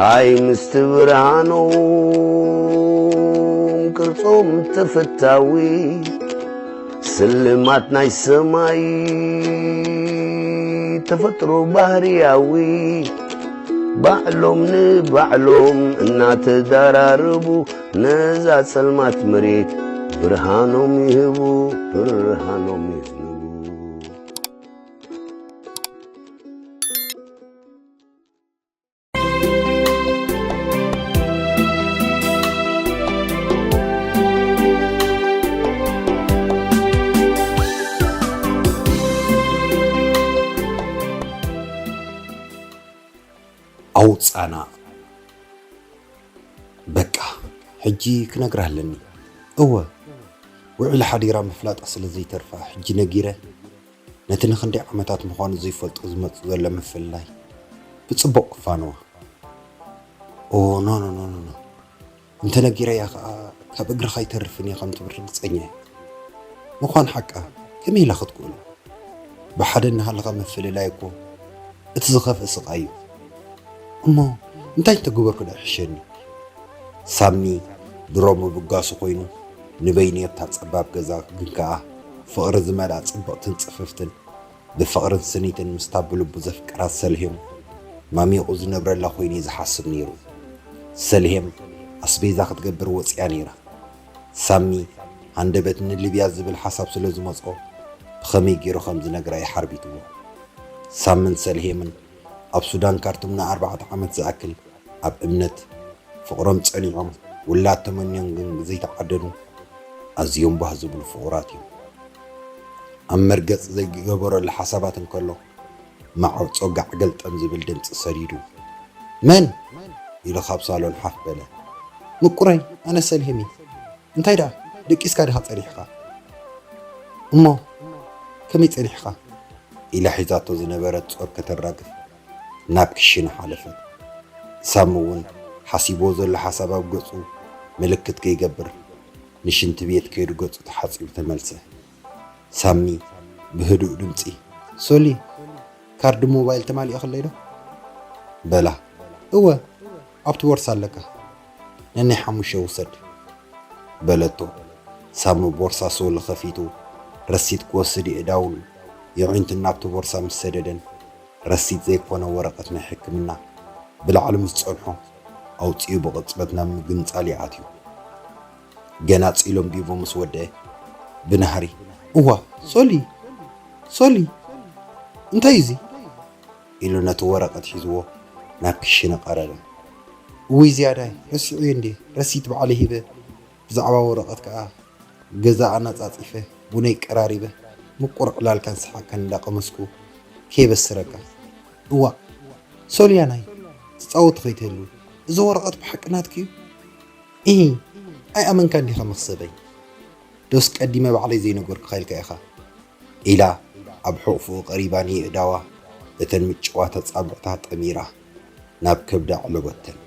ኣይ ምስቲ ብርሃኖም ቅርጾም ተፈታዊ፣ ስልማት ናይ ሰማይ ተፈጥሮ ባህርያዊ፣ ባዕሎም ንባዕሎም እናተዳራረቡ፣ ነዛ ጸልማት መሬት ብርሃኖም ይህቡ፣ ብርሃኖም ይህቡ። ኣውጻና። በቃ፣ ሕጂ ክነግራ ኣለኒ። እወ፣ ውዒላ ሓዲራ ምፍላጣ ስለ ዘይተርፋ፣ ሕጂ ነጊረ፣ ነቲ ንኽንደይ ዓመታት ምዃኑ ዘይፈልጦ ዝመጽእ ዘሎ ምፍልላይ ብጽቡቕ ክፋንዋ። ኦ፣ ኖ፣ ኖ፣ ኖ፣ ኖ፣ ኖ። እንተ ነጊረያ ኸኣ፣ ካብ እግርኻ ኣይተርፍን እየ ከም ትብል ርግጸኛ እየ። ምዃን ሓቃ፣ ከመይ ኢላ ክትክእሎ? ብሓደ እናሃለኻ ምፍልላይ እኮ እቲ ዝኸፍእ ስቓይ እዩ። እሞ እንታይ እንተገበርኩ ደኣ ይሕሸኒ? ሳሚ ድሮ ምብጋሱ ኮይኑ ንበይኑ ኣብታ ጸባብ ገዛ ግን ከኣ ፍቕሪ ዝመልኣ ጽብቕትን ጽፍፍትን ብፍቕርን ስኒትን ምስታ ብልቡ ዘፍቅራ ሰልሄም ማሚቑ ዝነብረላ ኮይኑ እዩ ዝሓስብ ነይሩ። ሰልሄም ኣስቤዛ ክትገብር ወጺኣ ነይራ። ሳሚ ሃንደበት ንሊብያ ዝብል ሓሳብ ስለ ዝመጽኦ ብኸመይ ገይሩ ከም ዝነግራ እዩ ሓርቢትዎ። ሳምን ሰልሄምን ኣብ ሱዳን ካርቱም ንኣርባዕተ ዓመት ዝኣክል ኣብ እምነት ፍቕሮም ጸኒዖም ውላድ ተመንዮም ግን ዘይተዓደሉ ኣዝዮም ባህ ዝብሉ ፍቑራት እዮም። ኣብ መርገጽ ዘይገበረሉ ሓሳባት እንከሎ ማዕጾ ጋዕ ገልጠም ዝብል ድምጺ ሰዲዱ፣ "መን?" ኢሉ ካብ ሳሎን ሓፍ በለ። "ምቁረይ፣ ኣነ ሰልሄም እየ። እንታይ ደኣ ደቂስካ ዲኻ ጸኒሕካ? እሞ ከመይ ጸኒሕካ?" ኢላ ሒዛቶ ዝነበረት ጾር ከተራግፍ ናብ ክሽነ ሓለፈት። ሳሚ እውን ሓሲብዎ ዘሎ ሓሳብ ኣብ ገጹ ምልክት ከይገብር ንሽንቲ ቤት ከይዱ ገጹ ተሓጺቡ ተመልሰ። ሳሚ ብህዱእ ድምጺ፣ "ሶሊ፣ ካርድ ሞባይል ተማሊእኽለይ ዶ?" በላ። "እወ፣ ኣብቲ ቦርሳ ኣለካ። ነናይ ሓሙሽተ ውሰድ" በለቶ። ሳሚ ቦርሳ ሶሊ ከፊቱ ረሲት ክወስድ የእዳውን የዒንቱን ናብቲ ቦርሳ ምስ ሰደደን፣ ረሲት ዘይኮነ ወረቐት ናይ ሕክምና ብላዕሊ ምስ ጸንሖ፣ ኣውጺኡ ብቕጽበት ናብ ምግንጻል ይኣትዩ። ገና ጺሎም ቢቦ ምስ ወደአ፣ ብናህሪ፣ "እዋ፣ ሶሊ፣ ሶሊ፣ እንታይ እዩ እዚ?" ኢሉ ነቲ ወረቐት ሒዝዎ ናብ ክሽነ ቀረበ። "እውይ ዝያዳይ፣ ረሲዐዮ እንዴ፣ ረሲት ባዕለይ ሂበ፣ ብዛዕባ ወረቐት ከኣ ገዛ ኣነጻጺፈ፣ ቡነይ ቀራሪበ፣ ምቁር ዕላልካን ሰሓቕካን እንዳቐመስኩ ከየበስረካ። እዋእ፣ ሶልያናይ፣ ትጻወቱ ከይትህልዉ፣ እዚ ወረቐት ብሓቂ ናትኪ እዩ?" "ኢሂ፣ ኣይኣመንካን ዲኻ መኽሰበይ? ዶስ ቀዲመ ባዕለይ ዘይነገርኩኻ ኢልካ ኢኻ?" ኢላ ኣብ ሕቑፍኡ ቀሪባ ንየእዳዋ እተን ምጭዋት ኣጻብዕታ ጠሚራ ናብ ከብዳ ኣዕለበተን።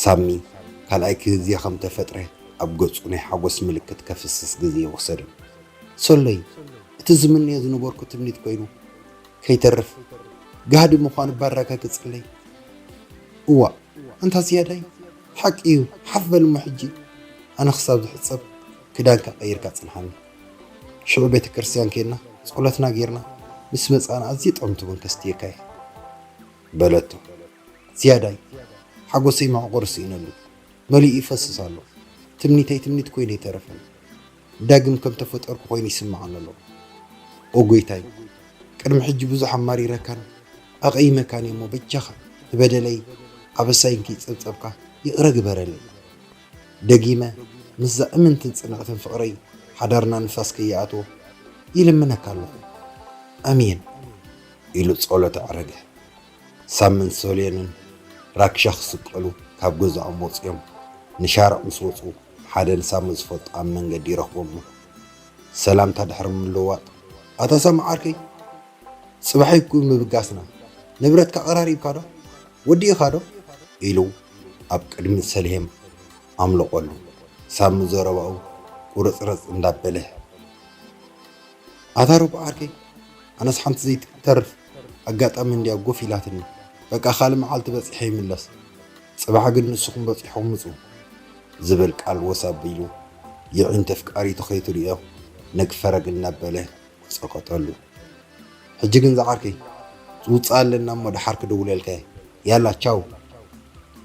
ሳሚ ካልኣይ ግዜ ከም ተፈጥረ ኣብ ገጹ ናይ ሓጎስ ምልክት ከፍስስ ግዜ ወሰደ። "ሶሎይ፣ እቲ ዝምነዮ ዝነበርኩ ትምኒት ኮይኑ ከይተርፍ ጋህዲ ምዃኑ ባራካ ክጽለይ?" "እዋእ፣ ኣንታ ዝያዳይ፣ ሓቂ እዩ፣ ሓፍ በል እሞ ሕጂ ኣነ ክሳብ ዝሕጸብ ክዳንካ ቀይርካ ጽንሓኒ። ሽዑ ቤተ ክርስቲያን ኬድና ጸሎትና ጌርና ምስ መጻና ኣዝየ ጥዕምቲ ቡን ከስትየካ እየ" በለቶ። "ዝያዳይ፣ ሓጎሰይ መዕቆሪ ስኢነሉ፣ መሊኡ ይፈስስ ኣሎ። ትምኒተይ ትምኒት ኮይኑ ኣይተረፈን። ዳግም ከም ተፈጠርኩ ኮይኑ ይስምዓኒ ኣሎ። ኦ ጎይታይ፣ ቅድሚ ሕጂ ብዙሕ ኣማሪረካን ኣቐይመካን እየ እሞ በጃኻ ንበደለይ ኣበሳይን ከይጸብጸብካ ይቕረ ግበረለይ። ደጊመ ምስዛ እምንትን ጽንዕትን ፍቕረይ ሓዳርና ንፋስ ከይኣትዎ ይልምነካ ኣለኹ። ኣሜን" ኢሉ ጸሎት ኣዕረገ። ሳምን ሶልየንን ራክሻ ክስቀሉ ካብ ገዛኦም ወጺኦም ንሻርዕ ምስ ወጹ፣ ሓደ ንሳሚ ዝፈልጦ ኣብ መንገዲ ይረኽቦም። ሰላምታ ድሕሪ ምልውዋጥ፣ "ኣታ ሳሚ ዓርከይ፣ ጽባሕ ይኩን ምብጋስና፣ ንብረትካ ቀራሪብካ ዶ? ወዲእኻ ዶ?" ኢሉ ኣብ ቅድሚ ሰልሄም ኣምለቖሉ። ሳሚ ዘረባኡ ቁርጽርጽ እንዳበለ፣ "ኣታ ሮባ ዓርከይ፣ ኣነስ ሓንቲ ዘይትተርፍ ኣጋጣሚ እንድያ ጎፍ ኢላትኒ። በቃ ካልእ መዓልቲ በጺሐ ይምለስ። ጽባሕ ግን ንስኹም በጺሕኩም ምጹ ዝብል ቃል ወስ ኣቢሉ፣ የዒንቲ ኣፍቃሪቱ ከይትርእዮ ነግ ፈረግ እናበለ ጸቐጠሉ። ሕጂ ግን ዝዓርከይ፣ ዝውጽእ ኣለና እሞ ደሓር ክድውለልካ እየ። ያላ ቻው።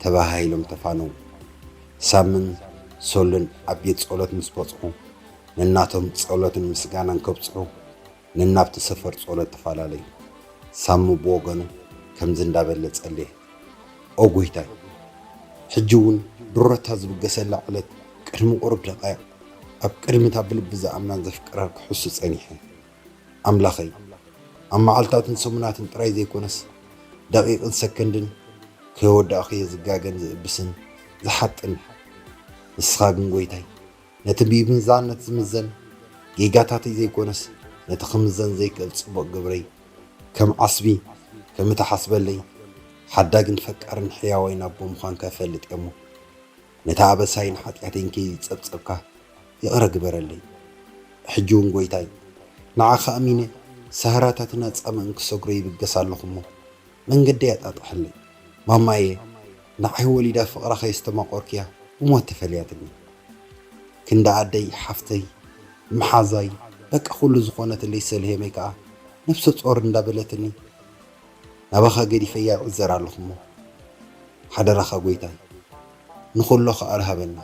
ተባሃሂሎም ተፋነዉ። ሳምን ሶልን ኣብ ቤት ጸሎት ምስ በጽሑ፣ ነናቶም ጸሎትን ምስጋናን ከብጽሑ፣ ነናብቲ ሰፈር ጸሎት ተፈላለዩ። ሳሚ ብወገኑ ከምዚ እንዳበለ ጸለየ። ኦ ጎይታይ፣ ሕጂ እውን ድሮታ ዝብገሰላ ዕለት ቅድሚ ቁሩብ ደቃይቕ ኣብ ቅድሚ እታ ብልቢ ዝኣምናን ዘፍቅራን ክሕሱ ጸኒሐ። ኣምላኸይ፣ ኣብ መዓልታትን ሰሙናትን ጥራይ ዘይኮነስ፣ ደቂቕን ሰከንድን ከይወዳእኹ እየ ዝጋገን ዝእብስን ዝሓጥን። ንስኻ ግን ጎይታይ፣ ነቲ ብሚዛነት ዝምዘን ጌጋታተይ ዘይኮነስ፣ ነቲ ክምዘን ዘይክእል ጽቡቕ ግብረይ ከም ዓስቢ ከም እትሓስበለይ፣ ሓዳግን ፈቃርን ሕያዋይን ኣቦ ምዃንካ እፈልጥ እየ እሞ፣ ነቲ ኣበሳይን ሓጢኣተይን ከይጸብጸብካ ይቕረ ግበረለይ። ሕጂ እውን ጎይታይ፣ ንዓኻ ኣሚነ፣ ሳህራታትን ኣጻምእን ክሰግሮ ይብገስ ኣለኹ እሞ፣ መንገደይ ኣጣጥሐለይ። ማማየ፣ ንዓይ ወሊዳ ፍቕራ ከየስተማቖርክያ ብሞት ተፈልያትኒ። ክንዲ ኣደይ፣ ሓፍተይ፣ መሓዛይ፣ በቃ ኩሉ ዝኾነትለይ ሰልሄመይ ከኣ ነብሰ ጾር እንዳበለትኒ፣ ናባኻ ገዲፈያ ይዕዘር ኣለኹ እሞ፣ ሓደራኻ ጎይታይ፣ ንኹሎ ከኣ ርሃበና።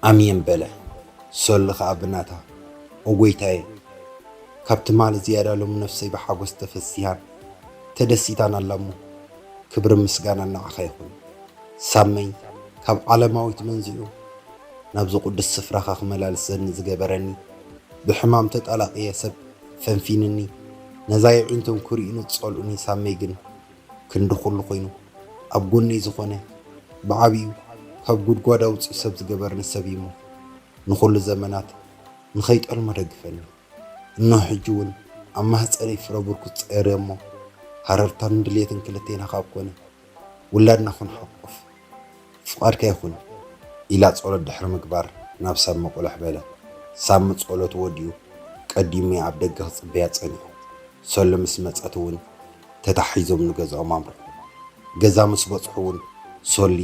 ኣሜን በለ። ሶሊ ከኣ ብናታ፣ ኦ ጎይታየ፣ ካብ ትማሊ ዝያዳ ሎሚ ነፍሰይ ብሓጎስ ተፈሲሃን ተደሲታን ኣላ እሞ፣ ክብርን ምስጋናን ንዓኻ ይኹን። ሳመይ ካብ ዓለማዊት መንዚዑ ናብዚ ቅዱስ ስፍራኻ ክመላልሰኒ ዝገበረኒ፣ ብሕማም ተጣላቕየ ሰብ ፈንፊንኒ፣ ነዛ የዒንቶም ክርእዩኒ ዝጸልኡኒ ሳመይ ግን ክንዲ ኩሉ ኮይኑ ኣብ ጎነይ ዝኾነ፣ ብዓቢኡ ካብ ጉድጓድ ኣውጺኡ ሰብ ዝገበርኒ ሰብ እዩ እሞ፣ ንኹሉ ዘመናት ንኸይጠልሞ ደግፈኒ። እንሆ ሕጂ እውን ኣብ ማህጸነይ ፍረ ብርኩ ጸይረ እሞ፣ ሃረርታን ድሌትን ክልቴና ካብ ኮነ፣ ውላድና ክንሓቁፍ ፍቓድካ ይኹን፣ ኢላ ጸሎት ድሕሪ ምግባር ናብ ሳሚ ቁልሕ በለ። ሳሚ ጸሎቱ ወዲኡ ቀዲሙ ኣብ ደገ ክጽበያ ጸኒሑ። ሶሊ ምስ መጸት እውን ተታሒዞም ንገዝኦም ኣምርሑ። ገዛ ምስ በጽሑ እውን ሶሊ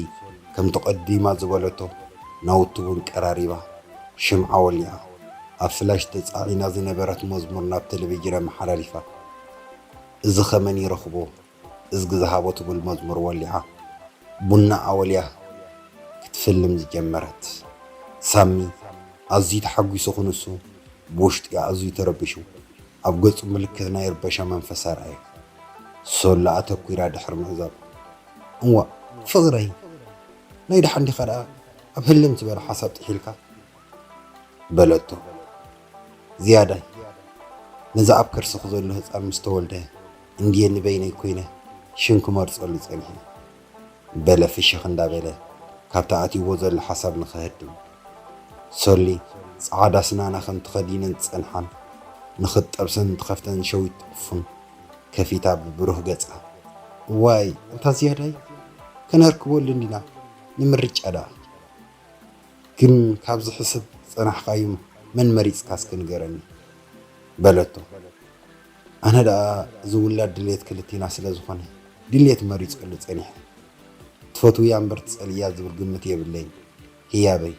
ከምቲ ቀዲማ ዝበለቶ ናውቲ እውን ቀራሪባ፣ ሽምዓ ወሊዓ፣ ኣብ ፍላሽ ተጻዒና ዝነበረት መዝሙር ናብ ቴሌቪዥን ኣመሓላሊፋ። እዚ ኸመን ይረኽቦ እዝጊ ዝሃቦ ትብል መዝሙር ወሊዓ፣ ቡና ኣወልያ ክትፍልም ዝጀመረት። ሳሚ ኣዝዩ ተሓጒሱ ክንሱ ብውሽጢ ኣዝዩ ተረቢሹ፣ ኣብ ገጹ ምልክት ናይ ርበሻ መንፈስ ኣርኣየ። ሶሎ ኣተኲራ ድሕሪ ምዕዛብ፣ እዋእ ፍቕረይ፣ ናይ ደሓን ዲኻ ደኣ ኣብ ህልም ዝበለ ሓሳብ ጥሒልካ? በለቶ። ዝያዳይ፣ ነዚ ኣብ ከርስኺ ዘሎ ህጻን ምስ ተወልደ እንድየ ንበይነይ ኮይነ ሽም ክመርጸሉ ጸኒሐ። በለ ፍሽኽ እንዳበለ ካብቲ ኣትይዎ ዘሎ ሓሳብ ንኽህድም። ሶሊ ጸዓዳ ስናና ከም ተኸዲነን ዝጸንሓን ንኽትጠብሰን እንትኸፍተን ሸዊት ፉን ከፊታ ብብሩህ ገጻ። ዋይ፣ እንታ ዝያዳይ፣ ከነርክበሉ እንዲና ንምርጫ ደኣ። ግን ካብዚ ሕስብ ዝጸናሕካዮም መን መሪጽካ እስከ ንገረኒ? በለቶ። ኣነ ደኣ እዚ ውላድ ድሌት ክልቴና ስለ ዝኾነ ድሌት መሪጸሉ ጸኒሐ። ትፈትውያ እምበር ትጸልእያ ዝብል ግምት የብለይን ህያበይ።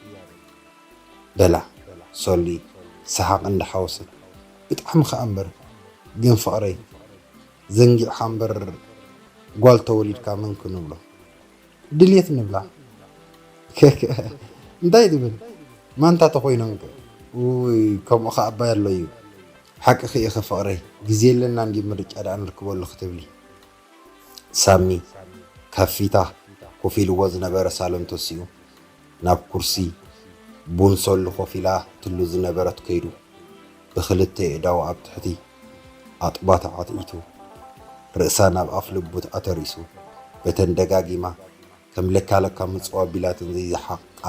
በላ ሶሊ ሰሓቕ እንዳሓወሰት። ብጣዕሚ ከኣ እምበር ግን ፍቕረይ ዘንጊዕኻ እምበር ጓል ተወሊድካ መን ክንብሎ? ድልየት ንብላ። ከከ፣ እንታይ ትብል? ማንታ ተኾይኖም ከ? ውይ፣ ከምኡ ኸዓ ኣባይ ኣሎ እዩ። ሓቅኺ ኢኺ ፍቕረይ፣ ግዜ የለና እንድዩ ምርጫ ደኣ ንርክበሉ ክትብሊ። ሳሚ ካብ ፊታ ኮፍ ኢልዎ ዝነበረ ሳሎን ተሲኡ ናብ ኩርሲ ቡን ሶሉ ኮፍ ኢላ ትሉ ዝነበረት ከይዱ ብኽልተ ኣእዳዉ ኣብ ትሕቲ ኣጥባታ ዓትዒቱ ርእሳ ናብ ኣፍ ልቡ ኣተሪሱ በተን ደጋጊማ ከም ለካለካ ምጽዋ ቢላትን ዘይዝሓቕቃ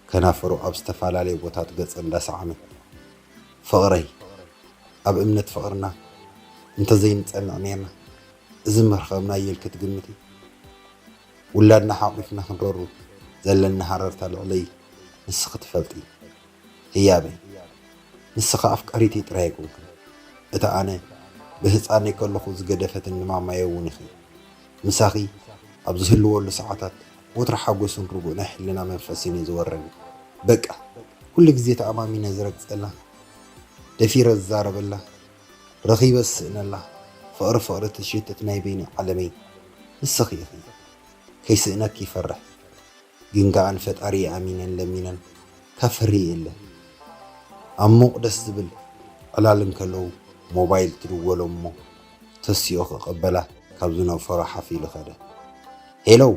ከናፍሩ ኣብ ዝተፈላለየ ቦታት ገጸ እንዳሰዓመት፣ ፍቕረይ፣ ኣብ እምነት ፍቕርና እንተዘይንጸንዕ ኔርና፣ እዚ ምርኻብና እየ ኢልኪ ትግምቲ? ውላድና ሓቒፍና ክንረሩ ዘለና ሃረርታ ልዕለይ ንስኺ ትፈልጢ። ህያበይ፣ ንስኺ ኣፍቃሪተይ ጥራይ ኣይኮንክን። እታ ኣነ ብህጻነይ ከለኹ ዝገደፈትኒ ማማየ እውን ኢኺ። ምሳኺ ኣብ ዝህልወሉ ሰዓታት ወትሩ ሓጎስን ርጉእ ናይ ሕልና መንፈስን እዩ ዝወረኒ። በቃ ኩሉ ግዜ ተኣማሚነ ዝረግጸላ፣ ደፊረ ዝዛረበላ፣ ረኺበ ዝስእነላ፣ ፍቕሪ ፍቕሪ ትሽትት ናይ በይነይ ዓለመይ ንስኺ ኢኺ። ከይስእነኪ ይፈርሕ። ግን ከኣ ንፈጣሪ ኣሚነን ለሚነን ካብ ፍርሂ የለ። ኣብ ሙቕ ደስ ዝብል ዕላል እንከለዉ ሞባይል ትድወሎ እሞ ተሲኡ ክቕበላ ካብ ዝነፈሮ ሓፍ ኢሉ ኸደ። ሄለው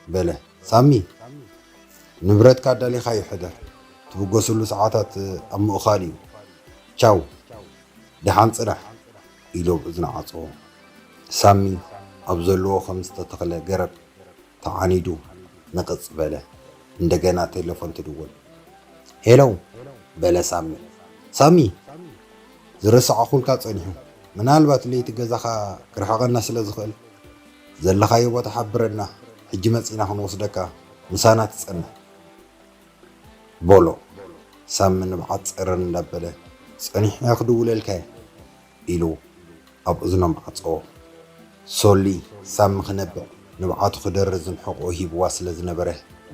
በለ። ሳሚ ንብረትካ ኣዳሊኻዮ ሕደር። ትብገስሉ ሰዓታት ኣብ ምእኻል እዩ። ቻው ደሓን ጽናሕ ኢሉ ኣብ እዝኑ ዓጸዎ። ሳሚ ኣብ ዘለዎ ከም ዝተተኽለ ገረብ ተዓኒዱ ንቕጽ በለ። እንደገና ቴሌፎን ትድውል። ሄለው በለ ሳሚ። ሳሚ ዝረሳዕኹልካ ጸኒሑ። ምናልባት ለይቲ ገዛኻ ክርሕቐና ስለ ዝኽእል ዘለኻዮ ቦታ ሓብረና። ሕጂ መጺና ክንወስደካ ምሳና ትጸንሕ። በሎ ሳሚ ንብዓት ጸረር እንዳበለ። ጸኒሐ ክድውለልካ እየ ኢሉ ኣብ እዝኖም ዓጸዎ። ሶሊ ሳሚ ክነብዕ ንብዓቱ ክደርዝን ሕቕኡ ሂብዋ ስለ ዝነበረ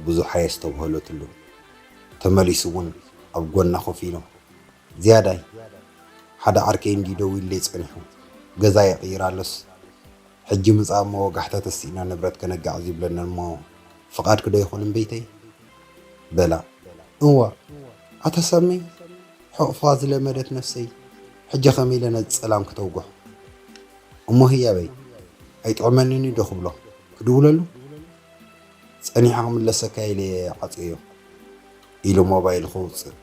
ብዙሕ ኣየስተብሀለትሉን። ተመሊሱ እውን ኣብ ጎና ኮፍ ኢሉ ዝያዳይ ሓደ ዓርከይ እንድዩ ደዊሉለይ ጸኒሑ ገዛ የቕይር ኣሎስ ሕጂ ምጻእ እሞ ወጋሕታ ተሲእና ንብረት ከነጋዕዝ ይብለና እሞ ፍቓድኪ ዶ ይኹን እምበይተይ? በላ። እዋ ኣታ ሳሚ ሕቕፍኻ ዝለመደት ነፍሰይ ሕጂ ከመይ ኢለ ነዚ ጸላም ክተውግሖ? እሞ ህያበይ ኣይጥዕመንን እዩ ዶ ክብሎ ክድውለሉ? ጸኒሐ ክምለሰካ ኢለ እየ ዓጽየዮ ኢሉ ሞባይሉ ከውጽእ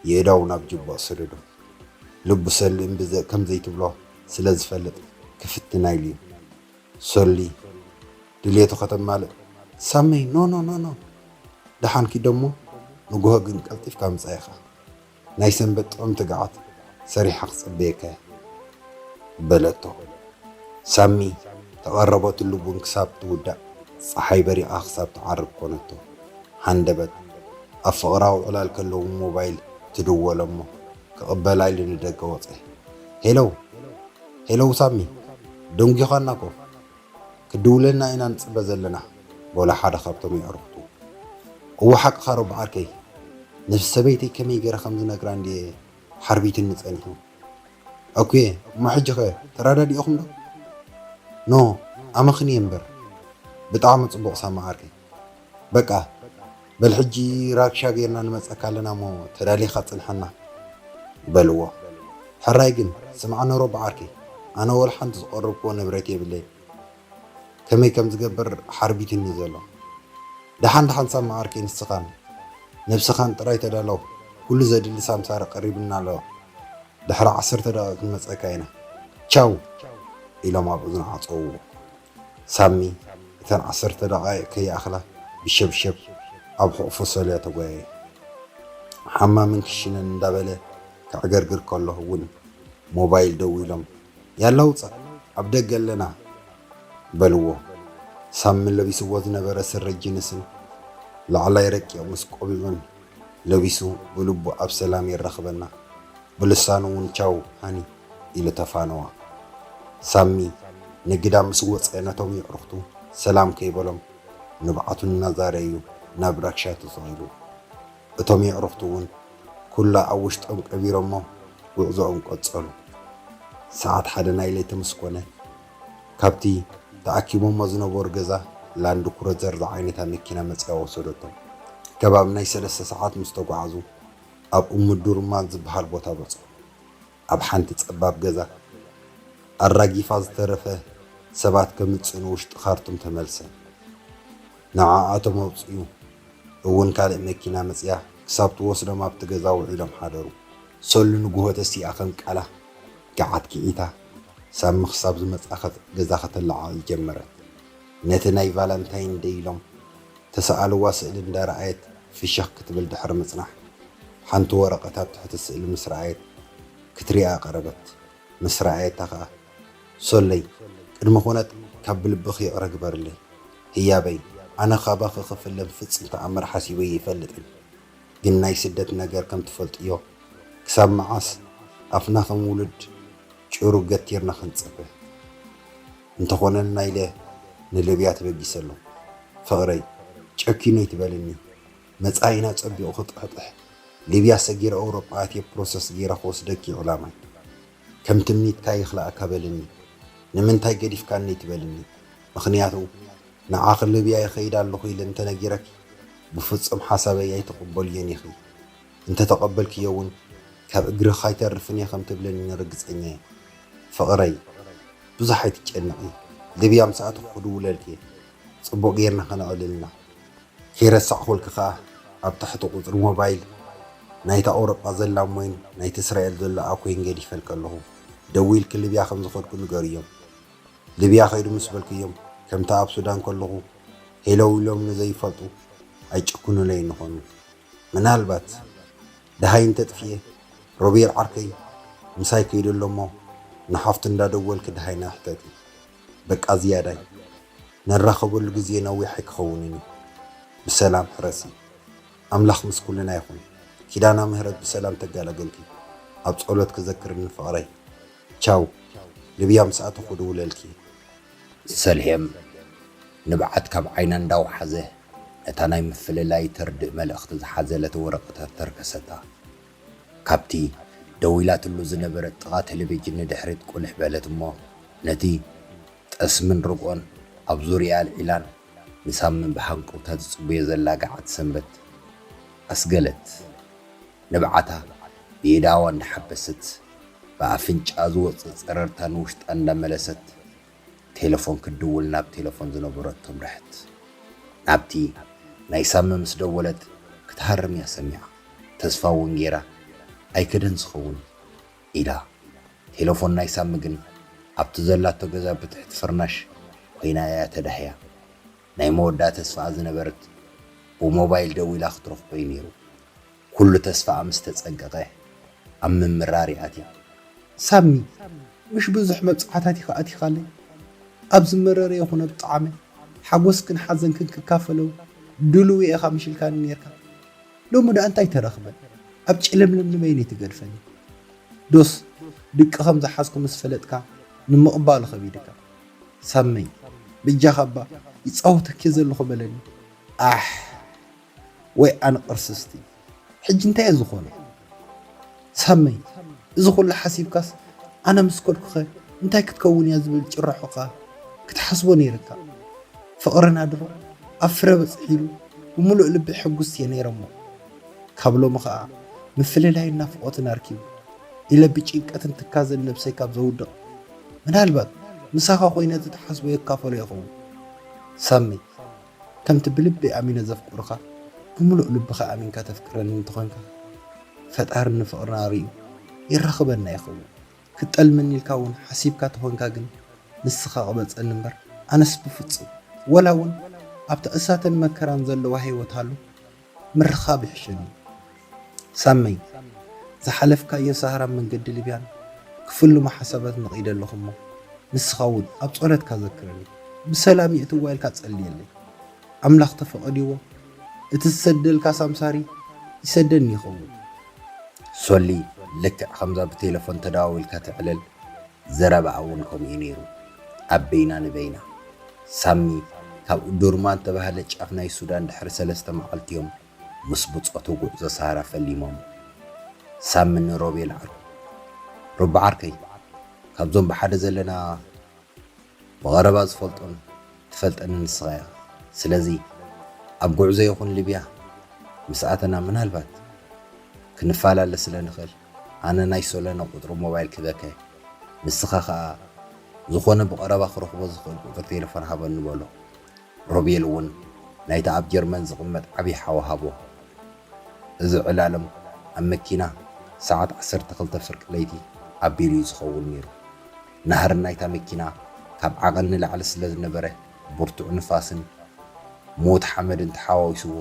የእዳዉ ናብ ጅብኡ ሰደዶ። ልቡ ሰሊ እምቢ ከም ዘይትብሎ ስለ ዝፈልጥ ክፍትና ኢሉ እዩ። ሶሊ ድልየቱ ከተማልእ ሳመይ ኖ ኖ ኖ ኖ ደሓን ኪድ እሞ ንግሆ ግን ቀልጢፍካ ምጻእ ኢኻ። ናይ ሰንበት ጥዑም ትግዓት ሰሪሓ ክጽበየካ እየ በለቶ። ሳሚ ተቐረበትሉ ቡን ክሳብ ትውዳእ ጸሓይ በሪቓ ክሳብ ትዓርብ ኮነቶ። ሃንደበት ኣብ ፍቕራዊ ዕላል ከለዉ ሞባይል ትድወሎ እሞ ክቕበላ ኢሉ ንደገ ወጸ። ሄለው ሄለው ሳሚ ደንጒኻና እኮ ክትድውለልና ኢና ንጽበ ዘለና በሎ ሓደ ካብቶም የዕሩኽቱ። እወ ሓቅኻ ሮቢ ዓርከይ ነፍሲ ሰበይተይ ከመይ ገይረ ከም ዝነግራ እንድየ ሓርቢትኒ ጸኒሑ። ኣኩየ እሞ ሕጂ ኸ ተራዳዲእኹም ዶ? ኖ ኣመኽንየ እምበር። ብጣዕሚ ጽቡቕ ሳሚ ዓርከይ። በቃ በል ሕጂ ራክሻ ጌርና ንመጸካ ኣለና እሞ ተዳሊኻ ጽንሐና በልዎ። ሕራይ ግን ስምዓኒ ሮቢ ዓርከይ ኣነ ወላ ሓንቲ ዝቐረብክዎ ንብረት የብለይን። ከመይ ከም ዝገብር ሓርቢትኒ ዘሎ። ደሓን ደሓን ሳሚ ዓርከይ ንስኻን ነብስኻን ጥራይ ተዳለው። ኩሉ ዘድሊ ሳምሳሪ ቀሪብና ኣሎ። ድሕሪ ዓሰርተ ደቂቕ ክንመጸካ ኢና። ቻው ኢሎም ኣብ እዝኑ ዓጸውዎ። ሳሚ እተን ዓሰርተ ደቓይቕ ከይኣኽላ ብሸብሸብ ኣብ ሕቑፎ ሰልያ ተጓየየ። ሓማምን ክሽነን እንዳበለ ከዕገርግር ከሎ እውን ሞባይል ደዊሎም ያላ ውጻእ ኣብ ደገ ኣለና በልዎ። ሳሚ ለቢስዎ ዝነበረ ስረ ጅንስን ላዕላይ ረቂቕ ምስ ቆቢዑን ለቢሱ ብልቡ ኣብ ሰላም የራኽበና። ብልሳኑ እውን ቻው ሃኒ ኢሉ ተፋነዋ። ሳሚ ንግዳ ምስ ወጸ ነቶም የዕሩኽቱ ሰላም ከይበሎም ንብዓቱ እናዛረዩ ናብ ራክሻ ተሰቒሉ። እቶም የዕሩኽቱ እውን ኩላ ኣብ ውሽጦም ቀቢሮሞ ጉዕዞኦም ቀጸሉ። ሰዓት ሓደ ናይ ለይቲ ምስ ኮነ ካብቲ ተኣኪቦሞ ዝነበሩ ገዛ ላንድ ክሩዘር ዝዓይነታ መኪና መጺኣ ወሰደቶም። ከባቢ ናይ ሰለስተ ሰዓት ምስ ተጓዓዙ ኣብ እምዱርማን ዝበሃል ቦታ በጽሑ። ኣብ ሓንቲ ጸባብ ገዛ ኣራጊፋ ዝተረፈ ሰባት ከምጽእ ንውሽጢ ካርቱም ተመልሰ። ንዓኣቶም ኣውጺኡ እውን ካልእ መኪና መጺኣ ክሳብ ትወስዶም ኣብቲ ገዛ ውዒሎም ሓደሩ። ሰሉ ንግሆ ተሲኣ ከም ቃላ ገዓት ኪዒታ ሳሚ ክሳብ ዝመጽኣ ገዛ ከተለዓዕል ጀመረት። ነቲ ናይ ቫለንታይን ደይ ኢሎም ተሰኣልዋ ስእሊ እንዳረኣየት ፍሸኽ ክትብል ድሕሪ ምጽናሕ ሓንቲ ወረቐት ኣብ ትሕቲ ስእሊ ምስ ረኣየት ክትሪኣ ቀረበት። ምስ ረኣየታ ኸኣ ሶለይ ቅድሚ ኩነት ካብ ብልብኺ ይቕረ ግበርለይ ህያበይ ኣነ ካባኺ ክፍለን ፍጹም ተኣምር ሓሲበ ይፈልጥን ግን ናይ ስደት ነገር ከም ትፈልጥዮ ክሳብ መዓስ ኣፍና ከም ውሉድ ጭሩ ገቲርና ክንጽበ እንተኾነልና ኢለ ንልብያ ተበጊሰ ኣለኹ ፍቕረይ ጨኪኑ ኣይትበልኒ። መጻኢና ጸቢቑ ክጥሕጥሕ፣ ሊብያ ሰጊረ ኣውሮጳ ኣትየ ፕሮሰስ ገይረ ክወስደኪ ዕላማይ። ከም ትምኒትካ ይኽልኣካ በልኒ። ንምንታይ ገዲፍካኒ ኣይትበልኒ። ምኽንያቱ ንዓኺ ሊብያ ይኸይድ ኣለኹ ኢለ እንተነጊረኪ፣ ብፍጹም ሓሳበይ ኣይትቕበልዮን ኢኺ። እንተተቐበልክዮ እውን ካብ እግርኺ ኣይተርፍን እየ ከም ትብለኒ ርግጸኛ እየ። ፍቕረይ፣ ብዙሕ ኣይትጨነቒ። ሊብያ ምስ ኣተኹ ክድውለልኪ እየ። ጽቡቕ ጌርና ከነዕልልና። ከይረሳዕኹልኪ ከኣ ኣብ ታሕቲ ቁጽሪ ሞባይል ናይታ ኣውሮጳ ዘላ እሞይን ናይቲ እስራኤል ዘሎ ኣኮይን ገዲፈልኪ ኣለኹ። ደዊልኪ ሊብያ ከም ዝኸድኩ ንገርዮም። ሊብያ ከይዱ ምስ በልክዮም፣ ከምቲ ኣብ ሱዳን ከለኹ ሄለው ኢሎም ንዘይፈልጡ ኣይጭክኑለይን ይኾኑ። ምናልባት ደሃይ እንተጥፍኤ፣ ሮቤል ዓርከይ ምሳይ ከይዱ ኣሎ እሞ ንሓፍቱ እንዳደወልኪ ደሃይና ሕተቲ። በቃ ዝያዳይ ንራኸበሉ ግዜ ነዊሕ ኣይክኸውንን እዩ። ብሰላም ሕረሲ። ኣምላኽ ምስ ኩልና ይኹን። ኪዳና ምህረት ብሰላም ተገላገልኪ። ኣብ ጸሎት ክዘክርኒ ፍቕረይ። ቻው። ሊብያ ምስ ኣተኹ ድውለልኪ። ሰልሄም ንብዓት ካብ ዓይና እንዳወሓዘ ነታ ናይ ምፍልላይ ተርድእ መልእኽቲ ዝሓዘለት ወረቐት ኣተርከሰታ። ካብቲ ደው ኢላትሉ ዝነበረት ጥቓ ቴሌቪዥን ንድሕሪት ቁልሕ በለት እሞ ነቲ ጠስምን ርግኦን ኣብ ዙርያ ኣልዒላን ንሳምን ብሃንቀውታ ትጽበዮ ዘላ ገዓት ሰንበት ኣስገለት። ንብዓታ ብኢዳዋ እንዳሓበሰት ብኣፍንጫኣ ዝወጽእ ጸረርታ ንውሽጣ እንዳመለሰት ቴለፎን ክትድውል ናብ ቴለፎን ዝነበረቶ ኣምረሐት። ናብቲ ናይ ሳሚ ምስ ደወለት ክትሃርም እያ ሰሚዓ። ተስፋ እውን ገይራ ኣይከደን ዝኸውን ኢላ። ቴለፎን ናይ ሳሚ ግን ኣብቲ ዘላቶ ገዛ ብትሕቲ ፍርናሽ ኮይና እያ ተዳህያ። ናይ መወዳእታ ተስፋኣ ዝነበረት ብሞባይል ደዊላ ክትረኽቦ እዩ ነይሩ። ኩሉ ተስፋኣ ምስ ተጸንቀቐ ኣብ ምምራር እያ ኣትያ። ሳሚ፣ ምሽ ብዙሕ መብጽዓታት ኢኻ ኣቲኻለይ። ኣብ ዝመረረ ይኹን ኣብ ዝጠዓመ ሓጎስክን ሓዘንክን ክካፈለው ድሉው እየ ኢኻ ምሽ ኢልካኒ ነይርካ። ሎሚ ደኣ እንታይ ተረኽበ? ኣብ ጨለምለም ንበይነይ ትገድፈኒ። ዶስ ድቂ ከም ዝሓዝኩ ምስ ፈለጥካ ንምቕባሉ ከቢድካ። ሳመይ፣ በጃኻ እባ ይጻወተኪ ዘለኹ በለኒ። ኣሕ፣ ወይ ኣነ ቅርስስቲ። ሕጂ እንታይ እየ ዝኾነ? ሳመይ፣ እዚ ኩሉ ሓሲብካስ ኣነ ምስ ከድኩኸ እንታይ ክትከውን እያ ዝብል ጭርሖ ከኣ ክትሓስቦ ነይርካ። ፍቕርና ድሮ ኣብ ፍረ በጽሒ ኢሉ ብምሉእ ልቢ ሕጉስቲ እየ ነይረ እሞ፣ ካብ ሎሚ ኸኣ ምፍልላይን ናፍቖትን ኣርኪቡ ኢለ ብጭንቀትን ትካዘን ነብሰይ ካብ ዘውድቕ፣ ምናልባት ምሳኻ ኮይነ እቲ ትሓስቦ የካፈሎ ይኸውን። ሳሚ፣ ከምቲ ብልቢ ኣሚነ ዘፍቅሩኻ ብምሉእ ልብኻ ኣሚንካ ተፍቅረኒ እንተኾንካ፣ ፈጣሪ ንፍቕርና ርእዩ የራኽበና ይኸውን። ክትጠልመኒ ኢልካ እውን ሓሲብካ ተኾንካ ግን ንስኻ ቅበጸኒ እምበር ኣነስ ብፍጹም። ወላ እውን ኣብታ እሳትን መከራን ዘለዋ ህይወት ሃሉ ምርኻብ ይሕሸኒ። ሳመይ፣ ዝሓለፍካዮ ሳህራን መንገዲ ሊብያን ክፍልሙ ሓሳባት ነቒደ ኣለኹ እሞ ንስኻ እውን ኣብ ጸሎትካ ዘክረኒ። ብሰላም የእትዋ ኢልካ ጸልየለይ። ኣምላኽ ተፈቐድዎ እቲ ዝሰደልካ ሳምሳሪ ይሰደኒ ይኸውን። ሶሊ ልክዕ ከምዛ ብቴለፎን ተደዋዊልካ ትዕለል ዘረባኣ እውን ከምኡ እዩ ነይሩ። ኣብ በይና ንበይና። ሳሚ ካብ ኡዱርማን ተባህለ ጫፍ ናይ ሱዳን ድሕሪ ሰለስተ መዓልቲ እዮም ምስ ብጾቱ ጉዕዞ ሰሃራ ፈሊሞም። ሳሚ ንሮቤል ዓርኩ፣ ሮቢ ዓርከይ፣ ካብዞም ብሓደ ዘለና ብቐረባ ዝፈልጦን ትፈልጠኒ ንስኻ ኢኻ። ስለዚ ኣብ ጉዕዞ ይኹን ሊብያ ምስ ኣተና ምናልባት ክንፈላለ ስለ ንኽእል ኣነ ናይ ሶለነ ቁጽሪ ሞባይል ክበከ፣ ንስኻ ኸኣ ዝኾነ ብቐረባ ክረኽቦ ዝኽእል ቁጽሪ ቴለፎን ሃበኒ በሎ። ሮቤል እውን ናይቲ ኣብ ጀርመን ዝቕመጥ ዓብዪ ሓው ሃቦ። እዚ ዕላሎም ኣብ መኪና ሰዓት ዓሰርተ ክልተ ፍርቂ ለይቲ ኣቢሉ እዩ ዝኸውን ነይሩ። ናህሪ ናይታ መኪና ካብ ዓቐን ንላዕሊ ስለ ዝነበረ ብርቱዕ ንፋስን ምዉት ሓመድን ተሓዋዊስዎ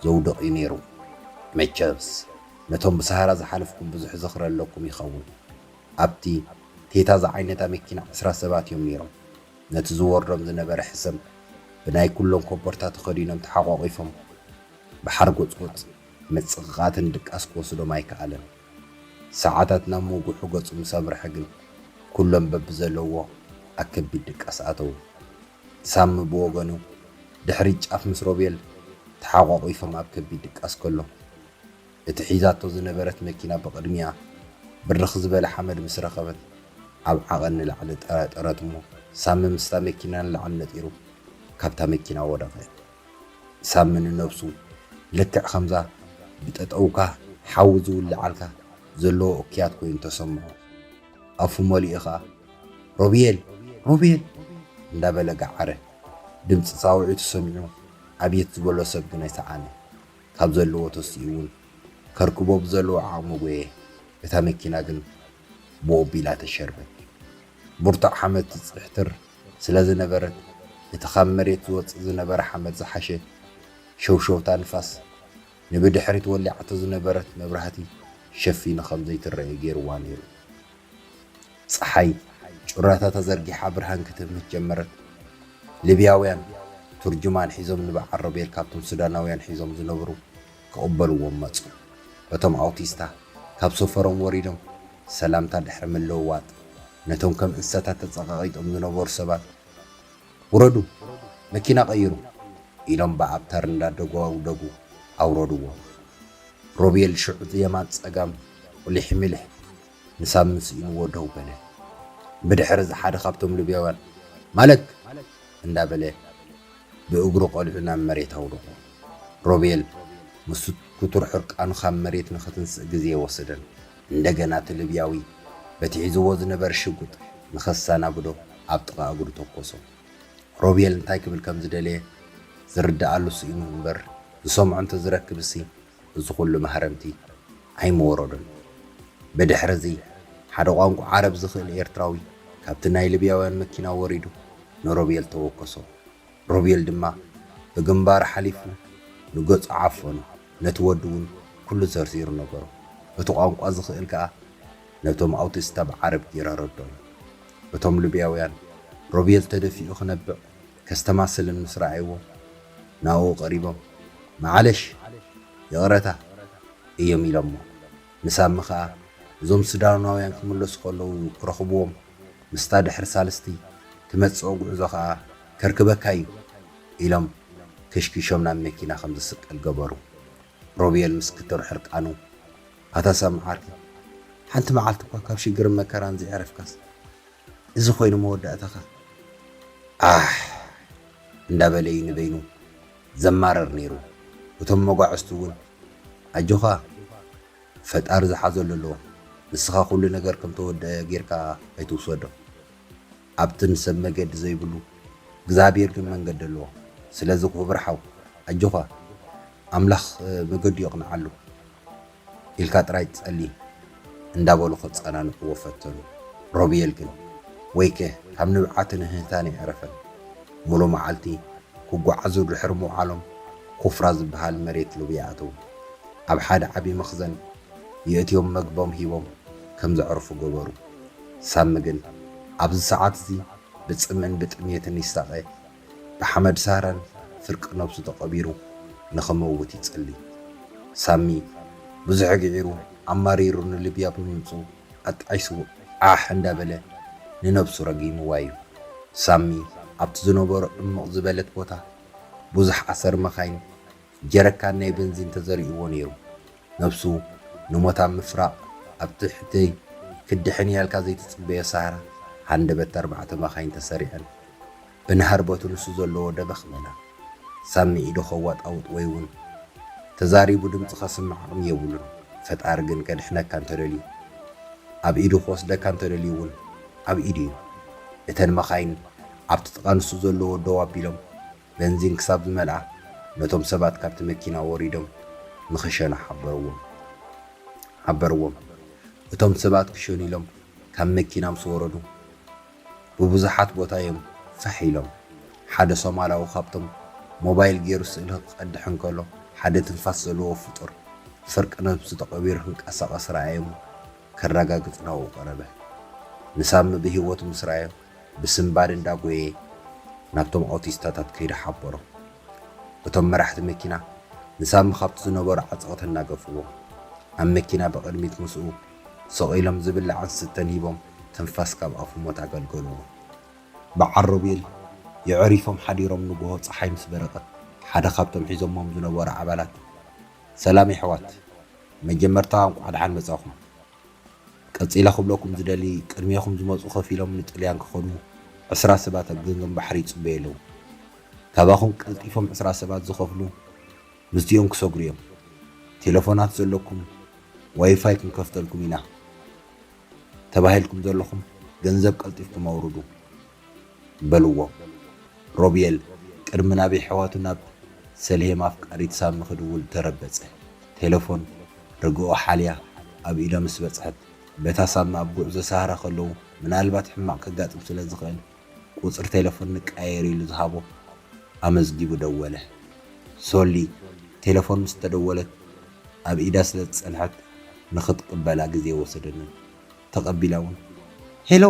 ዘውድቕ እዩ ነይሩ። መቸስ ነቶም ብሰሃራ ዝሓለፍኩም ብዙሕ ዝኽሪ ኣለኩም ይኸውን። ኣብቲ ቴታ ዝዓይነታ መኪና ዕስራ ሰባት እዮም ነይሮም። ነቲ ዝወርዶም ዝነበረ ሕሰም ብናይ ኩሎም ኮቦርታ ተኸዲኖም ተሓቋቒፎም ብሓርጎጽጎጽ ምጽቕቓትን ድቃስ ክወስዶም ኣይከኣለን። ሰዓታት ናብ ምጉሑ ገጹ ምስ ኣምርሐ ግን ኩሎም በብዘለዎ ኣብ ከቢድ ድቃስ ኣተዉ። ሳሚ ብወገኑ ድሕሪት ጫፍ ምስ ሮቤል ተሓቋቒፎም ኣብ ከቢድ ድቃስ ከሎ፣ እቲ ሒዛቶ ዝነበረት መኪና ብቕድሚኣ ብርኽ ዝበለ ሓመድ ምስ ረኸበት፣ ኣብ ዓቐን ንላዕሊ ጠረጠረት እሞ፣ ሳሚ ምስታ መኪና ንላዕሊ ነጢሩ ካብታ መኪና ወደቐ። ሳሚ ንነብሱ ልክዕ ከምዛ ብጠጠውካ ሓዊ ዝውልዓልካ ዘለዎ እኩያት ኮይኑ ተሰምዖ። ኣፉ መሊኡ ኸኣ፣ "ሮቤል! ሮቤል!" እንዳበለ ገዓረ። ድምጺ ጻውዒቱ ሰሚዑ ኣብየት ዝበሎ ሰብ ግን ኣይሰኣነ። ካብ ዘለዎ ተሲኡ እውን ከርክቦ ብዘለዎ ዓቕሚ ጎየ። እታ መኪና ግን ብኦቢላ ተሸርበት። ብርቱዕ ሓመድ ትጽሕትር ስለ ዝነበረት፣ እቲ ካብ መሬት ዝወጽእ ዝነበረ ሓመድ ዝሓሸ ሸውሸውታ ንፋስ ንብድሕሪት ወሊዓቶ ዝነበረት መብራህቲ ሸፊኑ ከም ዘይትረኤ ገይርዋ ነይሩ። ጸሓይ ጩራታ ተዘርጊሓ ብርሃን ክትህብ ምስ ጀመረት፣ ሊብያውያን ቱርጅማን ሒዞም ንበዓል ሮቤል ካብቶም ሱዳናውያን ሒዞም ዝነብሩ ክቕበልዎም መጹ። እቶም ኣውቲስታ ካብ ሰፈሮም ወሪዶም ሰላምታ ድሕሪ ምልውዋጥ፣ ነቶም ከም እንስሳታት ተጸቓቒጦም ዝነበሩ ሰባት፣ "ውረዱ፣ መኪና ቀይሩ" ኢሎም ብኣብታር እንዳደጓደጉ ኣውረድዎም። ሮቤል ሽዑ የማን ጸጋም ቁሊሕ ሚልሕ ንሳሚ ስኢንዎ ደው በለ። ብድሕሪ እዚ ሓደ ካብቶም ሊብያውያን፣ "ማለክ!" እንዳበለ ብእግሩ ቀሊዑ ናብ መሬት ኣውደቖ። ሮቤል ምስ ክቱር ሕርቃኑ ካብ መሬት ንኽትንስእ ግዜ ኣይወሰደን። እንደገና እቲ ሊብያዊ በቲ ሒዝዎ ዝነበረ ሽጉጥ ንኸሰናብዶ ኣብ ጥቓ እግሩ ተኮሶ። ሮቤል እንታይ ክብል ከም ዝደለየ ዝርድኣሉ ስኢኑ እምበር፣ ዝሰምዖ እንተዝረክብሲ፣ እዚ ኩሉ ማህረምቲ ኣይምወረዶን። ብድሕሪ እዚ፣ ሓደ ቋንቋ ዓረብ ዝኽእል ኤርትራዊ ካብቲ ናይ ሊብያውያን መኪና ወሪዱ ንሮቤል ተወከሶ። ሮቤል ድማ ብግንባሩ ሓሊፉ ንገጹ ዓፈኖ። ነቲ ወዲ እውን ኩሉ ዘርዚሩ ነገሮ። እቲ ቋንቋ ዝኽእል ከኣ ነቶም ኣውቲስታ ብዓረብ ጌሩ ኣረድኦም። እቶም ሊብያውያን ሮቤል ተደፊኡ ክነብዕ ከስተማስልን ምስ ረኣይዎ፣ ናብኡ ቀሪቦም፣ "መዓለሽ፣ ይቕረታ" እዮም ኢሎሞ። ንሳሚ ኸኣ፣ "እዞም ሱዳናውያን ክምለሱ ከለዉ ክረኽብዎም፣ ምስታ ድሕሪ ሳልስቲ ትመጽኦ ጉዕዞ ኸኣ ከርክበካ እዩ" ኢሎም፣ ከሽኪሾም ናብ መኪና ከም ዝስቀል ገበሩ። ሮቤል ምስ ክቱር ሕርቃኑ፣ "ኣታ ሳሚ ዓርከይ፣ ሓንቲ መዓልቲ እኳ ካብ ሽግርን መከራን ዘይዕረፍካስ፣ እዚ ኮይኑ መወዳእታኻ?" ኣሕ እንዳበለ እዩ ንበይኑ ዘማርር ነይሩ። እቶም መጓዕዝቲ እውን፣ "ኣጆኻ፣ ፈጣሪ ዝሓዘሉ ኣለዎ፣ ንስኻ ኩሉ ነገር ከም ተወደአ ጌርካ ኣይትውሰዶ። ኣብቲ ንሰብ መገዲ ዘይብሉ እግዚኣብሔር ግን መንገዲ ኣለዎ። ስለዚ ክቡር ሓው፣ ኣጆኻ፣ ኣምላኽ መገዱ የቕንዓሉ" ኢልካ ጥራይ ጸሊ እንዳበሉ ከጸናንዕዎ ፈተኑ። ሮቤል ግን፣ ወይከ፣ ካብ ንብዓትን ህህታን ኣይዕረፈን። ሙሉ መዓልቲ ክጓዓዙ ድሕሪ ምውዓሎም፣ ኩፍራ ዝበሃል መሬት ሊብያ ኣተዉ። ኣብ ሓደ ዓቢ መኽዘን የእትዮም፣ መግቦም ሂቦም ከም ዘዕርፉ ገበሩ። ሳሚ ግን ኣብዚ ሰዓት እዚ ብጽምእን ብጥሜትን ይሳቐ፣ ብሓመድ ሳህራን ፍርቂ ነብሱ ተቐቢሩ ንኽመውት ይጽሊ። ሳሚ ብዙሕ ግዒሩ ኣማሪሩ ንሊብያ ብምምጽኡ፣ ኣጣዒስዎ ዓሕ እንዳበለ ንነብሱ ረጊምዋ እዩ። ሳሚ ኣብቲ ዝነበሮ ዕሙቕ ዝበለት ቦታ ብዙሕ ኣሰር መኻይን ጀረካን ናይ በንዚን ተዘሪእዎ ነይሩ። ነብሱ ንሞት ኣብ ምፍራቕ፣ ኣብ ትሕቲ ክድሕን እያ ኢልካ ዘይትጽበዮ ሳህራ፣ ሃንደበት ኣርባዕተ መኻይን ተሰሪዐን ብንሃርበቱ ንሱ ዘለዎ ደበኽ በላ። ሳሚ ኢዱ ከዋጣውጥ ወይ እውን ተዛሪቡ ድምጺ ከስምዕ ዓቕሚ የብሉን። ፈጣሪ ግን ከድሕነካ እንተደልዩ፣ ኣብ ኢዱ ክወስደካ እንተደልዩ እውን ኣብ ኢዱ እዩ። እተን መኻይን ኣብቲ ጥቓ ንሱ ዘለዎ ደው ኣቢሎም፣ በንዚን ክሳብ ዝመልኣ፣ ነቶም ሰባት ካብቲ መኪና ወሪዶም ንኽሸኑ ሓበርዎም፣ ሓበርዎም። እቶም ሰባት ክሸኑ ኢሎም ካብ መኪና ምስ ወረዱ፣ ብብዙሓት ቦታ እዮም ፋሕ ኢሎም። ሓደ ሶማላዊ ካብቶም ሞባይል ገይሩ ስእሊ ክቐድሕ እንከሎ፣ ሓደ ትንፋስ ዘለዎ ፍጡር ፍርቂ ነብሱ ተቐቢሩ ክንቀሳቐስ ረኣየ እሞ፣ ከረጋግጽ ናብኡ ቀረበ። ንሳሚ ብህይወቱ ምስ ረኣዮ፣ ብስንባድ እንዳጎየ ናብቶም ኣውቲስታታት ከይዱ ሓበሮም። እቶም መራሕቲ መኪና ንሳሚ ካብቲ ዝነበሮ ዓጸቕቲ እናገፍዎ፣ ኣብ መኪና ብቕድሚት ምስኡ ስቕ ኢሎም ዝብላዕን ዝስተን ሂቦም፣ ትንፋስ ካብ ኣፉ ሞት ኣገልገልዎ። በዓል ሮቤል የዕሪፎም ሓዲሮም ንግሆ ጸሓይ ምስ በረቐት ሓደ ካብቶም ሒዞሞም ዝነበሩ ኣባላት፣ "ሰላም የሕዋት፣ መጀመርታ እንቋዕ ደሓን መጻኹም። ቀጺለ ክብለኩም ዝደሊ፣ ቅድሜኹም ዝመጹ ከፊሎም ንጥልያን ክኸዱ ዕስራ ሰባት ኣብ ገምገም ባሕሪ ይጽበዩ ኣለዉ። ካባኹም ቀልጢፎም ዕስራ ሰባት ዝኸፍሉ ምስዚኦም ክሰግሩ እዮም። ቴሌፎናት ዘለኩም ዋይፋይ ክንከፍተልኩም ኢና። ተባሂልኩም ዘለኹም ገንዘብ ቀልጢፍኩም ኣውርዱ" በልዎ። ሮቤል ቅድሚ ናብ የሕዋቱ ናብ ሰልሄም ኣፍቃሪት ሳሚ ክድውል ተረበጸ። ቴሌፎን ርግኦ ሓልያ ኣብ ኢዳ ምስ በጽሐት፣ በታ ሳሚ ኣብ ጉዕዞ ሳህራ ከለዉ ምናልባት ሕማቕ ከጋጥም ስለ ዝኽእል ቁጽሪ ቴሌፎን ንቀያየር ኢሉ ዝሃቦ ኣመዝጊቡ ደወለ። ሶሊ ቴሌፎን ምስ ተደወለት ኣብ ኢዳ ስለ ዝጸንሐት ንኽትቅበላ ግዜ ወሰደንን። ተቐቢላ እውን "ሄሎ"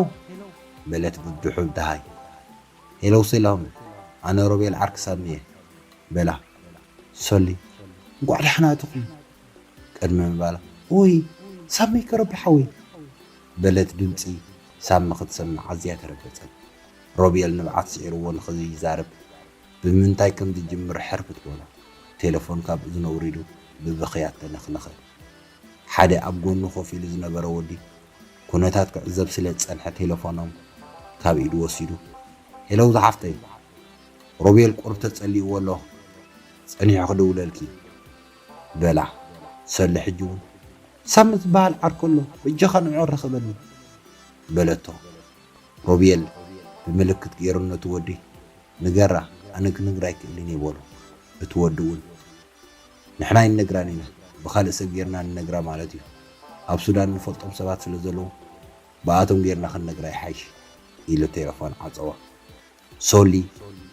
በለት ብድሑር ደሃይ። "ሄሎ ሰላም፣ ኣነ ሮቤል ዓርኪ ሳሚ እየ" በላ። ሶሊ "እንቋዕ ደሓና ኣተኹም" ቅድሚ ምባላ "ኡይ ሳመይ ከረቢ ሓወይ" በለት ድምጺ ሳሚ ክትሰምዕ ኣዝያ ተረበጸት። ሮቤል ንብዓት ስዒርዎ ንኽይዛረብ ብምንታይ ከም ዝጅምር ሕርፍት በሎ። ቴሌፎን ካብ እዝኑ ኣውሪዱ ብብኽያት ተነኽነኸ። ሓደ ኣብ ጎኑ ኮፍ ኢሉ ዝነበረ ወዲ ኩነታት ክዕዘብ ስለ ዝጸንሐ ቴሌፎኖም ካብ ኢዱ ወሲዱ "ሄሎ ዝሓፍተይ፣ ሮቤል ቁሩብ ተጸሊእዎ ኣሎ፣ ጸኒሑ ክድውለልኪ" በላ። ሶሊ ሕጂ እውን "ሳሚ ዝበሃል ዓርኩ ኣሎ፣ በጃኻ ንዕኡ ኣራኽበኒ" በለቶ። ሮቤል ብምልክት ገይሩ ነቲ ወዲ "ንገራ፣ ኣነ ክነግራ ኣይክእልን እየ" በሎ። እቲ ወዲ እውን "ንሕና ኣይንነግራን ኢና፣ ብኻልእ ሰብ ጌርና ንነግራ ማለት እዩ። ኣብ ሱዳን ንፈልጦም ሰባት ስለ ዘለዉ ብኣቶም ጌርና ክንነግራ ይሓይሽ" ኢሉ ቴሌፎን ዓጸዋ። ሶሊ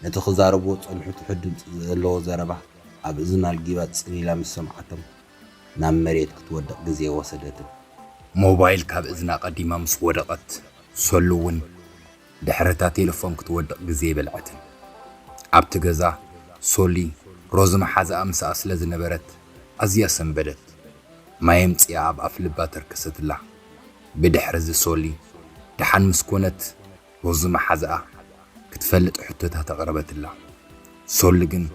ነቲ ክዛረብዎ ዝጸንሑ ትሑት ድምጺ ዘለዎ ዘረባ ኣብ እዝና ኣልጊባ ጽን ኢላ ምስ ሰምዓቶም ናብ መሬት ክትወድቕ ግዜ ወሰደትን። ሞባይል ካብ እዝና ቀዲማ ምስ ወደቐት ሶሊ እውን ድሕሪ እታ ቴሌፎን ክትወድቕ ግዜ ኣይበልዐትን። ኣብቲ ገዛ ሶሊ ሮዚ መሓዛኣ ምስኣ ስለ ዝነበረት ኣዝያ ሰንበደት። ማይ ኣምጺኣ ኣብ ኣፍ ልባ ተርከሰትላ። ብድሕሪ እዚ ሶሊ ደሓን ምስ ኮነት ሮዚ መሓዛኣ ክትፈልጥ ሕቶታት ኣቕረበትላ። ሶሊ ግን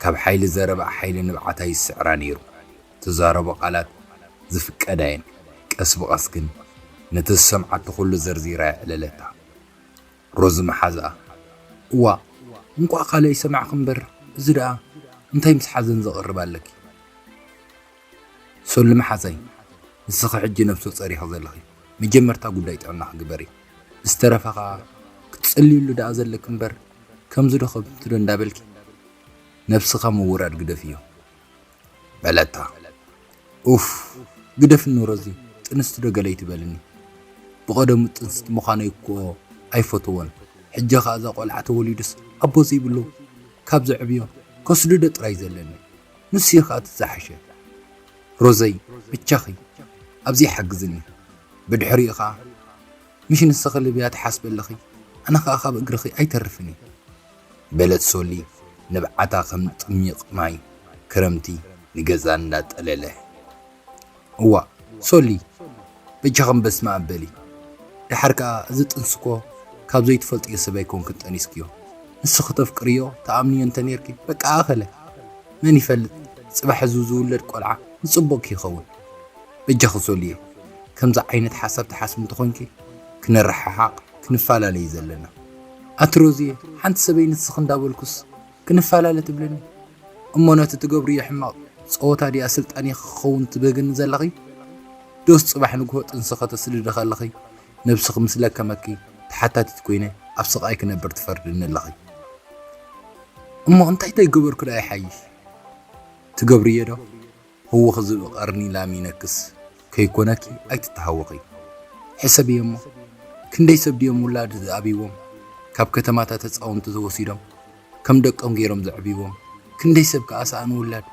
ካብ ሓይሊ ዘረባኣ ሓይሊ ንብዓታ ይስዕራ ነይሩ። ትዛረቦ ቃላት ዝፍቀዳ እየን። ቀስ ብቐስ ግን ነቲ ዝሰምዓቶ ኩሉ ዘርዚራ የዕለለታ። ሮዚ መሓዛኣ "እዋእ፣ እንቋዕ ካልእ ኣይሰማዕኪ እምበር፣ እዚ ደኣ እንታይ ምስ ሓዘን ዘቕርብ ኣለኪ?" "ሶሊ መሓዛይ፣ ንስኺ ሕጂ ነብሲ ወጸር ኢኺ ዘለኺ። መጀመርታ ጉዳይ ጥዕናኺ ግበሪ። ዝተረፈ ኸኣ ክትጽልይሉ ደኣ ዘለኪ እምበር፣ ከምዚ ዶ ከምቲ ዶ እንዳበልኪ ነብስኻ ምውራድ ግደፍዮ" በለታ። "ኡፍ፣ ግደፍኒ ሮዚ፣ ጥንስቲ ዶ ገለ ኣይትበልኒ። ብቐደሙ ጥንስቲ ምዃነይ እኮ ኣይፈተዎን። ሕጂ ኸኣ እዛ ቆልዓ ተወሊዱስ ኣቦ ዘይብሉ ካብ ዘዕብዮ ከስድዶ ጥራይ ዘለኒ። ንሱ እዩ ከኣ እቲ ዝሓሸ። ሮዘይ፣ ብቻኺ ኣብዚ ሓግዝኒ። ብድሕሪኡ ኸኣ ምሽ ንስኺ ልብያ ትሓስቢ ኣለኺ፣ ኣነ ኸኣ ካብ እግርኺ ኣይተርፍን እየ" በለት ሶሊ፣ ንብዓታ ከም ጥሚቕ ማይ ክረምቲ ንገዛ እንዳጠለለ። "እዋእ ሶሊ፣ በጃኺ በስመ ኣብ በሊ። ደሓር ከኣ እዚ ጥንሲ እኮ ካብ ዘይትፈልጥዮ ሰብ ኣይኮንክን ጠኒስክዮ። ንስኺ ተፍቅርዮ፣ ተኣምንዮ እንተ ኔርኪ፣ በቃ ኣኸለ። መን ይፈልጥ፣ ጽባሕ እዚ ዝውለድ ቆልዓ ንጽቡቕኪ ይኸውን። በጃኺ ሶልየ፣ ከምዚ ዓይነት ሓሳብ ትሓስቢ እንተኾይንኪ፣ ክንረሓሓቕ፣ ክንፈላለይ ዘለና። ኣቲ ሮዝየ፣ ሓንቲ ሰበይ ንስኺ እንዳበልኩስ ክንፈላለ ትብልኒ? እሞ ነቲ ትገብርዮ ሕማቕ ጸወታ ድያ ስልጣንኪ ክኸውን ትብህግኒ ዘለኺ? ዶስ ጽባሕ ንግሆ ጥንሲ ከተስድዲ ከለኺ ነብስኺ ምስ ለከመኪ ተሓታቲት ኮይነ ኣብ ስቓይ ክነብር ትፈርድኒ ኣለኺ? እሞ እንታይ ተይገበርኩ ደኣ ይሓይሽ? ትገብርዮ ዶ? ህውኽ ዝብኢ ቀርኒ ላም ይነክስ ከይኮነኪ ኣይትተሃወኺ። ሕሰብዮ እሞ፣ ክንደይ ሰብ ድዮም ውላድ ዝኣብይዎም ካብ ከተማታት ህፃውንቲ ዝወሲዶም ከም ደቆም ገይሮም ዘዕብይዎም? ክንደይ ሰብ ከኣ ሰኣን ውላድ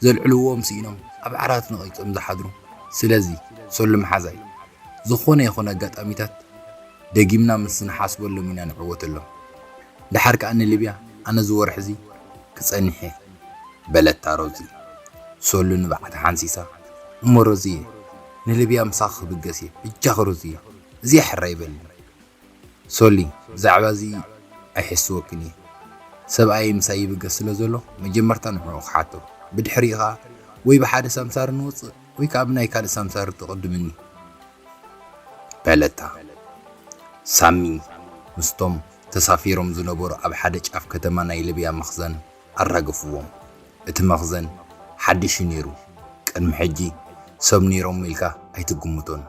ዘልዕልዎም ስኢኖም ኣብ ዓራት ነቒጾም ዝሓድሩ? ስለዚ ሶሊ መሓዛይ፣ ዝኾነ ይኹን ኣጋጣሚታት ደጊምና ምስ ንሓስበሎም ኢና ንዕወተሎም። ደሓር ከኣ ንሊብያ ኣነ እዚ ወርሒ እዚ ክጸንሕ እየ በለታ ሮዚ። ሶሊ ንብዓታ ሓንሲሳ፣ እሞ ሮዚየ፣ ንሊብያ ምሳኺ ክብገስ እየ፣ በጃኺ ሮዚየ፣ እዚኣ ሕራይ በልኒ። ሶሊ፣ ብዛዕባ እዚ ኣይሕስወክን እየ። ሰብኣየይ ምሳይ ይብገስ ስለ ዘሎ መጀመርታ ንዕኡ ክሓቶ፣ ብድሕሪኡ ኸኣ ወይ ብሓደ ሳምሳሪ ንወጽእ ወይ ከኣ ብናይ ካልእ ሳምሳሪ ትቕድምኒ በለታ። ሳሚ ምስቶም ተሳፊሮም ዝነበሩ ኣብ ሓደ ጫፍ ከተማ ናይ ሊብያ መኽዘን ኣራገፍዎም። እቲ መኽዘን ሓድሽ እዩ ነይሩ። ቅድሚ ሕጂ ሰብ ነይሮም ኢልካ ኣይትግምቶን።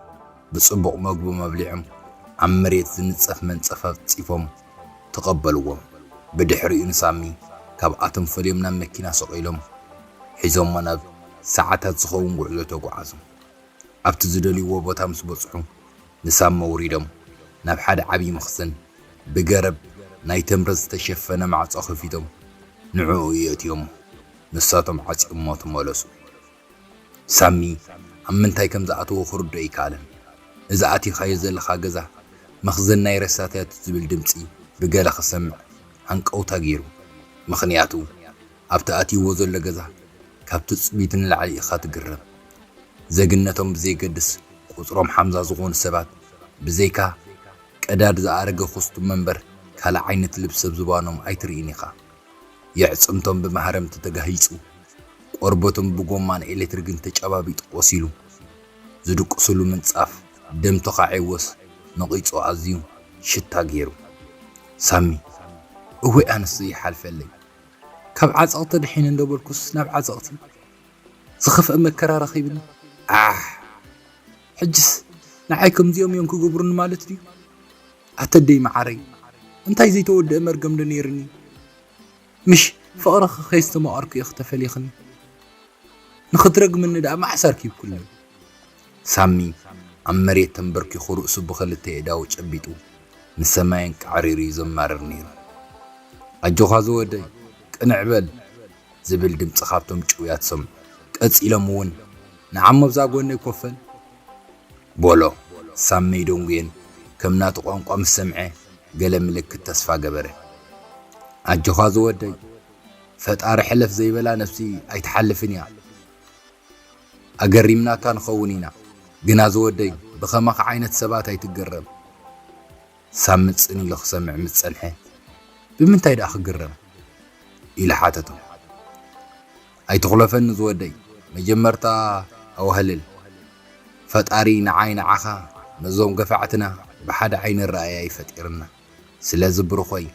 ብጽቡቕ መግቦም ኣብሊዖም ኣብ መሬት ዝንጸፍ መንጸፍ ኣንጺፎም ተቐበልዎም። ብድሕሪኡ ንሳሚ ካብኣቶም ፈልዮም ናብ መኪና ሰቒሎም ሒዞሞ ናብ ሰዓታት ዝኸውን ጉዕዞ ተጓዓዙ። ኣብቲ ዝደልይዎ ቦታ ምስ በጽሑ ንሳሚ ኣውሪዶም ናብ ሓደ ዓብዪ መኽዘን ብገረብ ናይ ተምሪ ዝተሸፈነ ማዕጾ ከፊቶም ንዕኡ የእትዮሞ። ንሳቶም ዓጽዮሞ ተመለሱ። ሳሚ ኣብ ምንታይ ከም ዝኣተወ ክርድኦ ኣይከኣለን። እዚ ኣቲኻዮ ዘለኻ ገዛ መኽዘን ናይ ሬሳታት እዩ ዝብል ድምጺ ብገለ ክሰምዕ ሃንቀውታ ገይሩ። ምኽንያቱ ኣብቲ ኣትይዎ ዘሎ ገዛ ካብ ትጽቢቱ ንላዕሊ ኢኻ ትግረም። ዜግነቶም ብዘየገድስ ቁጽሮም ሓምሳ ዝኾኑ ሰባት ብዘይካ ቀዳድ ዝኣረገ ኮስቱም እምበር ካልእ ዓይነት ልብሲ ኣብ ዝባኖም ኣይትርእይን ኢኻ። የዕጽምቶም ብማህረምቲ ተጋሂጹ፣ ቆርበቶም ብጎማን ኤሌክትሪክን ተጨባቢጡ ቆሲሉ፣ ዝድቅስሉ ምንጻፍ ደም ተኻዒዎስ ነቒጹ ኣዝዩ ሽታ ገይሩ። ሳሚ፣ እወይ ኣነስ ይሓልፈለይ። ካብ ዓጸቕቲ ድሒነ እንዶ በልኩስ ናብ ዓጸቕቲ። ዝኸፍአ መከራ ረኺብኒ። ኣሕ! ሕጅስ ንዓይ ከምዚኦም እዮም ክገብሩኒ ማለት ድዩ? ኣተደይ መዓረይ፣ እንታይ ዘይተወድአ መርገም ዶ ነይርኒ? ምሽ ፍቕርኺ ከይስተማቐርኩ ኢኺ ተፈሊኽኒ። ንኽትረግምኒ ደኣ መዓስ ኣርኪብኩኒ? ሳሚ ኣብ መሬት ተንበርኪኹ ርእሱ ብኽልተ ኣእዳዉ ጨቢጡ ንሰማይ ኣንቃዕሪሩ እዩ ዘማርር ነይሩ። ኣጆኻ ዝወደይ፣ ቅንዕ በል ዝብል ድምጺ ካብቶም ጭውያት ሰምዑ። ቀጺሎም እውን ንዓሞ ኣብዛ ጎነይ ኮፍ በል በሎ። ሳሚ ኣይደንጉየን፣ ከም ናቱ ቋንቋ ምስ ሰምዐ ገለ ምልክት ተስፋ ገበረ። ኣጆኻ ዝወደይ፣ ፈጣሪ ሕለፍ ዘይበላ ነፍሲ ኣይትሓልፍን እያ። ኣገሪምናካ ንኸውን ኢና፣ ግና ዝወደይ ብኸማኻ ዓይነት ሰባት ኣይትገረም። ሳሚ ጽን ኢሉ ክሰምዕ ምስ ጸንሐ፣ ብምንታይ ደኣ ክግረም? ኢሉ ሓተቶ። ኣይትኹለፈኒ ዝወደይ፣ መጀመርታ ኣዋህልል። ፈጣሪ ንዓይ ንዓኻ ነዞም ገፋዕትና ብሓደ ዓይኒ ኣረኣእያ እዩ ፈጢርና። ስለዚ ብሩኾይ፣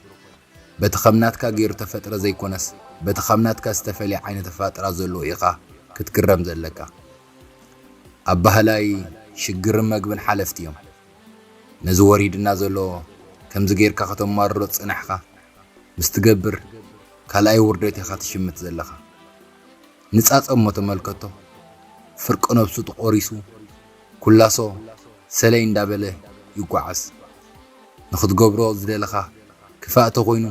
በቲ ከም ናትካ ገይሩ ተፈጥረ ዘይኮነስ፣ በቲ ከም ናትካ ዝተፈልየ ዓይነት ኣፈጣጥራ ዘለዎ ኢኻ ክትግረም ዘለካ። ኣባህላይ ሽግርን መግብን ሓለፍቲ እዮም። ነዚ ወሪድና ዘሎ ከምዚ ጌርካ ከተማርሮ ዝጸናሕካ ምስ ትገብር ካልኣይ ውርደት ኢኻ ትሽምት ዘለኻ። ንጻጸ እሞ ተመልከቶ። ፍርቂ ነብሱ ተቖሪሱ ኩላሶ ሰለይ እንዳበለ ይጓዓዝ። ንኽትገብሮ ዝደለኻ ክፋእ ተኾይኑ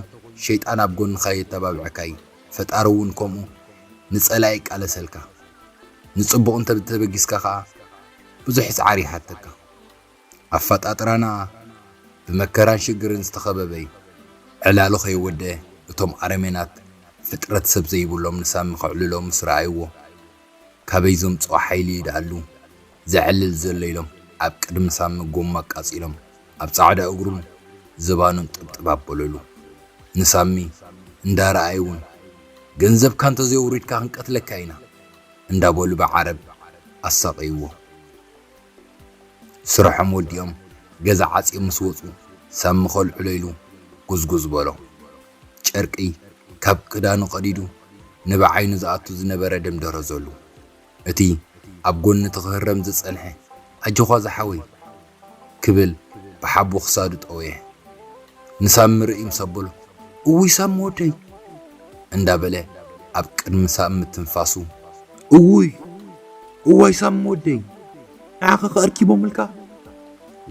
ሸይጣን ኣብ ጎንኻ የተባብዐካ እዩ። ፈጣሪ እውን ከምኡ ንጸላኢ ይቃለሰልካ። ንጽቡቕ እንተ ተበጊስካ ኸኣ ብዙሕ ጻዕሪ ይሓተካ። ኣፈጣጥራና ብመከራን ሽግርን ዝተኸበበ እዩ። ዕላሉ ከይወደአ እቶም ኣረሜናት ፍጥረት ሰብ ዘይብሎም ንሳሚ ከዕልሎ ምስ ረኣይዎ፣ ካበይ ዘምጽኦ ሓይሊ እዩ ደኣሉ ዘዕልል ዘሎ ኢሎም ኣብ ቅድሚ ሳሚ ጎማ ኣቃጺሎም ኣብ ጻዕዳ እግሩን ዝባኑን ጥብጥብ ኣበለሉ። ንሳሚ እንዳረኣዩ እውን፣ "ገንዘብካ እንተዘየውሪድካ ክንቀትለካ ኢና" እንዳበሉ ብዓረብ ኣሳቐይዎ። ስርሖም ወዲኦም ገዛ ዓጽዮም ምስ ወጹ፣ ሳሚ ከልዕሎ ኢሉ ጉዝጉዝ በሎ። ጨርቂ ካብ ክዳኑ ቀዲዱ ንብዓይኑ ዝኣቱ ዝነበረ ደም ደረዘሉ። እቲ ኣብ ጎኒ እቲ ክህረም ዝጸንሐ፣ "ኣጆኻ ዝሓወይ" ክብል ብሓቡ ክሳዱ ጠወየ። ንሳሚ ርእዩ ምስ ኣበሎ፣ "እውይ ሳሚ ወደይ" እንዳበለ ኣብ ቅድሚ ሳሚ ትንፋሱ፣ "እውይ፣ እዋይ ሳሚ ወደይ፣ ንዓኻ ከ ኣርኪቦምልካ?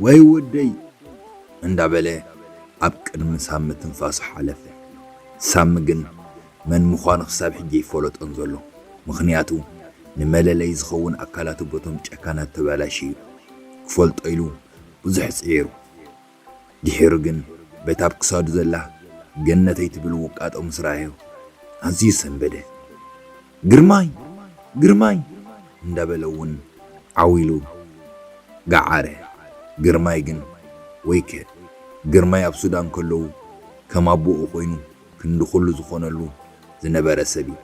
ወይ ወደይ" እንዳበለ ኣብ ቅድሚ ሳሚ ትንፋሱ ሓለፈ። ሳሚ ግን መን ምዃኑ ክሳብ ሕጂ ኣይፈለጦን ዘሎ። ምኽንያቱ ንመለለዪ ዝኸውን ኣካላቱ በቶም ጨካናት ተባላሽዩ ክፈልጦ ኢሉ ብዙሕ ጽዒሩ። ድሒሩ ግን በታ ኣብ ክሳዱ ዘላ ገነተይ ትብል ውቃጦ ምስ ረኣዮ ኣዝዩ ሰንበደ። "ግርማይ! ግርማይ!" እንዳበለ እውን ዓው ኢሉ ገዓረ። ግርማይ ግን፣ ወይከ ግርማይ ኣብ ሱዳን ከለዉ ከም ኣቦኡ ኮይኑ ክንዲ ኩሉ ዝኾነሉ ዝነበረ ሰብ እዩ።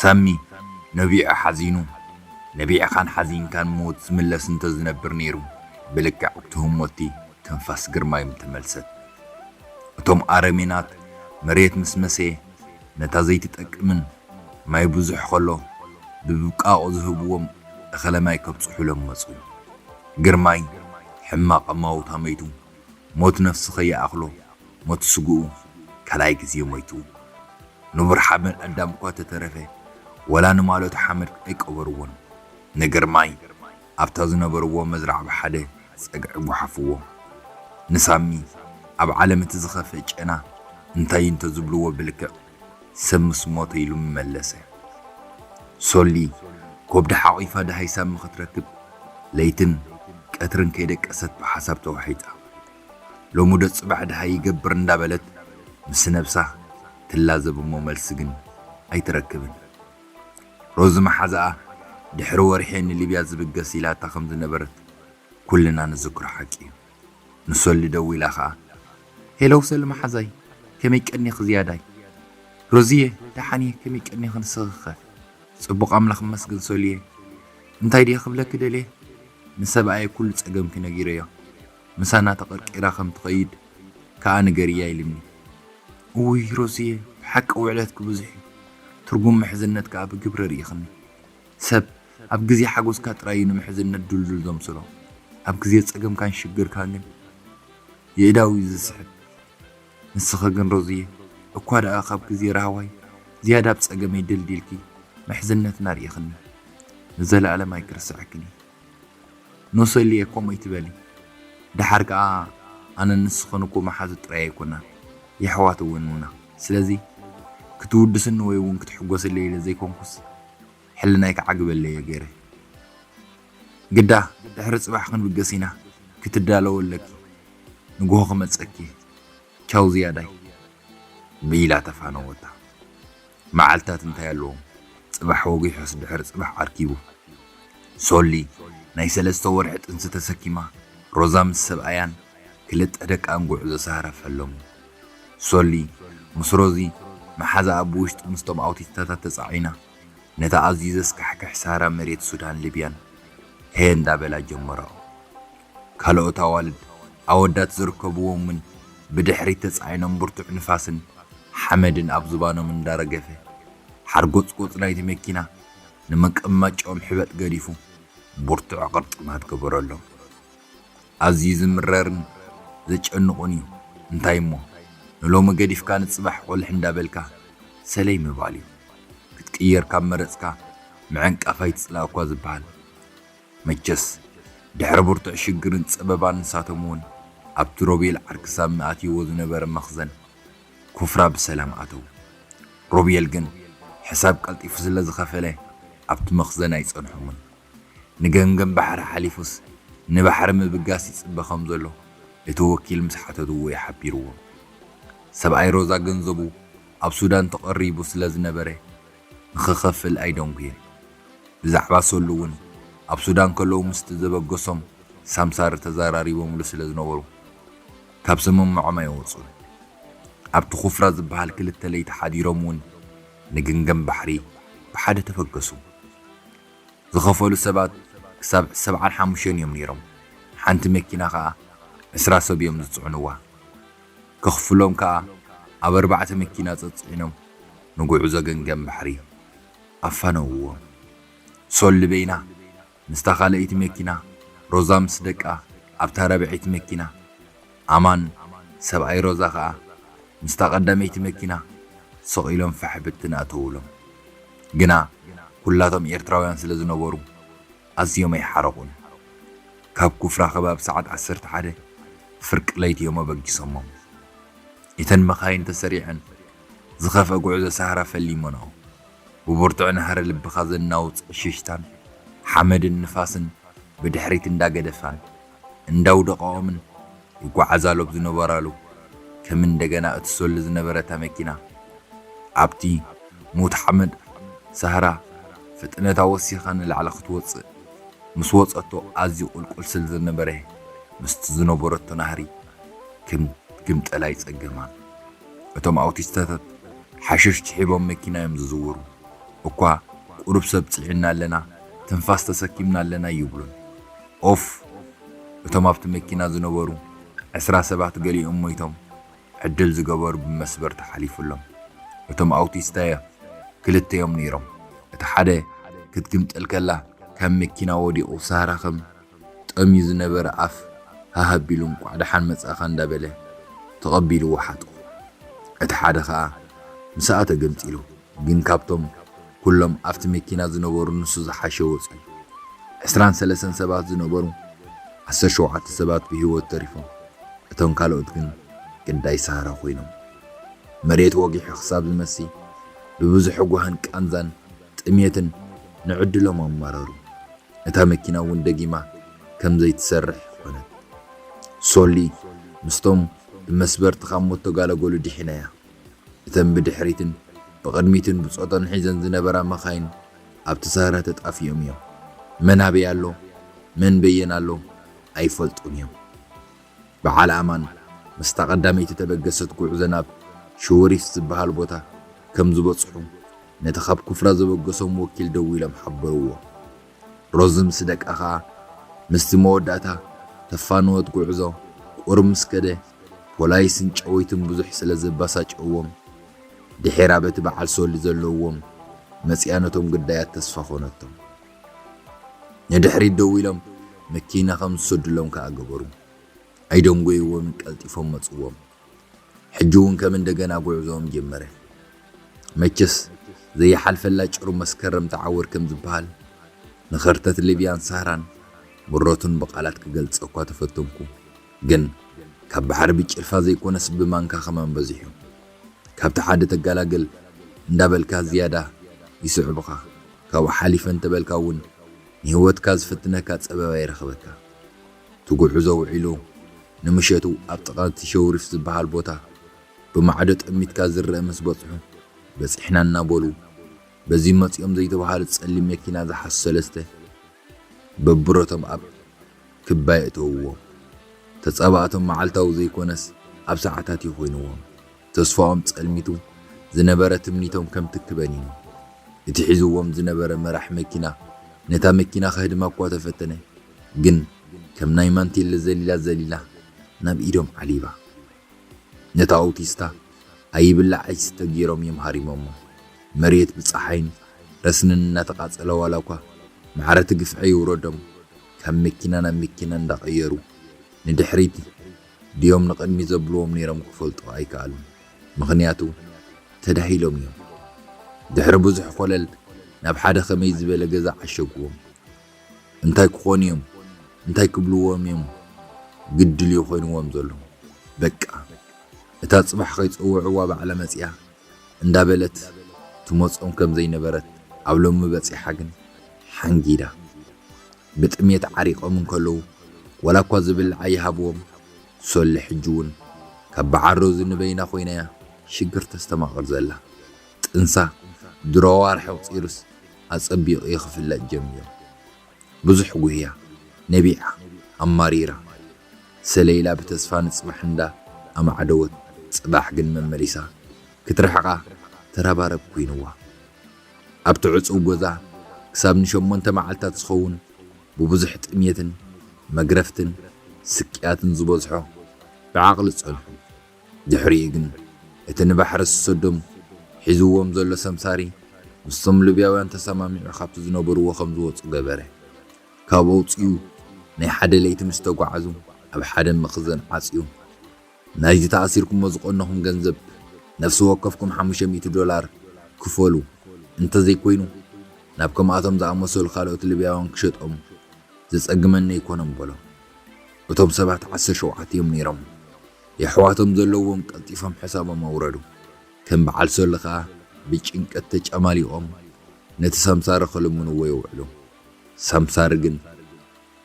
ሳሚ ነቢዑ ሓዚኑ፣ ነቢዕኻን ሓዚንካን ሞት ዝምለስ እንተዝነብር ነይሩ፣ ብልክዕ እቲ ህሞቲ ትንፋስ ግርማይ ምተመልሰት። እቶም ኣረሜናት መሬት ምስ መሰየ፣ ነታ ዘይትጠቅምን ማይ ብዙሕ ከሎ ብብቃቑ ዝህብዎም እኸለ ማይ ከብጽሑሎም መጹ። ግርማይ ሕማቕ ኣማውታ መይቱ፣ ሞት ነፍሲ ከይኣኽሎ፣ ሞት ስግኡ ካልኣይ ግዜ ሞይቱ። ንቡር ሓመድ ኣዳም እኳ ተተረፈ፣ ወላ ንማለቱ ሓመድ ኣይቀበርዎን። ንግርማይ ኣብታ ዝነበርዎ መዝራዕ ብሓደ ጸግዒ ጓሓፍዎ። ንሳሚ ኣብ ዓለም እቲ ዝኸፍእ ጨና እንታይ እንተዝብልዎ ብልክዕ ሰብ ምስ ሞተ ኢሉ ምመለሰ። ሶሊ ኮብዲ ሓቒፋ ደሃይ ሳሚ ክትረክብ ለይትን ቀትርን ከይደቀሰት ብሓሳብ ተዋሒጣ። ሎሚ ዶ ጽባሕ ደሃይ ይገብር እንዳበለት ምስ ነብሳ ትላዘብ እሞ መልሲ ግን ኣይትረክብን። ሮዚ መሓዛኣ ድሕሪ ወርሒ ንሊብያ ዝብገስ ኢላታ ከም ዝነበረት ኩልና ንዝክሮ ሓቂ እዩ። ንሶሊ ደዊላ ኸኣ፣ "ሄሎ ሰሊ መሓዛይ፣ ከመይ ቀኒኺ ዝያዳይ?" "ሮዚየ፣ ደሓን እየ፣ ከመይ ቀኒኺ ንስኺኸ?" "ጽቡቕ ኣምላኽ ይመስገን ሶሊየ። እንታይ ድየ ክብለኪ ደልየ? ንሰብኣየ ኩሉ ጸገምኪ ነጊረዮ። ምሳና ተቐርቂራ ከም ትኸይድ ከኣ ንገርያ" ኢልኒ። እውይ ሮዚየ፣ ብሓቂ ውዕለትኪ ብዙሕ እዩ። ትርጉም ምሕዝነት ከኣ ብግብሪ ርኢኽኒ። ሰብ ኣብ ግዜ ሓጎስካ ጥራይ እዩ ንምሕዝነት ድልዱል ዘምስሎ። ኣብ ግዜ ጸገምካን ሽግርካን ግን የእዳው እዩ ዝስሕብ። ንስኺ ግን ሮዝየ፣ እኳ ደኣ ካብ ግዜ ራህዋይ ዝያዳ ኣብ ጸገመይ ደልዲልኪ ምሕዝነትና ርኢኽኒ። ንዘለኣለም ኣይክርስዐክን እየ። ኖ ሰልየ፣ ከምኡ ኣይትበሊ። ደሓር ከኣ ኣነን ንስኽን እኮ መሓዙት ጥራይ ኣይኮናን፣ የሕዋት እውን ኢና። ስለዚ ክትውድስኒ ወይ እውን ክትሕጎስለይ ኢለ ዘይኮንኩስ፣ ሕልናይ ክዓግበለይ እየ ገይረ። ግዳ ድሕሪ ጽባሕ ክንብገስ ኢና፣ ክትዳለዊ ኣለኪ። ንግሆ ክመጸኪ እየ። ቻው ዝያዳይ። ብኢላ ተፋነወታ። መዓልታት እንታይ ኣለዎም? ጽባሕ ወጊሑስ ድሕሪ ጽባሕ ዓርኪቡ። ሶሊ ናይ ሰለስተ ወርሒ ጥንሲ ተሰኪማ፣ ሮዛ ምስ ሰብኣያን ክልተ ደቃን ጉዕዞ ሰሃራ ፈለሙ። ሶሊ ምስ ሮዚ መሓዛኣ ብውሽጢ ምስቶም ኣውቲስታታት ተጻዒና፣ ነታ ኣዝዩ ዘስካሕክሕ ሰሃራ መሬት ሱዳን ሊብያን ሄ እንዳበላ ጀመራኦ። ካልኦት ኣዋልድ ኣወዳት ዝርከብዎም እውን ብድሕሪት ተጻዒኖም ብርቱዕ ንፋስን ሓመድን ኣብ ዝባኖም እንዳረገፈ፣ ሓርጎጽጎጽ ናይቲ መኪና ንመቀማጫኦም ሕበጥ ገዲፉ ብርቱዕ ቅርጥማት ገበረሎም። ኣዝዩ ዝምረርን ዘጨንቑን እዩ። እንታይ እሞ፣ ንሎሚ ገዲፍካ ንጽባሕ ቆልሕ እንዳበልካ ሰለይ ምባል እዩ። ክትቅየር ካብ መረጽካ ምዕንቃፍ ኣይትጽላእ እኳ ዝበሃል። መቸስ፣ ድሕሪ ብርቱዕ ሽግርን ጸበባን ንሳቶም እውን ኣብቲ ሮቤል ዓርኪ ሳሚ ኣትይዎ ዝነበረ መኽዘን ኩፍራ ብሰላም ኣተው። ሮቤል ግን ሕሳብ ቀልጢፉ ስለ ዝኸፈለ ኣብቲ መኽዘን ኣይጸንሖምን። ንገምገም ባሕሪ ሓሊፉስ ንባሕሪ ምብጋስ ይጽበ ከም ዘሎ እቲ ወኪል ምስ ሓተትዎ እዩ ሓቢርዎም። ሰብኣይ ሮዛ ገንዘቡ ኣብ ሱዳን ተቐሪቡ ስለ ዝነበረ ንኽኸፍል ኣይደንጉየን። ብዛዕባ ሶሉ እውን ኣብ ሱዳን ከለዉ ምስቲ ዘበገሶም ሳምሳር ተዘራሪቦምሉ ስለ ዝነበሩ ካብ ስምምዖም ኣይወጹን። ኣብቲ ኩፍራ ዝበሃል ክልተ ለይቲ ሓዲሮም እውን ንገምገም ባሕሪ ብሓደ ተበገሱ። ዝኸፈሉ ሰባት ክሳብ ሰብዓን ሓሙሽተን እዮም ነይሮም። ሓንቲ መኪና ኸኣ ዕስራ ሰብ እዮም ዝጽዕንዋ። ከኽፍሎም ከኣ ኣብ ኣርባዕተ መኪና ጸጽዒኖም ንጉዕዞ ገምገም ባሕሪ ኣፋነውዎም። ሶሊ በይና ምስታ ካልኣይቲ መኪና፣ ሮዛ ምስ ደቃ ኣብታ ራብዐይቲ መኪና፣ ኣማን ሰብኣይ ሮዛ ኸኣ ምስታ ቀዳመይቲ መኪና ስቕ ኢሎም ፋሕ ብትን ኣተውሎም። ግና ኩላቶም ኤርትራውያን ስለ ዝነበሩ ኣዝዮም ኣይሓረቑን። ካብ ኩፍራ ከባቢ ሰዓት ዓሰርተ ሓደ ፍርቂ ለይቲ እዮም ኣበጊሶሞም። እተን መኻይን ተሰሪዐን ዝኸፍአ ጉዕዞ ሳህራ ፈሊሞንኦ። ብብርቱዕ ናህሪ ልብኻ ዘናውጽ ዕሽሽታን ሓመድን ንፋስን ብድሕሪት እንዳገደፋን እንዳውደቐኦምን ይጓዓዛሉ ኣብ ዝነበራሉ፣ ከም እንደገና እትሰሉ ዝነበረታ መኪና ኣብቲ ሙት ሓመድ ሳህራ ፍጥነታ ወሲኻ ንላዕሊ ክትወጽእ ምስ ወጸቶ፣ ኣዝዩ ቁልቁል ስለ ዝነበረ ምስቲ ዝነበረቶ ናህሪ ከም ግምጠል ኣይጸገማን። እቶም ኣውቲስታታት ሓሽሽ ጭሒቦም መኪና እዮም ዝዝውሩ። እኳ ቁሩብ ሰብ ጽዒና ኣለና፣ ትንፋስ ተሰኪምና ኣለና ይብሉን። ኦፍ! እቶም ኣብቲ መኪና ዝነበሩ ዕስራ ሰባት ገሊኦም ሞይቶም፣ ዕድል ዝገበሩ ብመስበር ተሓሊፉሎም። እቶም ኣውቲስታያ ክልተ እዮም ነይሮም። እቲ ሓደ ክትግምጠል ከላ ካብ መኪና ወዲቑ ሳራ ከም ጠምዩ ዝነበረ ኣፍ ሃህ ኣቢሉ እንቋዕ ደሓን መጻእካ እንዳበለ ተቐቢልዎ ሓጥቑ። እቲ ሓደ ኸኣ ምስኣ ተገምጢሉ፣ ግን ካብቶም ኩሎም ኣብቲ መኪና ዝነበሩ ንሱ ዝሓሸ ወጺኡ። ዕስራን ሰለስተን ሰባት ዝነበሩ ዓሰርተ ሸውዓተ ሰባት ብህይወት ተሪፎም። እቶም ካልኦት ግን ግዳይ ሳራ ኮይኖም። መሬት ወጊሑ ክሳብ ዝመሲ ብብዙሕ ጓህን ቃንዛን ጥሜትን ንዕድሎም ኣማረሩ። እታ መኪና እውን ደጊማ ከም ዘይትሰርሕ ኮነት። ሶሊ ምስቶም ብመስበርቲ ካብ ሞት ተጋለገሉ ድሒና እያ። እተን ብድሕሪትን ብቕድሚትን ብጾተን ሒዘን ዝነበራ መኻይን ኣብቲ ሳህራ ተጣፊኦም እዮም። መን ኣበይ ኣሎ፣ መን በየን ኣሎ ኣይፈልጡን እዮም። በዓል ኣማን ምስታ ቀዳመይቲ ተበገሰት ጉዕዞ ናብ ሽወሪፍ ዝበሃል ቦታ ከም ዝበጽሑ ነቲ ካብ ኩፍራ ዘበገሶም ወኪል ደዊሎም ሓበርዎ። ሮዝ ምስ ደቃ ኸኣ ምስቲ መወዳእታ ተፋንወት ጉዕዞ ቁሩብ ምስ ከደ ፖላይስን ጨወይትን ብዙሕ ስለ ዘባሳጨዎም ድሒራ በቲ በዓል ሶሊ ዘለዎም መጺኣ ነቶም ግዳያት ተስፋ ኾነቶም። ንድሕሪት ደው ኢሎም መኪና ከም ዝሰዱሎም ከኣ ገበሩ። ኣይደንጎይዎምን ቀልጢፎም መጽዎም። ሕጂ እውን ከም እንደገና ጉዕዞኦም ጀመረ። መቸስ ዘይሓልፈላ ጭሩ መስከረም ተዓወር ከም ዝበሃል ንኸርተት ሊብያን ሳህራን ምረቱን ብቓላት ክገልጸ እኳ ተፈተንኩ፣ ግን ካብ ባሕሪ ብጭልፋ ዘይኮነስ ብማንካ ከማን በዚሑ። ካብቲ ሓደ ተጋላገል እንዳበልካ ዝያዳ ይስዕቡኻ። ካብኡ ሓሊፈ እንተበልካ እውን ንህይወትካ ዝፍትነካ ጸበባ ይረኽበካ። እቲ ጉዕዞ ውዒሉ ንምሸቱ ኣብ ጥቓ እቲ ሸውሪፍ ዝበሃል ቦታ ብማዕዶ ጠሚትካ ዝረአ ምስ በጽሑ፣ በጺሕና እናበሉ በዚ መጺኦም ዘይተባህሉ ጸሊም መኪና ዝሓዙ ሰለስተ በብረቶም ኣብ ክባ የእተውዎም። ተጻባእቶም መዓልታዊ ዘይኮነስ ኣብ ሰዓታት እዩ ኮይንዎም። ተስፋኦም ጸልሚቱ ዝነበረ ትምኒቶም ከም ትኪ በኒኑ። እቲ ሒዝዎም ዝነበረ መራሕ መኪና ነታ መኪና ከህድማ እኳ ተፈተነ፣ ግን ከም ናይ ማንቴለ ዘሊላ ዘሊላ ናብ ኢዶም ዓሊባ። ነታ ኣውቲስታ ኣይብላዕ ኣይስተ ገይሮም እዮም ሃሪሞሞ። መሬት ብጸሓይን ረስንን እናተቓጸለ ዋላ እኳ ማዕረ እቲ ግፍዒ ይውረዶም ካብ መኪና ናብ መኪና እንዳቐየሩ ንድሕሪት ድዮም ንቕድሚት ዘብልዎም ነይሮም ክፈልጡ ኣይከኣሉን። ምኽንያቱ ተዳሂሎም እዮም። ድሕሪ ብዙሕ ኮለል ናብ ሓደ ከመይ ዝበለ ገዛ ዓሸግዎም። እንታይ ክኾኑ እዮም? እንታይ ክብልዎም እዮም? ግድል እዩ ኮይንዎም ዘሎ። በቃ እታ ጽባሕ ከይጸውዕዋ ባዕላ መጺኣ እንዳበለት ትመጾም ከም ዘይነበረት ኣብ ሎሚ በጺሓ ግን ሓንጊዳ። ብጥሜት ዓሪቖም እንከለዉ ዋላ እኳ ዝብላዕ ኣይሃብዎም። ሶሊ ሕጂ እውን ካብ በዓል ሮዚ ንበይና ኮይና እያ ሽግር ተስተማቕር ዘላ። ጥንሳ ድሮ ኣዋርሕ ኣቑጺሩስ ኣጸቢቑ እዩ ክፍለጥ ጀሚሩ። ብዙሕ ጉህያ፣ ነቢዓ፣ ኣማሪራ፣ ሰለ ኢላ ብተስፋ ንጽባሕ እንዳ ኣማዕደወት፣ ጽባሕ ግን መመሊሳ ክትርሕቓ ተረባረብ ኮይንዋ። ኣብቲ ዕጹው ገዛ ክሳብ ንሸሞንተ መዓልታት ዝኸውን ብብዙሕ ጥሜትን መግረፍትን ስቅያትን ዝበዝሖ ብዓቕሊ ጸንሑ። ድሕሪኡ ግን እቲ ንባሕሪ ዝሰዶም ሒዝዎም ዘሎ ሰምሳሪ ምስቶም ሊብያውያን ተሰማሚዑ ካብቲ ዝነበርዎ ከም ዝወጹ ገበረ። ካብኡ ኣውጺኡ ናይ ሓደ ለይቲ ምስ ተጓዓዙ ኣብ ሓደ መኽዘን ዓጽዩ፣ ናይዚ ተኣሲርኩሞ ዝቐነኹም ገንዘብ ነፍሲ ወከፍኩም ሓሙሽተ ሚእቲ ዶላር ክፈሉ፣ እንተዘይኮይኑ ናብ ከምኣቶም ዝኣመሰሉ ካልኦት ሊብያውያን ክሸጦም ዘጸግመኒ ኣይኮነን በሎም። እቶም ሰባት ዓሰርተ ሸውዓተ እዮም ነይሮም። የሕዋቶም ዘለዎም ቀልጢፎም ሕሳቦም ኣውረዱ። ከም በዓል ሶሊ ከኣ ብጭንቀት ተጨማሊቖም ነቲ ሰምሳሪ ክልምንዎ ይውዕሉ። ሰምሳሪ ግን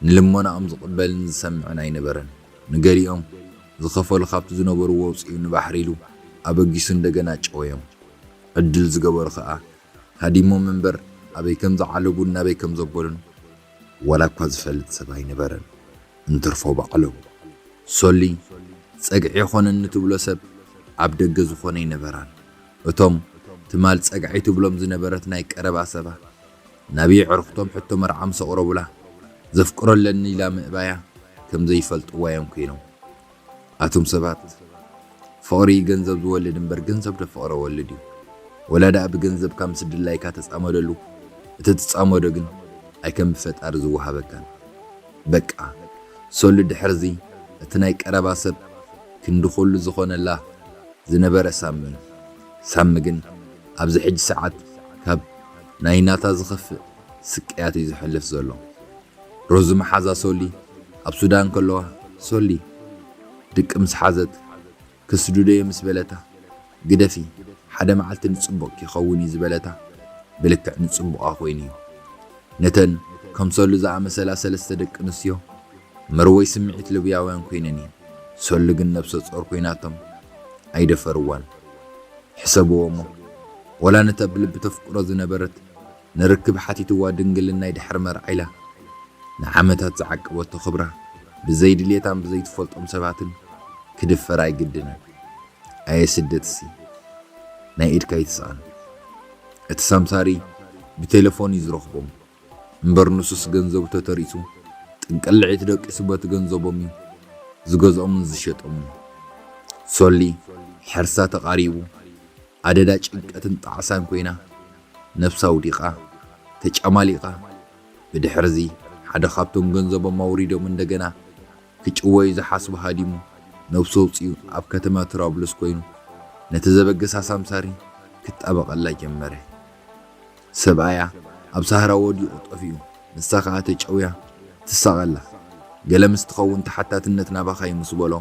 ንልመናኦም ዝቕበልን ዝሰምዕን ኣይነበረን። ንገሊኦም ዝኸፈሉ ካብቲ ዝነበርዎ ኣውጺኡ ንባሕሪ ኢሉ ኣበጊሱ እንደገና ጨወዮም። ዕድል ዝገበሩ ከኣ ሃዲሞም እምበር ኣበይ ከም ዝዓለቡን ናበይ ከም ዘበሉን ዋላ እኳ ዝፈልጥ ሰብ ኣይነበረን። እንትርፎ ባዕሎም። ሶሊ ጸግዒ ይኾነኒ ትብሎ ሰብ ኣብ ደገ ዝኾነ ኣይነበራን። እቶም ትማል ጸግዒ ትብሎም ዝነበረት ናይ ቀረባ ሰባ፣ ናብ የዕርኽቶም ሕቶ መርዓ ምስ ኣቕረቡላ፣ ዘፍቅሮ ኣለኒ ኢላ ምእባያ ከም ዘይፈልጥዋ እዮም ኮይኖም። ኣቱም ሰባት፣ ፍቕሪ ገንዘብ ዝወልድ እምበር፣ ገንዘብ ዶ ፍቕሪ ወልድ እዩ? ወላ ደኣ ብገንዘብካ ምስ ድላይካ ተጻመደሉ፣ እቲ ትጻመዶ ግን ኣይከም ብፈጣሪ ዝወሃበካን። በቃ፣ ሶሊ ድሕርዚ እቲ ናይ ቀረባ ሰብ ክንዲ ኩሉ ዝኾነላ ዝነበረ ሳሚ እዩ። ሳሚ ግን ኣብዚ ሕጂ ሰዓት ካብ ናይ ናታ ዝኸፍእ ስቅያት እዩ ዝሕልፍ ዘሎ። ሮዚ መሓዛ ሶሊ ኣብ ሱዳን ከለዋ፣ ሶሊ ድቂ ምስ ሓዘት፣ ክስድዶ እየ ምስ በለታ፣ ግደፊ፣ ሓደ መዓልቲ ንጽቡቕ ክኸውን እዩ ዝበለታ፣ ብልክዕ ንጽቡቓ ኮይኑ እዩ። ነተን ከም ሶሊ ዝኣመሰላ ሰለስተ ደቂ ኣንስትዮ መርወይ ስምዒት ልብያውያን ኮይነን እየን። ሶሊ ግን ነብሰ ጾር ኮይናቶም ኣይደፈርዋን። ሕሰብዎ እሞ፣ ወላ ነታ ብልቢ ተፍቅሮ ዝነበረት ንርክብ ሓቲትዋ ድንግልናይ ድሕሪ መርዓ ኢላ ንዓመታት ዝዓቀበቶ ክብራ ብዘይድልየታን ብዘይትፈልጦም ሰባትን ክድፈር ኣይግድንን። ኣየ ስደትሲ፣ ናይ ኢድካ ኣይትስኣን። እቲ ሳምሳሪ ብቴሌፎን እዩ ዝረኽቦም እምበር፣ ንሱስ ገንዘቡ ተተሪሱ ጥንቅልዒት ደቂሱ በቲ ገንዘቦም እዩ ዝገዝኦምን ዝሸጦምን። ሶሊ ሕርሳ ተቓሪቡ፣ ኣደዳ ጭንቀትን ጣዕሳን ኮይና፣ ነብሳ ኣውዲቓ፣ ተጫማሊቓ፣ ብድሕርዚ ሓደ ካብቶም ገንዘቦም ኣውሪዶም እንደገና ክጭወዩ ዝሓስቡ ሃዲሙ፣ ነብሱ ኣውጺኡ ኣብ ከተማ ትራብሉስ ኮይኑ፣ ነቲ ዘበገሳ ሳምሳሪ ክጣበቐላ ጀመረ። ሰብኣያ ኣብ ሳህራ ወዲቑ ጠፊኡ፣ ንሳ ከኣ ተጨውያ ትሳቐ ኣላ። ገለ ምስ ትኸውን ተሓታትነት ናባኻ እዩ ምስ በሎ፣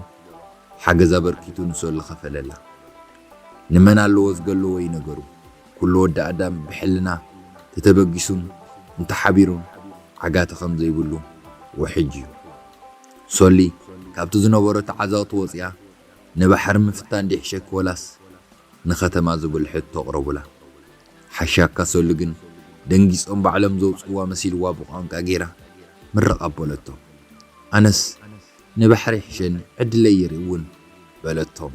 ሓገዝ ኣበርኪቱ ንሶሊ ከፈለላ። ንመን ኣለዎ ዝገለዎ እዩ ነገሩ። ኩሉ ወዲ ኣዳም ብሕልና ተተበጊሱን እንተሓቢሩን ዓጋቲ ከም ዘይብሉ ውሕጅ እዩ። ሶሊ ካብቲ ዝነበሮ ተዓዛቕቲ ወጺኣ ንባሕሪ ምፍታን ዲሕሸኪ ወላስ ንኸተማ ዝብል ሕቶ ኣቕረቡላ። ሓሻካ ሶሊ ግን ደንጊጾም ባዕሎም ዘውጽእዋ መሲልዋ ብቋንቋ ጌራ ምርቕ ኣበለቶ። ኣነስ ንባሕሪ ይሕሸኒ፣ ዕድለይ ይርኢ እውን በለቶም።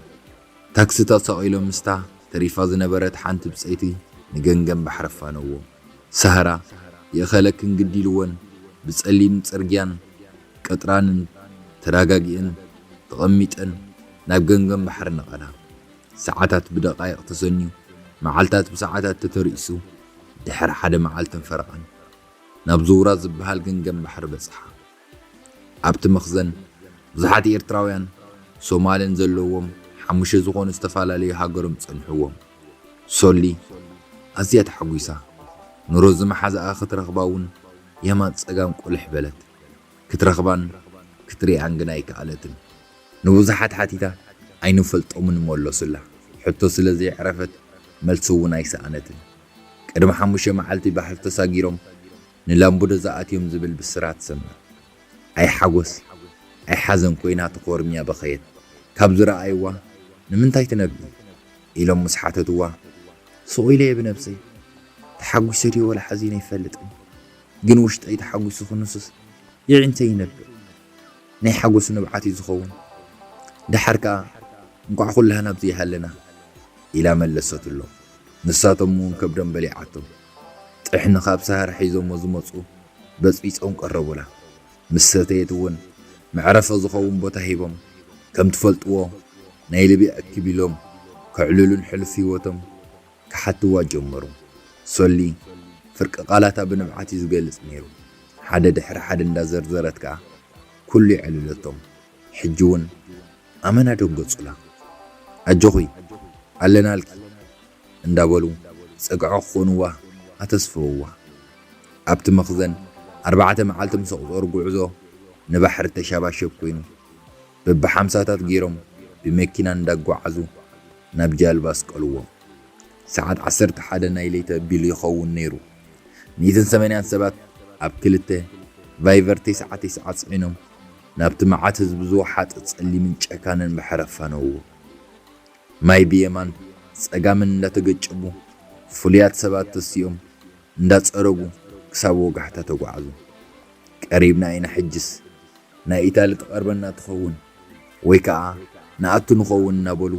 ታክሲ ተሰቒሎም ምስታ ተሪፋ ዝነበረት ሓንቲ ብጸይቲ ንገንገን ባሕሪ ኣፋነዎ። ሳህራ ይእኸለክን ግዲ ኢልወን ብጸሊም ጽርግያን ቀጥራንን ተረጋጊእን ተቐሚጠን ናብ ገንገን ባሕሪ ነቐላ። ሰዓታት ብደቓይቕ ተሰንዩ፣ መዓልታት ብሰዓታት ተተሪእሱ፣ ድሕሪ ሓደ መዓልትን ፈረቓን ናብ ዙውራ ዝበሃል ገንገን ባሕሪ በጽሓ። ኣብቲ መኽዘን ብዙሓት ኤርትራውያን ሶማልን ዘለዎም ሓሙሽተ ዝኾኑ ዝተፈላለዩ ሃገሮም ጸንሕዎም። ሶሊ ኣዝያ ተሓጒሳ። ንሮዚ መሓዛኣ ክትረኽባ እውን የማን ጸጋም ቁልሕ በለት። ክትረኽባን ክትሪኣን ግን ኣይከኣለትን። ንብዙሓት ሓቲታ ኣይንፈልጦምን መለሱላ። ሕቶ ስለ ዘየዕረፈት መልሲ እውን ኣይሰኣነትን። ቅድሚ ሓሙሽተ መዓልቲ ባሕሪ ተሳጊሮም ንላምቡደዛ ኣትዮም ዝብል ብስራት ሰምዐት። ኣይ ሓጎስ ኣይ ሓዘን ኮይና ተኾርምያ በኸየት። ካብ ዝረኣይዋ ንምንታይ ትነብዒ ኢሎም ምስ ሓተትዋ፣ ስቕ ኢለ እየ ብነብሰይ። ተሓጒሰ ድየ ወላ ሓዚነ ኣይፈልጥን፣ ግን ውሽጠይ ተሓጒሱ ክንሱስ የዒንተይ ይነብዕ። ናይ ሓጎስ ንብዓት እዩ ዝኸውን። ደሓር ከኣ እንቋዕ ኩላህና ኣብዚ ይሃለና ኢላ መለሰትሎም። ንሳቶም እውን ከብዶም በሊዓቶም። ጥሕኒ ካብ ሳህራ ሒዞሞ ዝመጹ በጽቢጾም ቀረቡላ። ምስ ሰተየት እውን መዕረፊ ዝኸውን ቦታ ሂቦም፣ ከም ትፈልጥዎ ናይ ሊብያ እክብ ኢሎም ከዕልሉን ሕሉፍ ህይወቶም ክሓትዋ ጀመሩ። ሶሊ ፍርቂ ቃላታ ብንብዓት እዩ ዝገልጽ ነይሩ። ሓደ ድሕሪ ሓደ እንዳዘርዘረት ከኣ ኩሉ የዕልለቶም። ሕጂ እውን ኣመና ደንገጹላ። ኣጆኺ ኣለናልኪ እንዳበሉ ጸግዖ ክኾንዋ ኣተስፈውዋ። ኣብቲ መኽዘን ኣርባዕተ መዓልቲ ምስ ኣቑጸሩ ጉዕዞ ንባሕሪ ተሻባሸብ ኮይኑ፣ በብሓምሳታት ገይሮም ብመኪና እንዳጓዓዙ ናብ ጃልባ ኣስቀልዎም። ሰዓት ዓሰርተ ሓደ ናይ ለይቲ ኣቢሉ ይኸውን ነይሩ። ሚእትን ሰማንያን ሰባት ኣብ ክልተ ቫይቨር ተስዓ ተስዓ ጽዒኖም ናብቲ መዓት ህዝቢ ዝወሓጠ ጸሊምን ጨካንን ባሕሪ ኣፋነውዎ። ማይ ብየማን ጸጋምን እንዳተገጨቡ ፍሉያት ሰባት ተሲኦም እንዳጸረጉ ክሳብ ወጋሕታ ተጓዓዙ። ቀሪብና ኢና ሕጅስ፣ ናይ ኢታሊ ትቐርበና ትኸውን ወይ ከኣ ንኣቱ ንኸውን እናበሉ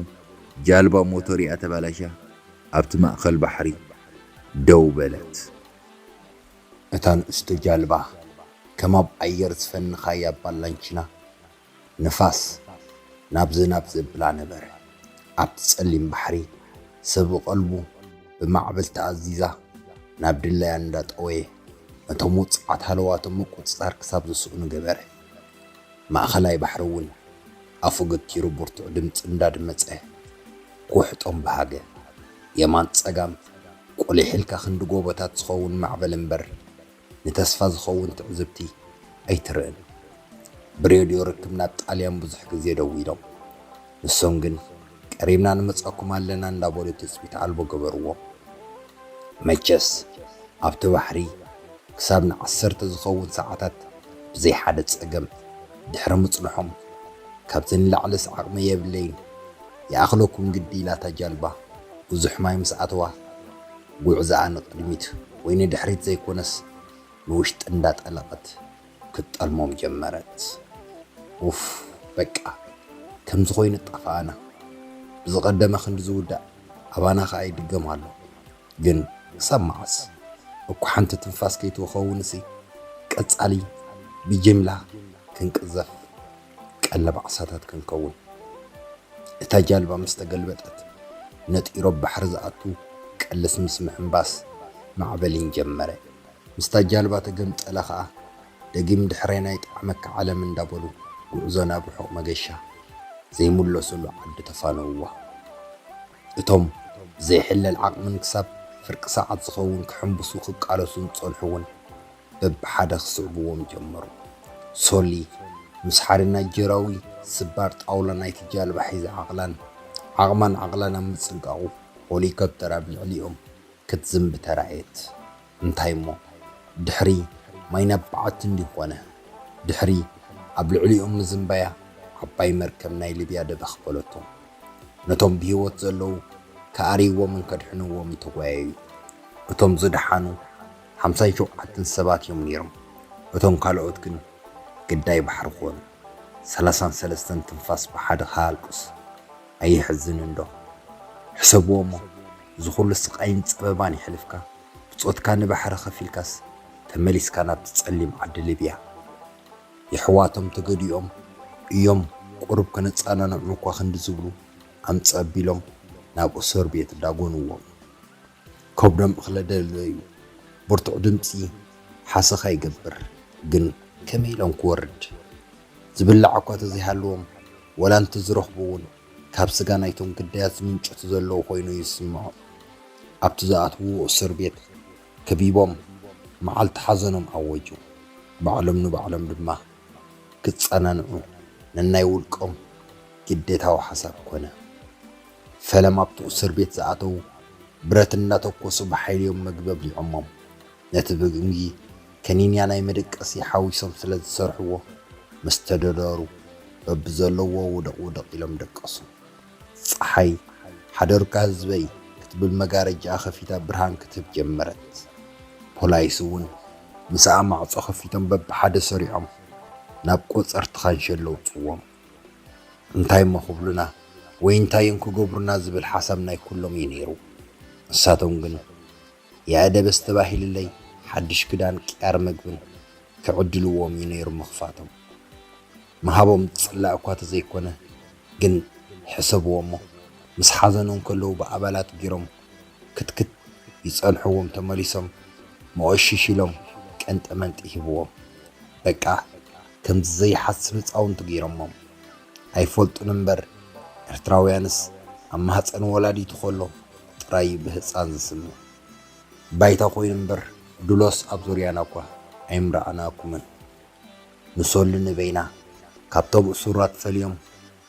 ጃልባ ሞተሪኣ ተባላሽያ ኣብቲ ማእከል ባሕሪ ደው በለት። እታ ንእሽቶ ጃልባ ከም ኣብ ኣየር ዝፈንኻያ ባላንቺና፣ ንፋስ ናብዚ ናብ ዘብላ ነበረ። ኣብቲ ጸሊም ባሕሪ ሰብ ቀልቡ ብማዕበል ተኣዚዛ ናብ ድላያ እንዳጠወየ፣ ነቶም ውጽዓት ሃለዋቶም ምቁጽጻር ክሳብ ዝስእኑ ገበረ። ማእከላይ ባሕሪ እውን ኣፉ ገቲሩ ብርቱዕ ድምጺ እንዳድመጸ ኩሕጦም በሃገ። የማን ጸጋም ቁሊሕ ኢልካ ክንዲ ጎቦታት ዝኸውን ማዕበል እምበር ንተስፋ ዝኸውን ትዕዝብቲ ኣይትርእን። ብሬድዮ ርክብ ናብ ጣልያን ብዙሕ ግዜ ደዊሎም፣ ንሶም ግን ቀሪብና ንመጻኩም ኣለና እንዳበሉ ትጽቢት ኣልቦ ገበርዎም። መቸስ ኣብቲ ባሕሪ ክሳብ ንዓሰርተ ዝኸውን ሰዓታት ብዘይ ሓደ ጸገም ድሕሪ ምጽንሖም፣ ካብዚ ንላዕልስ ዓቕሚ የብለይን፣ ይኣኽለኩም ግዲ ኢላ እታ ጃልባ ብዙሕ ማይ ምስ ኣተዋ፣ ጉዕዞኣ ንቕድሚት ወይ ንድሕሪት ዘይኮነስ ንውሽጢ እንዳጠለቐት ክትጠልሞም ጀመረት። ኡፍ፣ በቃ ከምዚ ኮይኑ ጠፋኣና። ብዝቐደመ ክንዲ ዝውዳእ ኣባና ኸኣ ይድገም ኣሎ። ግን ክሳብ መዓስ? እኳ ሓንቲ ትንፋስ ከይትኸውንሲ ቀጻሊ ብጅምላ ክንቅዘፍ ቀለብ ዓሳታት ክንከውን። እታ ጃልባ ምስ ተገልበጠት ነጢሩ ኣብ ባሕሪ ዝኣቱ ቀልስ ምስ ምሕንባስ ማዕበሊን ጀመረ። ምስታ ጃልባ ተገምጠለ ኸኣ ደጊም ድሕረይ ናይ ጠዓመካ ዓለም እንዳበሉ ጉዕዞ ናብ ርሑቕ መገሻ ዘይምለሱሉ ዓዲ ተፋነውዋ። እቶም ዘይሕለል ዓቕምን ክሳብ ፍርቂ ሰዓት ዝኸውን ክሕንብሱ ክቃለሱ ዝጸንሑ እውን በብሓደ ክስዕብዎም ጀመሩ። ሶሊ ምስ ሓደ ናይጀራዊ ስባር ጣውላ ናይቲ ጃልባ ሒዛ ዓቕላን ዓቕማን ዓቕላን ኣብ ምጽንቃቑ ሆሊኮፕተር ኣብ ልዕሊኦም ክትዝንቢ ተራእየት። እንታይ እሞ ድሕሪ ማይ ናብ በዓቲ እንዲኾነ ድሕሪ ኣብ ልዕሊኦም ምዝንባያ ዓባይ መርከብ ናይ ሊብያ ደበኽ በለቶም። ነቶም ብህይወት ዘለዉ ከኣርይዎምን ከድሕንዎምን ተጓየዩ። እቶም ዝደሓኑ ሓምሳን ሸውዓተን ሰባት እዮም ነይሮም። እቶም ካልኦት ግን ግዳይ ባሕሪ ኾኑ። ሰላሳን ሰለስተን ትንፋስ ብሓደ ክሃልቁስ ኣየሕዝንን ዶ? ሕሰብዎ እሞ፣ እዚ ኹሉ ስቓይን ጸበባን የሕሊፍካ፣ ብጾትካ ንባሕሪ ከፊልካስ ተመሊስካ ናብቲ ጸሊም ዓዲ ሊብያ። የሕዋቶም ተገዲኦም እዮም፣ ቁሩብ ከነጸናንዖም እኳ ክንዲ ዝብሉ ኣምጽእ ኣቢሎም ናብ እሱር ቤት ዳጎንዎም። ከብዶም እኽለ ደለዩ። ብርቱዕ ድምጺ ሓሰኻ ይገብር፣ ግን ከመይ ኢሎም ክወርድ? ዝብላዕ እኳ ተዘይሃለዎም፣ ወላ እንተዝረኽቡ እውን፣ ካብ ስጋ ናይቶም ግዳያት ዝምንጭቱ ዘለዉ ኮይኑ እዩ ዝስምዖም። ኣብቲ ዝኣትውዎ እሱር ቤት ከቢቦም መዓልቲ ሓዘኖም ኣወጁ። ባዕሎም ንባዕሎም ድማ ክጸናንዑ ነናይ ውልቆም ግዴታዊ ሓሳብ ኮነ። ፈለማ ኣብቲ እሱር ቤት ዝኣተዉ ብረት እናተኮሱ ብሓይሊ እዮም መግቢ ኣብሊዖሞም። ነቲ ብግምጊ ከኒንያ ናይ መደቀሲ ሓዊሶም ስለ ዝሰርሕዎ፣ ምስ ተደደሩ በብዘለዎ ውደቕ ውደቕ ኢሎም ደቀሱ። ጸሓይ፣ "ሓደርካ ህዝበይ" ክትብል መጋረጃኣ ከፊታ ብርሃን ክትህብ ጀመረት። ፖላይስ እውን ምስኣ ማዕጾ ከፊቶም በብሓደ ሰሪዖም ናብ ቆጸርቲ ካንሸሎ ኣውጽዎም። እንታይ እሞ ክብሉና ወይ እንታይ እዮም ክገብሩና ዝብል ሓሳብ ናይ ኩሎም እዩ ነይሩ። ንሳቶም ግን "ይዕደበስ ተባሂልለይ ሓድሽ ክዳን ቅያር መግብን" ክዕድልዎም እዩ ነይሩ ምኽፋቶም። ምሃቦም ዝጽላእ እኳ ተዘይኮነ፣ ግን ሕሰብዎ እሞ፣ ምስ ሓዘኑ እንከለዉ ብኣባላት ጌሮም ክትክት ይጸንሕዎም፣ ተመሊሶም መኦሽሽ ኢሎም ቀንጠመንጢ ሂብዎም። በቃ ከምዚ ዘይሓስብ ህጻውንቲ ጌሮሞም። ኣይፈልጡን እምበር፣ ኤርትራውያንስ ኣብ ማህጸን ወላዲቱ ከሎ ጥራይ እዩ ብህጻን ዝስምዕ። ባይታ ኮይኑ እምበር፣ ድሎስ ኣብ ዙርያና እኳ ኣይምረኣናኩምን። ንሶሊ ንበይና ካብቶም እሱራት ፈልዮም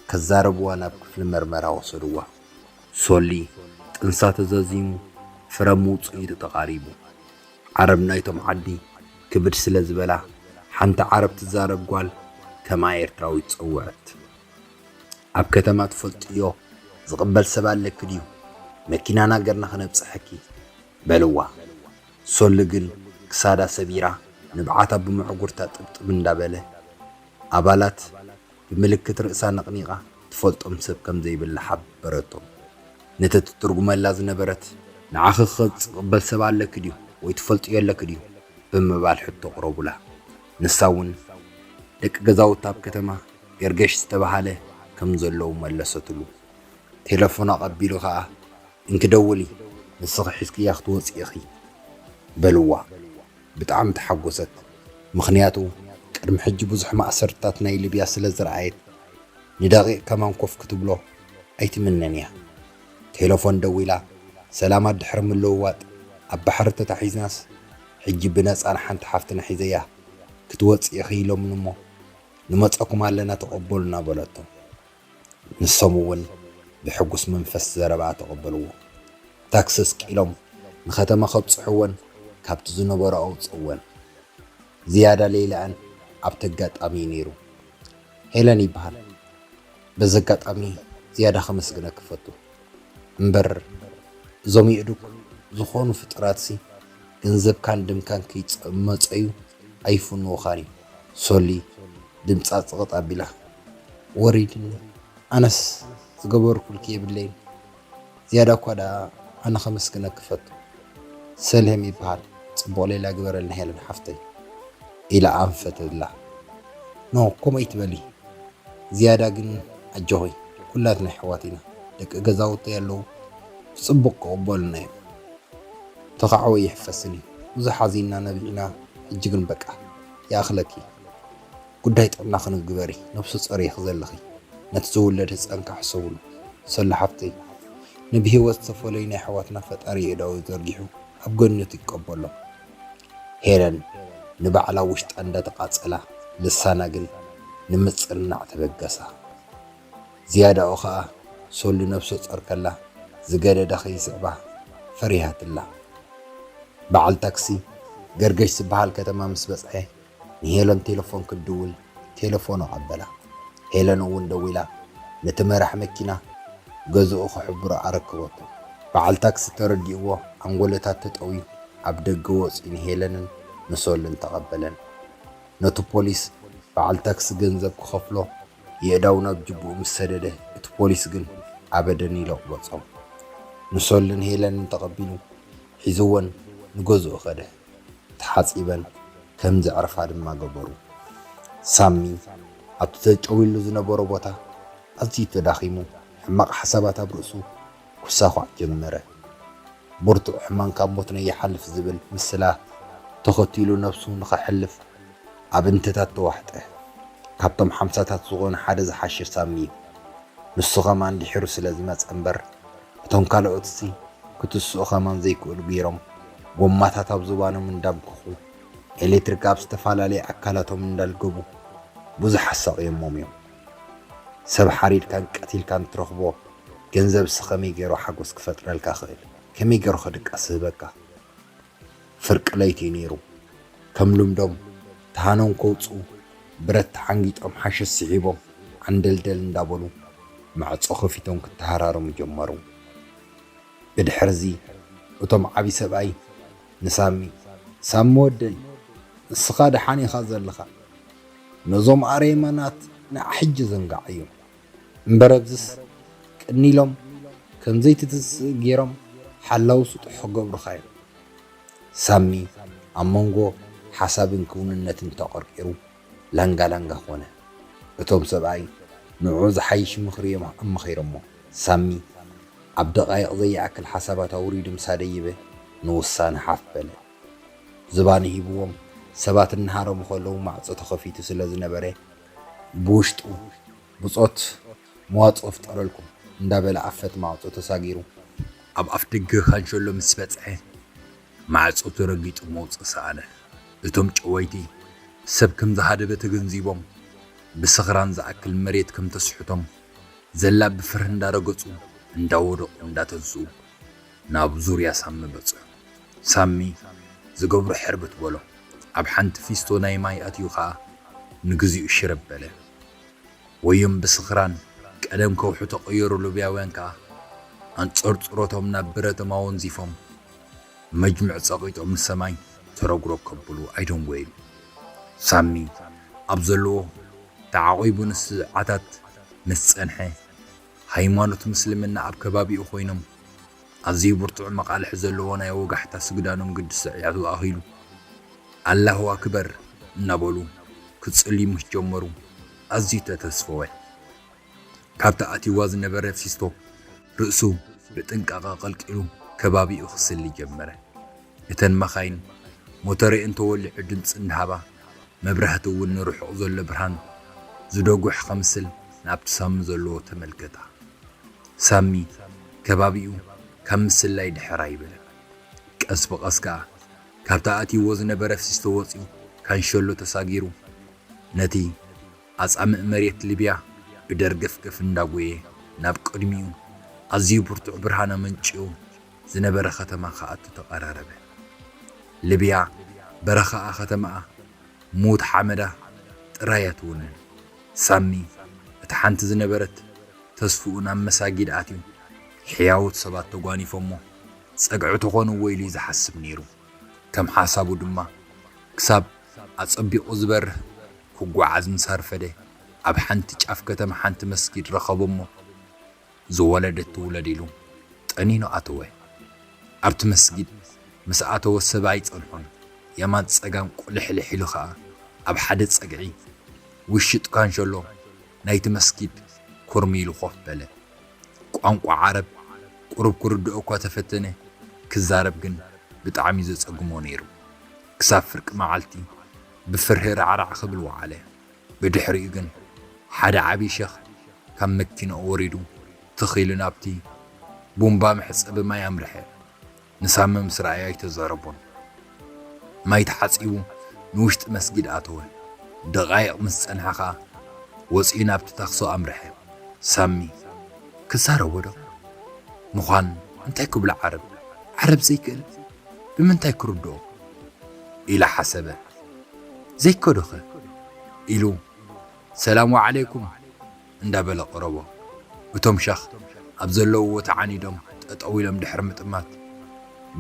ከዛረብዋ ናብ ክፍሊ መርመራ ወሰድዋ። ሶሊ ጥንሳ ተዘዚሙ፣ ፍረ ምውጽኢቱ ተቓሪቡ። ዓረብ ናይቶም ዓዲ ክብድ ስለ ዝበላ፣ ሓንቲ ዓረብ ትዛረብ ጓል ከማ ኤርትራዊት ጸውዐት። "ኣብ ከተማ ትፈልጥዮ ዝቕበል ሰብ ኣለኪ ድዩ? መኪናና ገርና ከነብጽሐኪ" በልዋ። ሶሊ ግን ክሳዳ ሰቢራ፣ ንብዓታ ብመዕጉርታ ጥብጥብ እንዳበለ፣ ኣባላት ብምልክት ርእሳ ነቕኒቓ ትፈልጦም ሰብ ከም ዘይብላ ሓበረቶም። ነቲ ትትርጉመላ ዝነበረት፣ "ንዓኺ ክቕበል ሰብ ኣለኪ ድዩ ወይ ትፈልጥዮ ኣለኪ ድዩ?" ብምባል ሕቶ ኣቕረቡላ። ንሳ እውን፣ "ደቂ ገዛውቲ ኣብ ከተማ ገርገሽ ዝተባህለ ከም ዘለዉ መለሰትሉ። ቴለፎን ኣቐቢሉ ኸኣ፣ "እንኪ ደውሊ፣ ንስኺ ሒዝክያ ክትወጺ ኢኺ" በልዋ። ብጣዕሚ ተሓጎሰት። ምኽንያቱ ቅድሚ ሕጂ ብዙሕ ማእሰርትታት ናይ ሊብያ ስለ ዝረኣየት፣ ንደቂቕ ከማን ኮፍ ክትብሎ ኣይትምነን እያ። ቴለፎን ደዊላ፣ ሰላማት ድሕሪ ምልውዋጥ፣ ኣብ ባሕሪ ተታሒዝናስ፣ ሕጂ ብነጻ ንሓንቲ ሓፍትና ሒዘያ ክትወጽእ ኢኺ ኢሎምኒ እሞ፣ ንመጸኩም ኣለና ተቐበሉና በለቶም። ንሶም እውን ብሕጉስ መንፈስ ዘረባ ተቐበልዎ። ታክሲ ስቂሎም ንኸተማ ከብጽሕወን ካብቲ ዝነበሮ ኣውጽእወን። ዝያዳ ለይለኣን ኣብቲ ኣጋጣሚ እዩ ነይሩ። ሄለን ይበሃል። በዚ ኣጋጣሚ ዝያዳ ከመስግነኪ እፈቱ። እምበር እዞም የእዱግ ዝኾኑ ፍጡራትሲ ገንዘብካን ደምካን ከይጸመጸዩ ኣይፍንዉኻን እዩ። ሶሊ ድምጻ ጽቕጥ ኣቢላ፣ "ወሪድኒ፣ ኣነስ ዝገበርኩልኪ የብለይን። ዝያዳ እኳ ደኣ ኣነ ከመስግነኪ እፈቱ። ሰሌም ይበሃል፣ ጽቡቕ ሌላ ግበረልና ሄለን ሓፍተይ" ኢላ ኣንፈተላ። "ኖ፣ ከምኡ ኣይትበሊ። ዝያዳ ግን ኣጆኺ፣ ኩላትና ኣሕዋት ኢና። ደቂ ገዛውተይ ኣለዉ፣ ብጽቡቕ ክቕበሉና እዮም። ተኻዕወ ይሕፈስኒ። ብዙሕ ሓዚንና ነቢዕና፣ ሕጂ ግን በቃ፣ ይኣኽለኪ። ጉዳይ ጥዕናኺ ግበሪ፣ ነብሰ ጾር ኢኺ ዘለኺ። ነቲ ዝውለድ ህጻንካ ሕሰብሉ። ሰሉ ሓፍተይ፣ ንብህይወት ዝተፈለዩ ናይ ኣሕዋትና ፈጣሪ የእዳዉ ዘርጊሑ ኣብ ገነቱ ይቀበሎም።" ሄለን ንባዕላ ውሽጣ እንዳተቓጸላ፣ ልሳና ግን ንምጽንናዕ ተበገሳ። ዝያዳኡ ኸኣ ሶሊ ነብሰ ጾር ከላ ዝገደደ ከይስዕባ ፈሪሃትላ። በዓል ታክሲ ገርገሽ ዝበሃል ከተማ ምስ በጽሐ፣ ንሄለን ቴለፎን ክድውል ቴለፎኑ ኣቐበላ። ሄለን እውን ደዊላ ነቲ መራሕ መኪና ገዝኡ ክሕብሮ ኣረከበቶ። በዓል ታክሲ ተረዲእዎ፣ ኣንጎለታት ተጠውዩ ኣብ ደገ ወጺኡ ንሄለንን ንሶልን ተቐበለን። ነቲ ፖሊስ በዓል ታክሲ ገንዘብ ክኸፍሎ የእዳው ናብ ጅብኡ ምስ ሰደደ፣ እቲ ፖሊስ ግን ኣበደን ኢሉ ኣቕበጾም። ንሶልን ሄለንን ተቐቢሉ ሒዝወን ንገዝኡ ከደ። ተሓጺበን ከም ዘዕርፋ ድማ ገበሩ። ሳሚ ኣብቲ ተጨዊሉ ዝነበሮ ቦታ ኣዝዩ ተዳኺሙ፣ ሕማቕ ሓሳባት ኣብ ርእሱ ክሳዃዕ ጀመረ። ብርቱዕ ሕማም ካብ ሞት ነይሓልፍ ዝብል ምስላ ተኸቲሉ ነብሱ ንኸሕልፍ ኣብ እንትታት ተዋሕጠ። ካብቶም ሓምሳታት ዝኾኑ ሓደ ዝሓሸ ሳሚ እዩ። ንሱ ኸማን ድሒሩ ስለ ዝመጸ እምበር፣ እቶም ካልኦትሲ ክትስኡ ኸማን ዘይክእሉ ገይሮም፣ ጎማታት ኣብ ዝባኖም እንዳብከኹ፣ ኤሌክትሪክ ኣብ ዝተፈላለየ ኣካላቶም እንዳልገቡ ብዙሕ ኣሳቕዮሞም እዮም። ሰብ ሓሪድካን ቀቲልካን ትረኽቦ ገንዘብሲ ከመይ ገይሩ ሓጎስ ክፈጥረልካ ክእል? ከመይ ገይሩ ከድቃስ ህበካ? ፍርቂ ለይቲ እዩ ነይሩ። ከም ልምዶም ተሃኖም ከውጽኡ ብረት ተሓንጊጦም ሓሸት ስሒቦም ዓንደልደል እንዳበሉ ማዕጾ ከፊቶም ክተሃራረሙ ጀመሩ። ብድሕርዚ እቶም ዓቢ ሰብኣይ ንሳሚ፣ "ሳሚ ወደይ፣ ንስኻ ደሓን ኢኻ ዘለኻ? ነዞም ኣሬማናት ንዓ ሕጂ ዘንግዓዮም። እምበር ኣብዝስ ቅኒ ኢሎም ከም ዘይትትስእ ገይሮም ሓላው ስጡሕ ክገብሩኻ እዮም።" ሳሚ ኣብ መንጎ ሓሳብን ክውንነትን ተቐርቂሩ ላንጋ ላንጋ ኾነ። እቶም ሰብኣይ ንዕኡ ዝሓይሽ ምኽሪ እዮም ኣመኺሮሞ። ሳሚ ኣብ ደቓይቕ ዘይኣክል ሓሳባት ኣውሪዱ ምስ ኣደይበ ንውሳነ ሓፍ በለ። ዝባኑ ሂብዎም ሰባት እናሃረሙ ከለዉ ማዕጾ ተኸፊቱ ስለ ዝነበረ ብውሽጡ ብጾት መዋጽኦ ፍጠረልኩም እንዳበለ ኣፈት ማዕጾ ተሳጊሩ ኣብ ኣፍ ደገ ካንሸሎ ምስ በጽሐ ማዕጾ ተረጊጡ መውጽእ ሰኣነ። እቶም ጨወይቲ ሰብ ከም ዝሃደበ ተገንዚቦም ብስኽራን ዝኣክል መሬት ከም ተስሕቶም ዘላ ብፍርህ እንዳረገጹ እንዳወደቑ እንዳተንስኡ ናብ ዙርያ ሳሚ በጽሑ። ሳሚ ዝገብሮ ሕርብት በሎ። ኣብ ሓንቲ ፊስቶ ናይ ማይ ኣትዩ ኸኣ ንግዚኡ ሽረብ በለ። ወዮም ብስኽራን ቀደም ከውሒ ተቐየሩ ሊብያውያን ከኣ ኣንጸርጽሮቶም ናብ ብረቶም ኣወንዚፎም መጅምዕ ጸቒጦም ንሰማይ ተረግረግ ከብሉ ኣይደንጎዩን። ሳሚ ኣብ ዘለዎ ተዓቒቡ ንስዓታት ምስ ጸንሐ ሃይማኖት ምስልምና ኣብ ከባቢኡ ኮይኖም ኣዝዩ ብርቱዕ መቓልሒ ዘለዎ ናይ ወጋሕታ ስግዳኖም ግዲ ስዕያቱ ኣኺሉ ኣላሁ ኣክበር እናበሉ ክጽልዩ ምስ ጀመሩ ኣዝዩ ተተስፈወ። ካብታ ኣትይዋ ዝነበረ ፊስቶ ርእሱ ብጥንቃቐ ቀልቂሉ ከባቢኡ ክስሊ ጀመረ። እተን መኻይን ሞተረኤን ተወሊዑ ድምፂ እንዳሃባ መብራህቲ እውን ንርሑቕ ዘሎ ብርሃን ዝደጉሕ ከምስል ናብቲ ሳሚ ዘለዎ ተመልከታ። ሳሚ ከባቢኡ ካብ ምስላይ ድሕር ኣይበለን። ቀስ ብቐስ ከኣ ካብታ ኣትይዎ ዝነበረ ፊስቶ ወፂኡ ካንሸሎ ተሳጊሩ ነቲ ኣጻምእ መሬት ሊብያ ብደርገፍገፍ እንዳጎየ ናብ ቅድሚኡ ኣዝዩ ብርቱዕ ብርሃን ኣመንጭኡ ዝነበረ ከተማ ክኣቱ ተቐራረበ። ሊብያ በረኻኣ ከተማኣ ሙት ሓመዳ ጥራይ እያ ትውንን። ሳሚ እታ ሓንቲ ዝነበረት ተስፍኡ ናብ መሳጊድ ኣትዩ ሕያውት ሰባት ተጓኒፎሞ ጸግዒ ተኾንዎ ኢሉ እዩ ዝሓስብ ነይሩ። ከም ሓሳቡ ድማ ክሳብ ኣጸቢቑ ዝበርህ ክጓዓዝ ምስ ኣርፈደ ኣብ ሓንቲ ጫፍ ከተማ ሓንቲ መስጊድ ረኸቦ እሞ ዝወለደት ትውለድ ኢሉ ጠኒኑ ኣተወ። ኣብቲ መስጊድ ምስ ኣተወ ሰብ ኣይጸንሖን። የማን ጸጋም ቁልሕልሕ ኢሉ ኸኣ ኣብ ሓደ ጸግዒ ውሽጥ ካንሸሎ ናይቲ መስጊድ ኩርም ኢሉ ኮፍ በለ። ቋንቋ ዓረብ ቁሩብ ክርድኦ እኳ ተፈተነ፣ ክዛረብ ግን ብጣዕሚ ዘጸግሞ ነይሩ። ክሳብ ፍርቂ መዓልቲ ብፍርሂ ራዕራዕ ክብል ወዓለ። ብድሕሪኡ ግን ሓደ ዓቢ ሸኽ ካብ መኪናኡ ወሪዱ ትኽ ኢሉ ናብቲ ቡምባ መሕጸቢ ማይ ኣምርሐ። ንሳሚ ምስ ረኣዮ ኣይተዛረቦን። ማይ ተሓጺቡ ንውሽጢ መስጊድ ኣተወ። ደቓይቕ ምስ ጸንሐ ኸኣ ወጺኡ ናብቲ ታክሶ ኣምርሐ። ሳሚ ክዛረቦ ዶ ምዃን እንታይ ክብሎ ዓረብ ዓረብ ዘይክእል ብምንታይ ክርድኦ ኢላ ሓሰበ። ዘይከዶኸ ኢሉ ሰላም ወዓለይኩም እንዳበለ ቀረቦ። እቶም ሸኽ ኣብ ዘለውዎ ተዓኒዶም ጠጠው ኢሎም ድሕሪ ምጥማት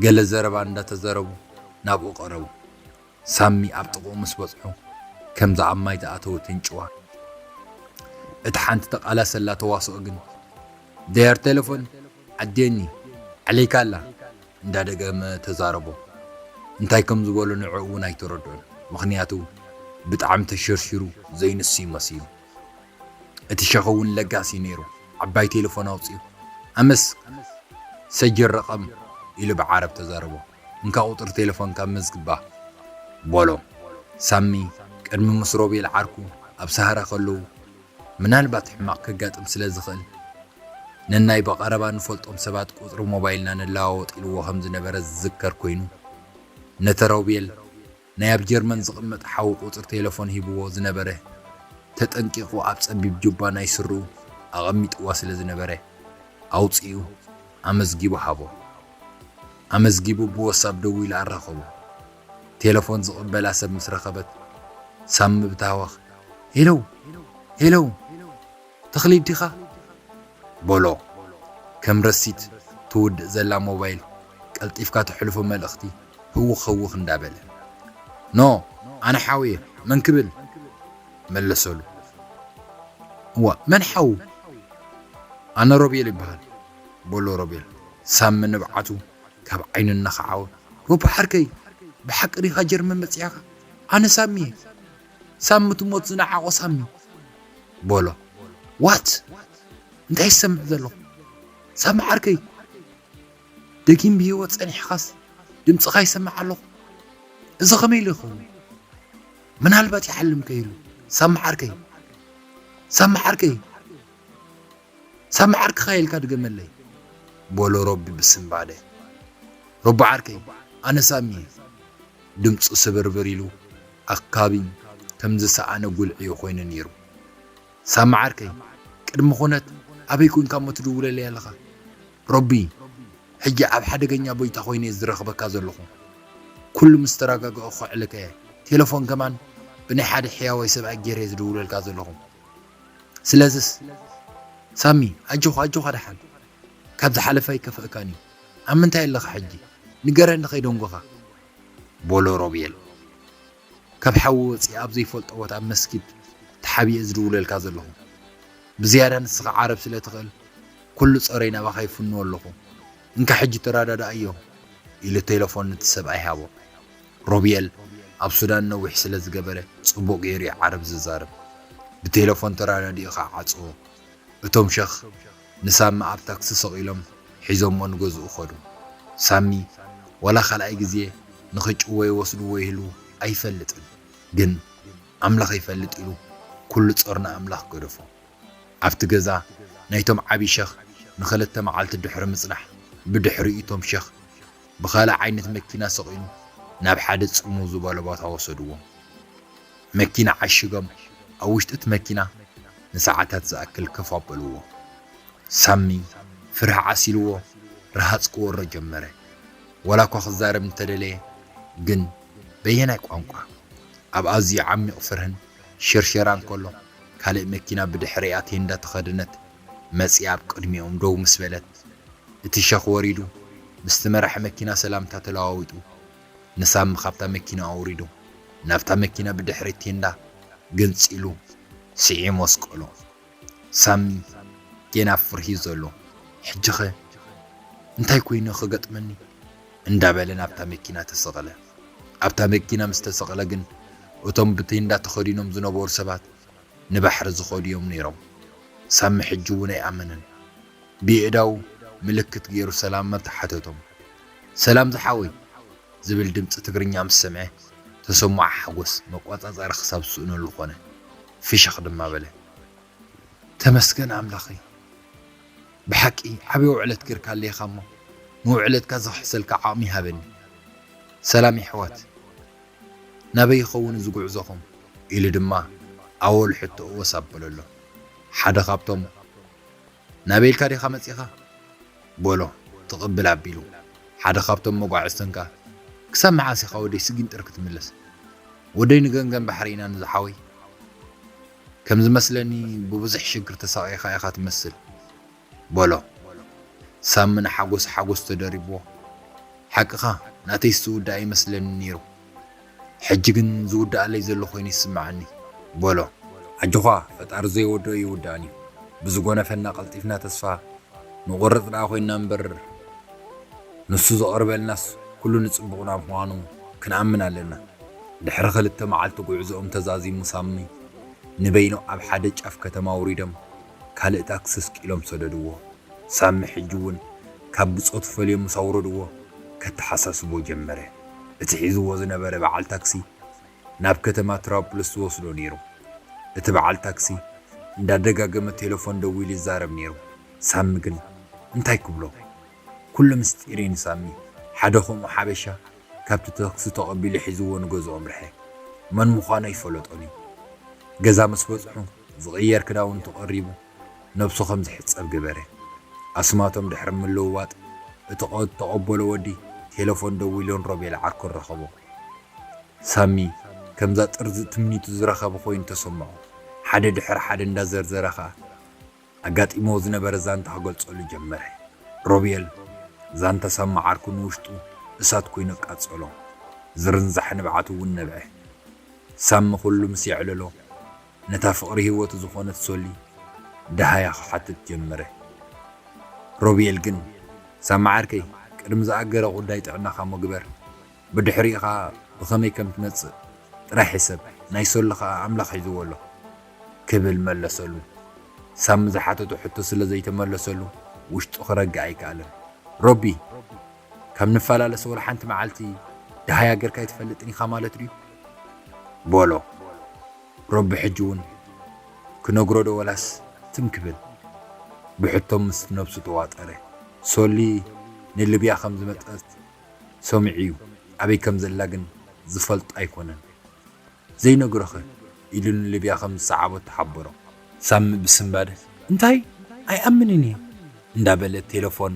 ገለ ዘረባ እንዳተዘረቡ ናብኡ ቀረቡ። ሳሚ ኣብ ጥቕኡ ምስ በጽሑ ከምዛ ኣብ ማይ ዝኣተወት እንጭዋ እታ ሓንቲ ተቓላሰላ ተዋስኦ ግን ደያር ቴሌፎን ዓድየኒ ዓለይካ ኣላ እንዳደገመ ተዛረቦ። እንታይ ከም ዝበሎ ንዕኡ እውን ኣይተረድኦን። ምኽንያቱ ብጣዕሚ ተሸርሺሩ ዘይንሱ ይመሲሉ። እቲ ሸኽ እውን ለጋሲ ነይሩ። ዓባይ ቴሌፎን ኣውፂኡ ኣመስ ሰጅር ረቐም ኢሉ ብዓረብ ተዛረቦ። እንካ ቁፅሪ ቴሌፎንካ መዝግባ በሎ። ሳሚ ቅድሚ ምስ ሮቤል ዓርኩ ኣብ ሰሃራ ከለዉ ምናልባት ሕማቕ ከጋጥም ስለ ዝኽእል ነናይ ብቐረባ ንፈልጦም ሰባት ቁፅሪ ሞባይልና ንለዋወጥ ኢልዎ ከም ዝነበረ ዝዝከር ኮይኑ ነቲ ሮቤል ናይ ኣብ ጀርመን ዝቕመጥ ሓዉ ቁጽሪ ቴለፎን ሂብዎ ዝነበረ ተጠንቂቑ ኣብ ጸቢብ ጁባ ናይ ስርኡ ኣቐሚጥዋ ስለ ዝነበረ ኣውጺኡ ኣመዝጊቡ ሃቦ። ኣመዝጊቡ ብወሳብ ደዊሉ ኣራኸቦ። ቴለፎን ዝቕበላ ሰብ ምስ ረኸበት ሳሚ ብታህዋኽ ሄሎ ሄሎ ተኽሊት ዲኻ? በሎ። ከም ረሲት ትውድእ ዘላ ሞባይል ቀልጢፍካ ተሕልፎ መልእኽቲ ህውኽ ህውኽ እንዳበለ። ኖ ኣነ ሓውየ መን ክብል? መለሰሉ። እዋ መን ሓው? ኣነ ሮቤል ይበሃል በሎ ሮቤል ሳሚ ንብዓቱ ካብ ዓይኑ እናኸዓወ። ሮባ ዓርከይ ብሓቂ ዲኻ ጀርመን መጺኣኻ? ኣነ ሳሚ እየ። ሳሚ ትሞት ዝነዓቖ ሳሚ በሎ። ዋት እንታይ ይሰምዕ ዘለኹ? ሳሚ ዓርከይ ደጊም ብህይወት ጸኒሕኻስ ድምፅኻ ይሰምዕ ኣለኹ። እዚ ኸመይ ኢሉ ይኸውን? ምናልባት ይሓልም ከይሉ ሳሚ ዓርከይ ሳሚ ዓርከይ ሳሚ ዓርክኻ ኢልካ ድገመለይ በሎ ሮቢ ብስንባደ። ሮቢ ዓርከይ ኣነ ሳሚ እየ። ድምፁ ስብርብር ኢሉ ኣካቢ ከም ዝሰኣነ ጉልዒ ኮይኑ ነይሩ። ሳሚ ዓርከይ ቅድሚ ኩነት ኣበይ ኮንካ እሞ ትድውለለይ ኣለኻ? ሮቢ ሕጂ ኣብ ሓደገኛ ቦይታ ኮይነ እየ ዝረኽበካ ዘለኹ። ኩሉ ምስ ተረጋግኦ ከውዕለካ እየ። ቴለፎን ከማን ብናይ ሓደ ሕያዋይ ሰብኣይ ገይረ እየ ዝድውለልካ ዘለኹ። ስለዝስ ሳሚ ኣጆኻ ኣጆኻ ደሓን ካብ ዝሓለፈ ኣይከፍእካን እዩ። ኣብ ምንታይ ኣለኻ ሕጂ ንገረኒ ከይደንጎኻ በሎ ሮቤል። ካብ ሓዊ ወፂኣ ኣብ ዘይፈልጦ ቦታ ኣብ መስጊድ ተሓቢኤ ዝድውለልካ ዘለኹ። ብዝያዳ ንስኻ ዓረብ ስለ ትኽእል ኩሉ ጸረይ ናባኻ ይፍንዎ ኣለኹ። እንካ ሕጂ ተረዳድኣዮ፣ ኢሉ ቴለፎን ነቲ ሰብኣይ ሃቦ። ሮቤል ኣብ ሱዳን ነዊሕ ስለ ዝገበረ ጽቡቕ ገይሩ እዩ ዓረብ ዝዛረብ። ብቴለፎን ተረዳዲኡ ኸዓ ዓጽዎ። እቶም ሸኽ ንሳሚ ኣብ ታክሲ ሰቒሎም ሒዞሞ ንገዝኡ ኸዱ። ሳሚ ዋላ ካልኣይ ግዜ ንኽጭወ ይወስድዎ ይህልዉ ኣይፈልጥን፣ ግን ኣምላኽ ይፈልጥ ኢሉ ኩሉ ጾር ንኣምላኽ ገደፎ። ኣብቲ ገዛ ናይቶም ዓቢ ሸኽ ንኽልተ መዓልቲ ድሕሪ ምጽናሕ፣ ብድሕሪኡ እቶም ሸኽ ብኻልእ ዓይነት መኪና ሰቒሉ ናብ ሓደ ጽምው ዝበለ ቦታ ወሰድዎም። መኪና ዓሺጎም ኣብ ውሽጢ እቲ መኪና ንሰዓታት ዝኣክል ከፍ ኣበልዎ። ሳሚ ፍርሒ ዓሲልዎ ረሃጽ ክወሮ ጀመረ። ዋላ እኳ ክዛረብ እንተደለየ ግን በየናይ ቋንቋ? ኣብ ኣዝዩ ዓሚቕ ፍርህን ሽርሸራን ከሎ ካልእ መኪና ብድሕሪኣ ቴንዳ ተኸደነት መጺኣ ኣብ ቅድሚኦም ደው ምስ በለት እቲ ሸኽ ወሪዱ ምስቲ መራሒ መኪና ሰላምታ ተለዋዊጡ ንሳሚ ካብታ መኪና ኣውሪዱ ናብታ መኪና ብድሕሪ ቴንዳ ግንጺሉ ስዒሙ ኣስቀሎ። ሳሚ ጌና ኣብ ፍርሂ ዘሎ፣ ሕጂኸ እንታይ ኮይኑ ክገጥመኒ? እንዳበለ ናብታ መኪና ተሰቐለ። ኣብታ መኪና ምስ ተሰቐለ ግን እቶም ብቴንዳ ተኸዲኖም ዝነበሩ ሰባት ንባሕሪ ዝኸዱ እዮም ነይሮም። ሳሚ ሕጂ እውን ኣይኣመነን። ብየእዳዉ ምልክት ገይሩ ሰላምታ ሓተቶም። ሰላም ዝሓወይ ዝብል ድምፂ ትግርኛ ምስ ሰምዐ ተሰምዖ ሓጎስ መቋፃፀሪ ክሳብ ዝስእነሉ ኮነ። ፍሽኽ ድማ በለ። ተመስገን ኣምላኸይ፣ ብሓቂ ዓብዪ ውዕለት ጌርካለይ ኢኻ እሞ ንውዕለትካ ዝኽሕሰልካ ዓቕሚ ይሃበኒ። ሰላም የሕዋት፣ ናበይ ይኸውን እዚ ጉዕዞኹም? ኢሉ ድማ ኣወል ሕቶኡ ወስ ኣበለሎ። ሓደ ካብቶም ናበይ ኢልካ ዲኻ መጺኻ? በሎ ትቕብል ኣቢሉ። ሓደ ካብቶም መጓዕዝተን ከኣ ክሳብ መዓስ ኢኻ ወደይ ስጊንጥር ክትምለስ? ወደይ ንገንገን ባሕሪ ኢና ንዝሓወይ። ከም ዝመስለኒ ብብዙሕ ሽግር ተሳቒኻ ኢኻ ትመስል። በሎ። ሳሚ ንሓጎስ ሓጎስ ተደሪብዎ። ሓቅኻ ናተይስ ዝውዳእ ኣይመስለኒ ነይሩ። ሕጂ ግን ዝውዳኣለይ ዘሎ ኮይኑ ይስምዓኒ። በሎ። ኣጆኻ ፈጣሪ ዘይወድኦ ኣይውዳእን እዩ። ብዝጎነፈና ቀልጢፍና ተስፋ ንቖርጽ ደኣ ኮይንና እምበር ንሱ ዘቕርበልናስ ኩሉ ንጽቡቕና ምዃኑ ክንኣምን ኣለና። ድሕሪ ክልተ መዓልቲ ጉዕዞኦም ተዛዚሙ ሳሚ ንበይኑ ኣብ ሓደ ጫፍ ከተማ ኣውሪዶም ካልእ ታክሲ ስቂሎም ሰደድዎ። ሳሚ ሕጂ እውን ካብ ብጾቱ ፈልዮም ምስ ኣውረድዎ ከተሓሳስቦ ጀመረ። እቲ ሒዝዎ ዝነበረ በዓል ታክሲ ናብ ከተማ ትራብሉስ ዝወስዶ ነይሩ። እቲ በዓል ታክሲ እንዳደጋገመ ቴለፎን ደዊሉ ይዛረብ ነይሩ። ሳሚ ግን እንታይ ክብሎ? ኩሉ ምስጢር እዩ ንሳሚ። ሓደ ከምኡ ሓበሻ ካብቲ ታክሲ ተቐቢሉ ሒዝዎ ንገዝኦም ርሐ። መን ምዃኑ ኣይፈለጦን እዩ። ገዛ ምስ በጽሑ ዝቕየር ክዳውንቱ ቀሪቡ ነብሱ ከም ዝሕጸብ ገበረ። ኣስማቶም ድሕሪ ምልውዋጥ እቲ ቀ-፣ ተቐበሎ ወዲ ቴለፎን ደዊሉ ንሮቤል ዓርኩ ረኸቦ። ሳሚ ከምዛ ጥርዚ ትምኒቱ ዝረኸበ ኮይኑ ተሰምዖ። ሓደ ድሕሪ ሓደ እንዳዘርዘረ ኸኣ ኣጋጢምዎ ዝነበረ ዛንታ ክገልጸሉ ጀመረ። ሮቤል ዛንታ ሳሚ ዓርኩ ንውሽጡ እሳት ኮይኑ ኣቃጸሎ። ዝርንዛሕ ንብዓቱ እውን ነብዐ። ሳሚ ኩሉ ምስ የዕለሎ ነታ ፍቕሪ ህይወቱ ዝኾነት ሶሊ ደሃያ ክሓትት ጀመረ። ሮቤል ግን ሳሚ ዓርከይ ቅድሚ ዝኣገረ ጉዳይ ጥዕናኻ እሞ ግበር። ብድሕሪኡ ኸኣ ብኸመይ ከም ትመጽእ ጥራይ ሕሰብ፣ ናይ ሶሊ ኸኣ ኣምላኽ ሒዝዎ ኣሎ ክብል መለሰሉ። ሳሚ ዝሓተቶ ሕቶ ስለ ዘይተመለሰሉ ውሽጡ ክረግእ ኣይከኣለን። ሮቢ፣ ካብ ንፈላለስ ወላ ሓንቲ መዓልቲ ደሃያ ጌርካ ኣይትፈልጥን ኢኻ ማለት ድዩ? በሎ። ሮቢ ሕጂ እውን ክነግሮ ዶ ወላስ ትም ክብል ብሕቶ ምስ ነብሱ ተዋጠረ። ሶሊ ንሊብያ ከም ዝመጸት ሰሚዑ እዩ። ኣበይ ከም ዘላ ግን ዝፈልጦ ኣይኮነን። ዘይነግሮኸ? ኢሉ ንሊብያ ከም ዝሰዓቦ ተሓበሮ። ሳሚ ብስንባደ እንታይ? ኣይኣምንን እየ እንዳበለ ቴለፎን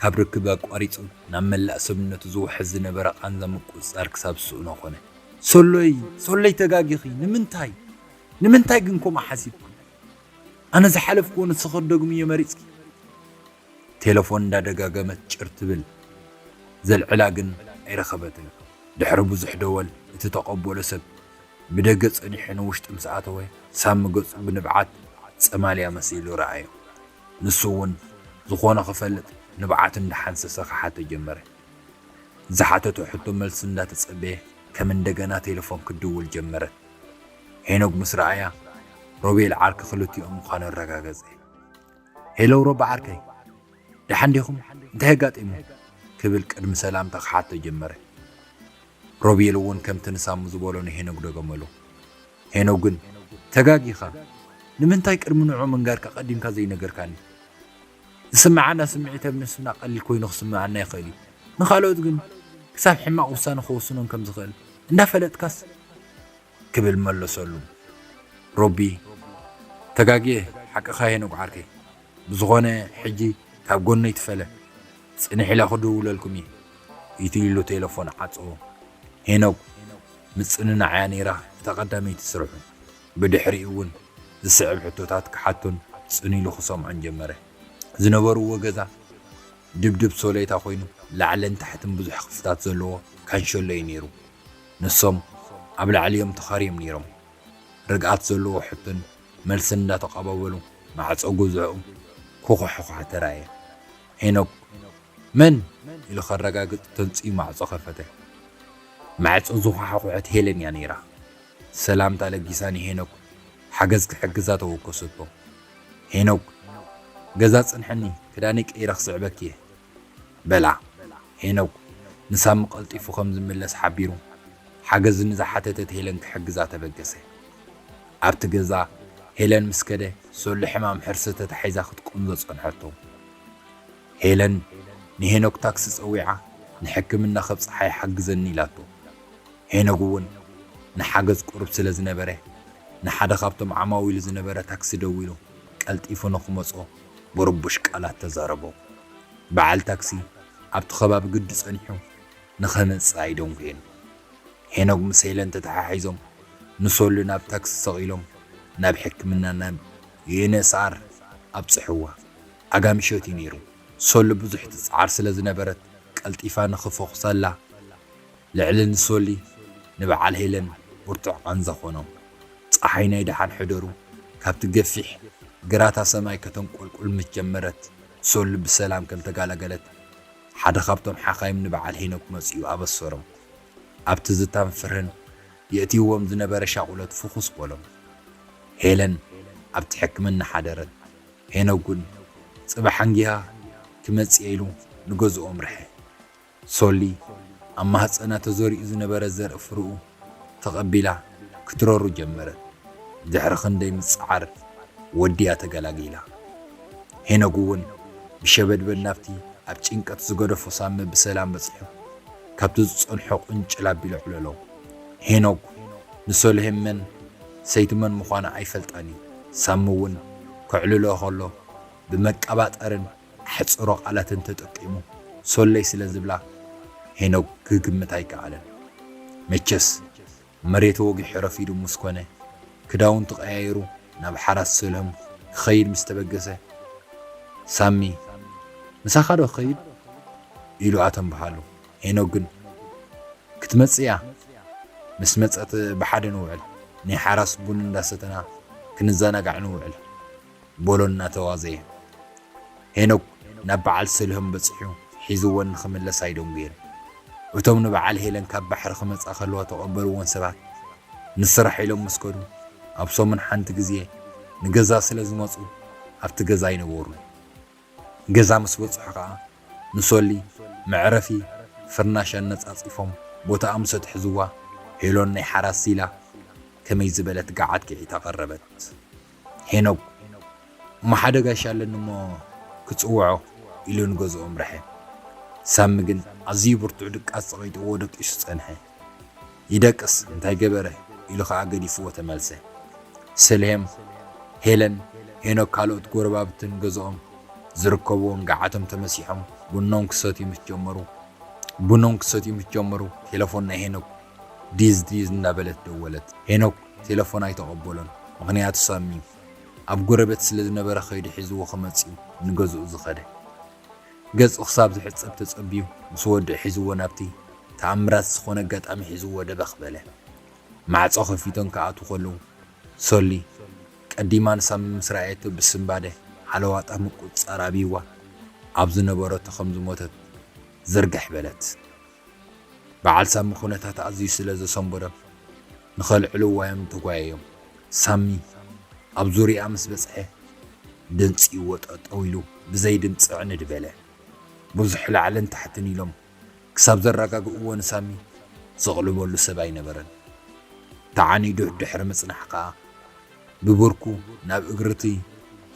ካብ ርክብ ኣቋሪጹ ናብ መላእ ሰብነቱ ዝውሕዝ ዝነበረ ቃንዛ ምቁጽጻር ክሳብ ዝስእኖ ኮነ። ሶሎይ፣ ሶሎይ ተጋጊኺ። ንምንታይ? ንምንታይ ግን ከምኡ ሓሲብኩ? ኣነ ዝሓለፍክዎ ንስኺ ክትደግምዮ መሪጽኪ። ቴለፎን እንዳደጋገመት ጭር ትብል ዘልዕላ ግን ኣይረኸበትን። ድሕሪ ብዙሕ ደወል እቲ ተቐበሎ ሰብ ብደገ ጸኒሑ ንውሽጢ ምስ ኣተወ ሳሚ ገጹ ብንብዓት ጸማልያ መሲሉ ረኣዮ። ንሱ እውን ዝኾነ ክፈልጥ ንብዓት እንዳሓንሰሰ ክሓቶ ጀመረ። ዝሓተቶ ሕቶ መልሲ እንዳተጸበየ ከም እንደገና ቴሌፎን ክድውል ጀመረት። ሄኖግ ምስ ረኣያ ሮቤል ዓርኪ ክልቲኦም ምዃኑ ኣረጋገጸ። "ሄሎ ሮባ ዓርከይ፣ ደሓን ዲኹም? እንታይ ኣጋጢሙ?" ክብል ቅድሚ ሰላምታ ክሓቶ ጀመረ። ሮቤል እውን ከምቲ ንሳሙ ዝበሎ ንሄኖግ ደገመሉ። ሄኖግ ግን፣ "ተጋጊኻ፣ ንምንታይ ቅድሚ ንዑ ምንጋርካ ቀዲምካ ዘይነገርካኒ? ዝስምዓና ስምዒት ኣብ ነፍስና ቀሊል ኮይኑ ክስምዓና ይኽእል እዩ። ንኻልኦት ግን ክሳብ ሕማቕ ውሳነ ክወስኖም ከም ዝኽእል እንዳፈለጥካስ?" ክብል መለሰሉ። ሮቢ፣ "ተጋግየ፣ ሓቅኻ ሄኖግ ዓርከይ። ብዝኾነ ሕጂ ካብ ጎነይ ትፈለ። ጽንሕ ኢለ ክድውለልኩም እየ" ኢሉ ቴሌፎን ዓጽዎ። ሄኖግ ምጽንናዕያ ነይራ እታ ቀዳመይቲ ስርሑ። ብድሕሪኡ እውን ዝስዕብ ሕቶታት ክሓቶን ጽን ኢሉ ክሰምዖን ጀመረ። ዝነበርዎ ገዛ ድብድብ ሶሌታ ኮይኑ ላዕልን ታሕትን ብዙሕ ክፍልታት ዘለዎ ካንሸሎ እዩ ነይሩ። ንሶም ኣብ ላዕሊ እዮም ተኻርዮም ነይሮም። ርግኣት ዘለዎ ሕቶን መልስን እንዳተቐባበሉ ማዕጾ ገዝኦም ክኹሕኳሕ ተራእየ። ሄኖክ፣ "መን?" ኢሉ ከረጋግጽ ተንጽዩ ማዕጾ ከፈተ። ማዕጾ ዝኹሓኹሐት ሄለን እያ ነይራ። ሰላምታ ለጊሳ ንሄኖክ ሓገዝ ክሕግዛ ተወከሰቶ። "ሄኖክ፣ ገዛ ጽንሐኒ፣ ክዳነይ ቀይረ ክስዕበኪ እየ" በላ። ሄኖክ ንሳሚ ቀልጢፉ ከም ዝምለስ ሓቢሩ፣ ሓገዝ ንዝሓተተት ሄለን ክሕግዛ ተበገሰ። ኣብቲ ገዛ ሄለን ምስ ከደ፣ ሶሊ ሕማም ሕርሲ ተታሒዛ ክትቁንዞ ጸንሐቶ። ሄለን ንሄኖክ ታክሲ ጸዊዓ፣ "ንሕክምና ከብጽሓ ይሓግዘኒ" ኢላቶ። ሄኖግ እውን ንሓገዝ ቅሩብ ስለ ዝነበረ፣ ንሓደ ካብቶም ዓማዊሉ ዝነበረ ታክሲ ደዊሉ ቀልጢፉ ንኽመጾ ብርቡሽ ቃላት ተዛረቦ። በዓል ታክሲ ኣብቲ ከባቢ ግዲ ጸኒሑ ንኸመጽእ ኣይደንጉየን። ሄኖግ ምስ ሄለን ተተሓሒዞም ንሶሊ ናብ ታክሲ ሰቒሎም ናብ ሕክምና ናብ ዩ ኤን ኤስ ኣር ኣብጽሕዋ። ኣጋ ምሸት እዩ ነይሩ። ሶሊ ብዙሕ ትጽዓር ስለ ዝነበረት ቀልጢፋ ንኽፈኹሰላ ልዕሊ ንሶሊ ንበዓል ሄለን ብርቱዕ ቃንዛ ኾኖም። ጸሓይ ናይ ደሓን ሕደሩ ካብቲ ገፊሕ ግራታ ሰማይ ከተንቆልቁል ምስ ጀመረት፣ ሶሊ ብሰላም ከም ተጋላገለት ሓደ ካብቶም ሓኻይም ንበዓል ሄኖክ መጺኡ ኣበሰሮም። ኣብቲ ዝታን ፍርህን የእትይዎም ዝነበረ ሻቑሎት ፍኹስ በሎም። ሄለን ኣብቲ ሕክምና ሓደረት። ሄኖክ ግን ጽባሕ ኣንጊሃ ክመጽእ ኢሉ ንገዝኦም ርሐ። ሶሊ ኣብ ማህጸና ተዘሪኡ ዝነበረ ዘርኢ ፍርኡ ተቐቢላ ክትረሩ ጀመረት። ድሕሪ ክንደይ ምጽዓር ወዲያ ተገላጊላ። ሄኖግ እውን ብሸበድበድ ናብቲ ኣብ ጭንቀት ዝገደፎ ሳሚ ብሰላም በጺሑ ካብቲ ዝጸንሖ ቁንጭል ኣቢሉ ኣዕለሎ። ሄኖግ ንሶሊ መን ሰይቲ መን ምዃና ኣይፈልጣን እዩ። ሳሚ እውን ከዕልሎ ከሎ ብመቀባጠርን ኣሕጽሮ ቃላትን ተጠቂሙ ሶለይ ስለ ዝብላ ሄኖግ ክግምት ኣይከኣለን። መቸስ መሬት ወጊሑ ረፊዱ ምስ ኮነ፣ ክዳውንቱ ቀያይሩ ናብ ሓራስ ሰልሆም ክኸይድ ምስ ተበገሰ፣ ሳሚ፣ "ምሳኻ ዶ ክኸይድ?" ኢሉ ኣተንብሃሉ። ሄኖግ ግን፣ "ክትመጽእ እያ፣ ምስ መጸት ብሓደ ንውዕል፣ ናይ ሓራስ ቡን እንዳሰተና ክንዘናጋዕ ንውዕል" በሎ እናተዋዘየ። ሄኖክ ናብ በዓል ሰልሆም በጺሑ ሒዝወን ንኽምለስ ኣይደንጉየን። እቶም ንበዓል ሄለን ካብ ባሕሪ ክመጻ ከለዋ ተቐበልወን ሰባት ንስራሕ ኢሎም ምስ ከዱ፣ ኣብ ሰሙን ሓንቲ ግዜ ንገዛ ስለ ዝመጹ ኣብቲ ገዛ ኣይነበሩን። ገዛ ምስ በጽሑ ከኣ ንሶሊ መዕረፊ ፍርናሽ ኣነጻጺፎም ቦታኣ ምስ ኣትሕዝዋ፣ ሄሎን ናይ ሓራስ ኢላ ከመይ ዝበለት ገዓት ግዒታ ቀረበት። ሄኖክ፣ "እሞ ሓደ ጋሻ ኣለኒ እሞ ክጽውዖ" ኢሉ ንገዝኦም ርሐ። ሳሚ ግን ኣዝዩ ብርቱዕ ድቃስ ጸቒጥዎ ደቂሱ ጸንሐ። "ይደቅስ፣ እንታይ ገበረ?" ኢሉ ኸኣ ገዲፍዎ ተመልሰ። ሰልሄም፣ ሄለን፣ ሄኖክ ካልኦት ጎረባብትን ገዝኦም ዝርከብዎም ገዓቶም ተመሲሖም ቡኖም ክሰትዩ ምስ ጀመሩ፣ ቡኖም ክሰትዩ ምስ ጀመሩ፣ ቴሌፎን ናይ ሄኖክ ዲዝ ዲዝ እናበለት ደወለት። ሄኖክ ቴሌፎን ኣይተቐበሎን፣ ምኽንያቱ ሳሚ ኣብ ጎረቤት ስለ ዝነበረ ከይዱ ሒዝዎ ክመጽእ እዩ ንገዝኡ ዝኸደ። ገጹ ክሳብ ዝሕጸብ ተጸብዩ፣ ምስ ወድኡ ሒዝዎ ናብቲ ተኣምራት ዝኾነ ኣጋጣሚ ሒዝዎ ደበኽ በለ። ማዕጾ ከፊቶም ክኣትዉ ከለዉ፣ ሶሊ ቀዲማ ንሳሚ ምስ ረኣየቶ ብስንባደ ሃለዋጣ ምቁጽጻር ኣብይዋ፣ ኣብ ዝነበረቶ ከም ዝሞተት ዝርግሕ በለት። በዓል ሳሚ ኩነታት ኣዝዩ ስለ ዘሰንበዶም ንኸልዕልዋ እዮም ተጓየዮም። ሳሚ ኣብ ዙርያኣ ምስ በጽሐ ደንጺዎ ጠጠው ኢሉ ብዘይ ድምጺ ዕንድ በለ። ብዙሕ ላዕልን ታሕትን ኢሎም ክሳብ ዘረጋግእዎ ንሳሚ ዘቕልበሉ ሰብ ኣይነበረን። ተዓኒዱ ድሕሪ ምጽናሕ ከኣ ብብርኩ ናብ እግሪ እቲ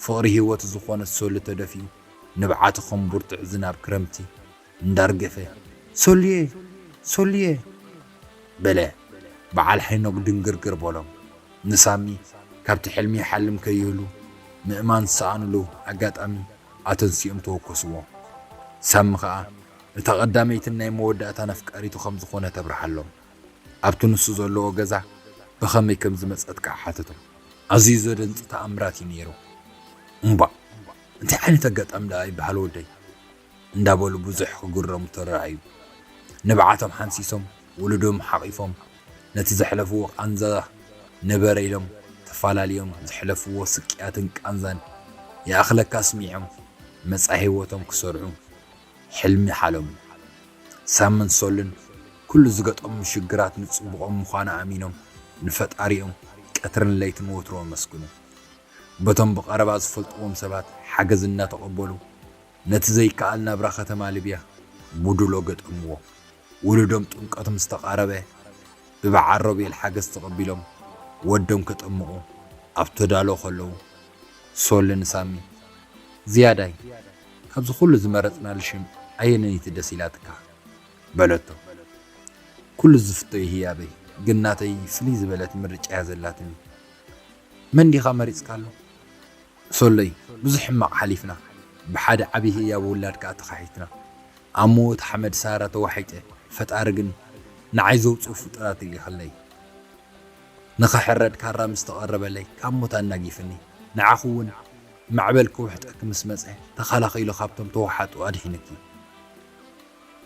ፍቕሪ ህይወቱ ዝኾነት ሶሊ ተደፊኡ ንብዓቲ ከም ብርቱዕ ዝናብ ክረምቲ እንዳርገፈ "ሶልየ! ሶልየ!" በለ። በዓል ሄኖክ ድንግርግር በሎም። ንሳሚ ካብቲ ሕልሚ ይሓልም ከይህሉ ምእማን ዝሰኣኑሉ ኣጋጣሚ ኣተንሲኦም ተወከስዎ። ሳሚ ኸኣ እታ ቀዳመይትን ናይ መወዳእታን ኣፍቃሪቱ ከም ዝኾነ ተብርሃሎም። ኣብቲ ንሱ ዘለዎ ገዛ ብኸመይ ከም ዝመጸት ከኣ ሓተቶም። ኣዝዩ ዘደንጽ ተኣምራት እዩ ነይሩ። "እምባእ፣ እንታይ ዓይነት ኣጋጣሚ ደኣ ይበሃል ወደይ?" እንዳበሉ ብዙሕ ክግረሙ ተረኣዩ። ንብዓቶም ሓንሲሶም፣ ውሉዶም ሓቒፎም፣ ነቲ ዘሕለፍዎ ቃንዛ ነበረ ኢሎም ተፋላልዮም ዘሕለፍዎ ስቅያትን ቃንዛን ይኣኽለካ ኣስሚዖም መጻኢ ህይወቶም ክሰርዑ ሕልሚ ሓለሙ። ሳምን ሶልን ኩሉ ዝገጠሙ ሽግራት ንጽቡቖም ምዃኑ ኣሚኖም ንፈጣሪኦም ቀትርን ለይትን ወትሩ ኣመስግኑ። በቶም ብቐረባ ዝፈልጥዎም ሰባት ሓገዝ እናተቐበሉ ነቲ ዘይከኣል ናብራ ከተማ ሊብያ ብድሎ ገጠምዎ። ውሉዶም ጥምቀት ምስ ተቓረበ ብበዓል ሮቤል ሓገዝ ተቐቢሎም ወዶም ከጠምቑ ኣብ ተዳሎ ከለዉ ሶል ንሳሚ "ዝያዳይ ካብዚ ኩሉ ዝመረጽናሉ ሽም ኣየነይቲ ደስ ኢላትካ?" በለቶ። "ኩሉ ዝፍቶ እዩ ህያበይ፣ ግን ናተይ ፍልይ ዝበለት ምርጫ እያ ዘላትኒ። መን ዲኻ መሪጽካሉ?" "ሶለይ፣ ብዙሕ ሕማቕ ሓሊፍና። ብሓደ ዓቢ ህያብ ውላድ ከኣ ተኻሒትና። ኣብ ምዉት ሓመድ ሳራ ተዋሒጠ፣ ፈጣሪ ግን ንዓይ ዘውጽኡ ፍጡራት ይልእኸለይ። ንኽሕረድ ካራ ምስ ተቐረበለይ፣ ካብ ሞት ኣናጊፍኒ። ንዓኺ እውን ማዕበል ክውሕጠኪ ምስ መጸ፣ ተኸላኺሉ ካብቶም ተወሓጡ ኣድሒኑኪ።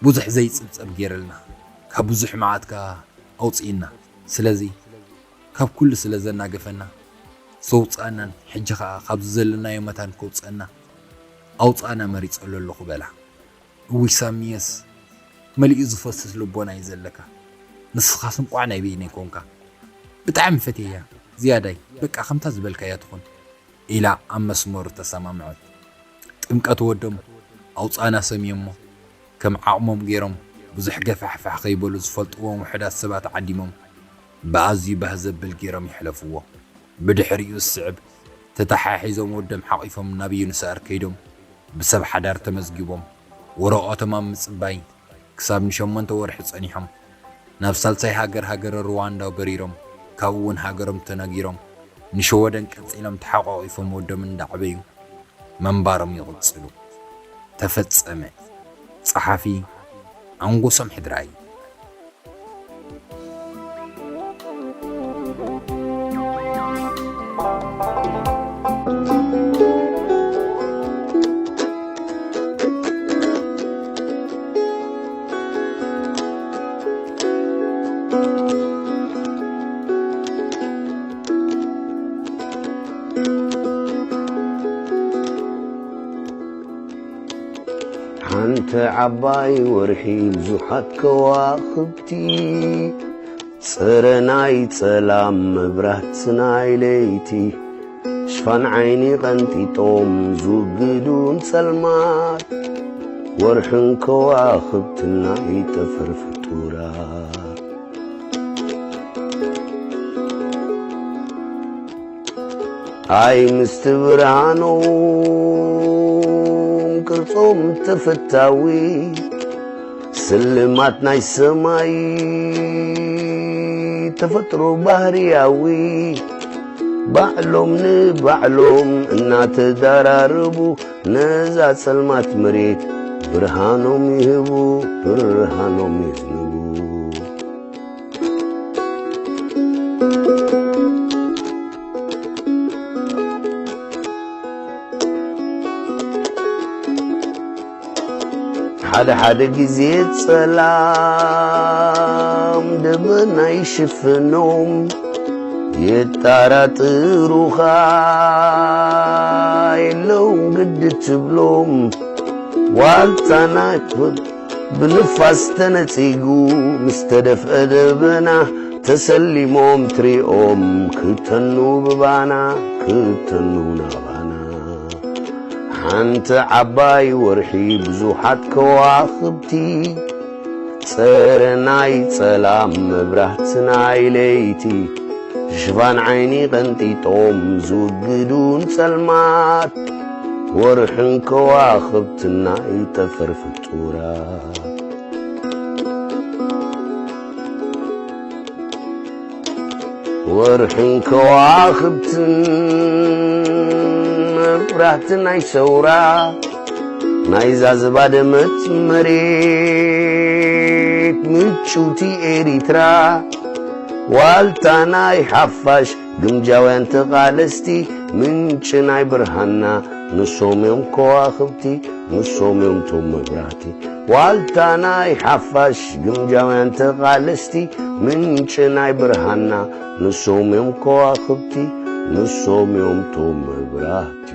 ብዙሕ ዘይጽብጸብ ገይርልና፣ ካብ ብዙሕ መዓት ከኣ ኣውጽእና። ስለዚ ካብ ኩሉ ስለ ዘናገፈና ዘውጽኣናን ሕጂ ከኣ ካብዚ ዘለናዮ መታን ከውጽኣና ኣውጽኣና መሪጸሉ ኣለኹ" በላ። እውይ ሳሚየስ፣ መሊኡ ዝፈስስ ልቦና እዩ ዘለካ። ንስኻስ እንቋዕ ናይ በይነይ ኮንካ። ብጣዕሚ ፈትየያ ዝያዳይ፣ በቃ ከምታ ዝበልካያ ትኹን። ኢላ ኣብ መስመሩ ተሰማምዐት። ጥምቀት ወዶም ኣውጻና ሰምዮሞ ከም ዓቕሞም ገይሮም ብዙሕ ገፋሕፋሕ ከይበሉ ዝፈልጥዎም ውሑዳት ሰባት ዓዲሞም ብኣዝዩ ባህ ዘብል ገይሮም የሕለፍዎ። ብድሕሪኡ ዝስዕብ ተተሓሒዞም ወዶም ሓቒፎም ናብ ዩኒስኣር ከይዶም ብሰብ ሓዳር ተመዝጊቦም ወረቐቶም ኣብ ምጽባይ ክሳብ ንሸሞንተ ወርሒ ጸኒሖም ናብ ሳልሳይ ሃገር ሃገረ ሩዋንዳ በሪሮም ካብኡ እውን ሃገሮም ተነጊሮም ንሸወደን ቀጺሎም ተሓቋቒፎም ወዶም እንዳዕበዩ ምንባሮም ይቕጽሉ። ተፈጸመ። ጸሓፊ ኣንጎሶም ሕድራይ። ሓንቲ ዓባይ ወርሒ ብዙሓት ከዋኽብቲ፣ ጽረ ናይ ጸላም መብራት ናይ ለይቲ፣ ሽፋን ዓይኒ ቀንጢጦም ዝውግዱ ንጸልማት፣ ወርሕን ከዋኽብትን ናይ ጠፈር ፍጡራት። ኣይ ምስቲ ብርሃኖም ቅርጾም ተፈታዊ፣ ስልማት ናይ ሰማይ ተፈጥሮ ባህርያዊ፣ ባዕሎም ንባዕሎም እናተዳራረቡ ነዛ ጸልማት መሬት ብርሃኖም ይህቡ፣ ብርሃኖም የዝንቡ። ሓደ ሓደ ግዜ ጸላም ደበና ይሽፍኖም፣ የጣራጥሩኻ የለውን ግዲ ትብሎም። ዋልታ ናይ ብ- ብንፋስ ተነጺጉ ምስ ተደፍአ ደበና፣ ተሰሊሞም ትሪኦም ክተኑ ብባና፣ ክተኑ ናባና። ሓንቲ ዓባይ ወርሒ ብዙሓት ከዋኽብቲ፣ ጸረ ናይ ጸላም መብራህቲ ናይ ለይቲ፣ ሽፋን ዓይኒ ቀንጢጦም ዝውግዱን ጸልማት፣ ወርሕን ከዋኽብትን ናይ ጠፈር ፍጡራት። ወርሕን ከዋኽብትን መብራህቲ ናይ ሰውራ፣ ናይዛ ዝባደመት መሬት ምጭውቲ ኤሪትራ፣ ዋልታ ናይ ሓፋሽ ግምጃውያን ተቓለስቲ፣ ምንጪ ናይ ብርሃንና ንሶም እዮም ከዋኽብቲ፣ ንሶም እዮም ቶም መብራህቲ። ዋልታ ናይ ሓፋሽ ግምጃውያን ተቓለስቲ፣ ምንጪ ናይ ብርሃንና ንሶም እዮም ከዋኽብቲ፣ ንሶም እዮም ቶም መብራህቲ።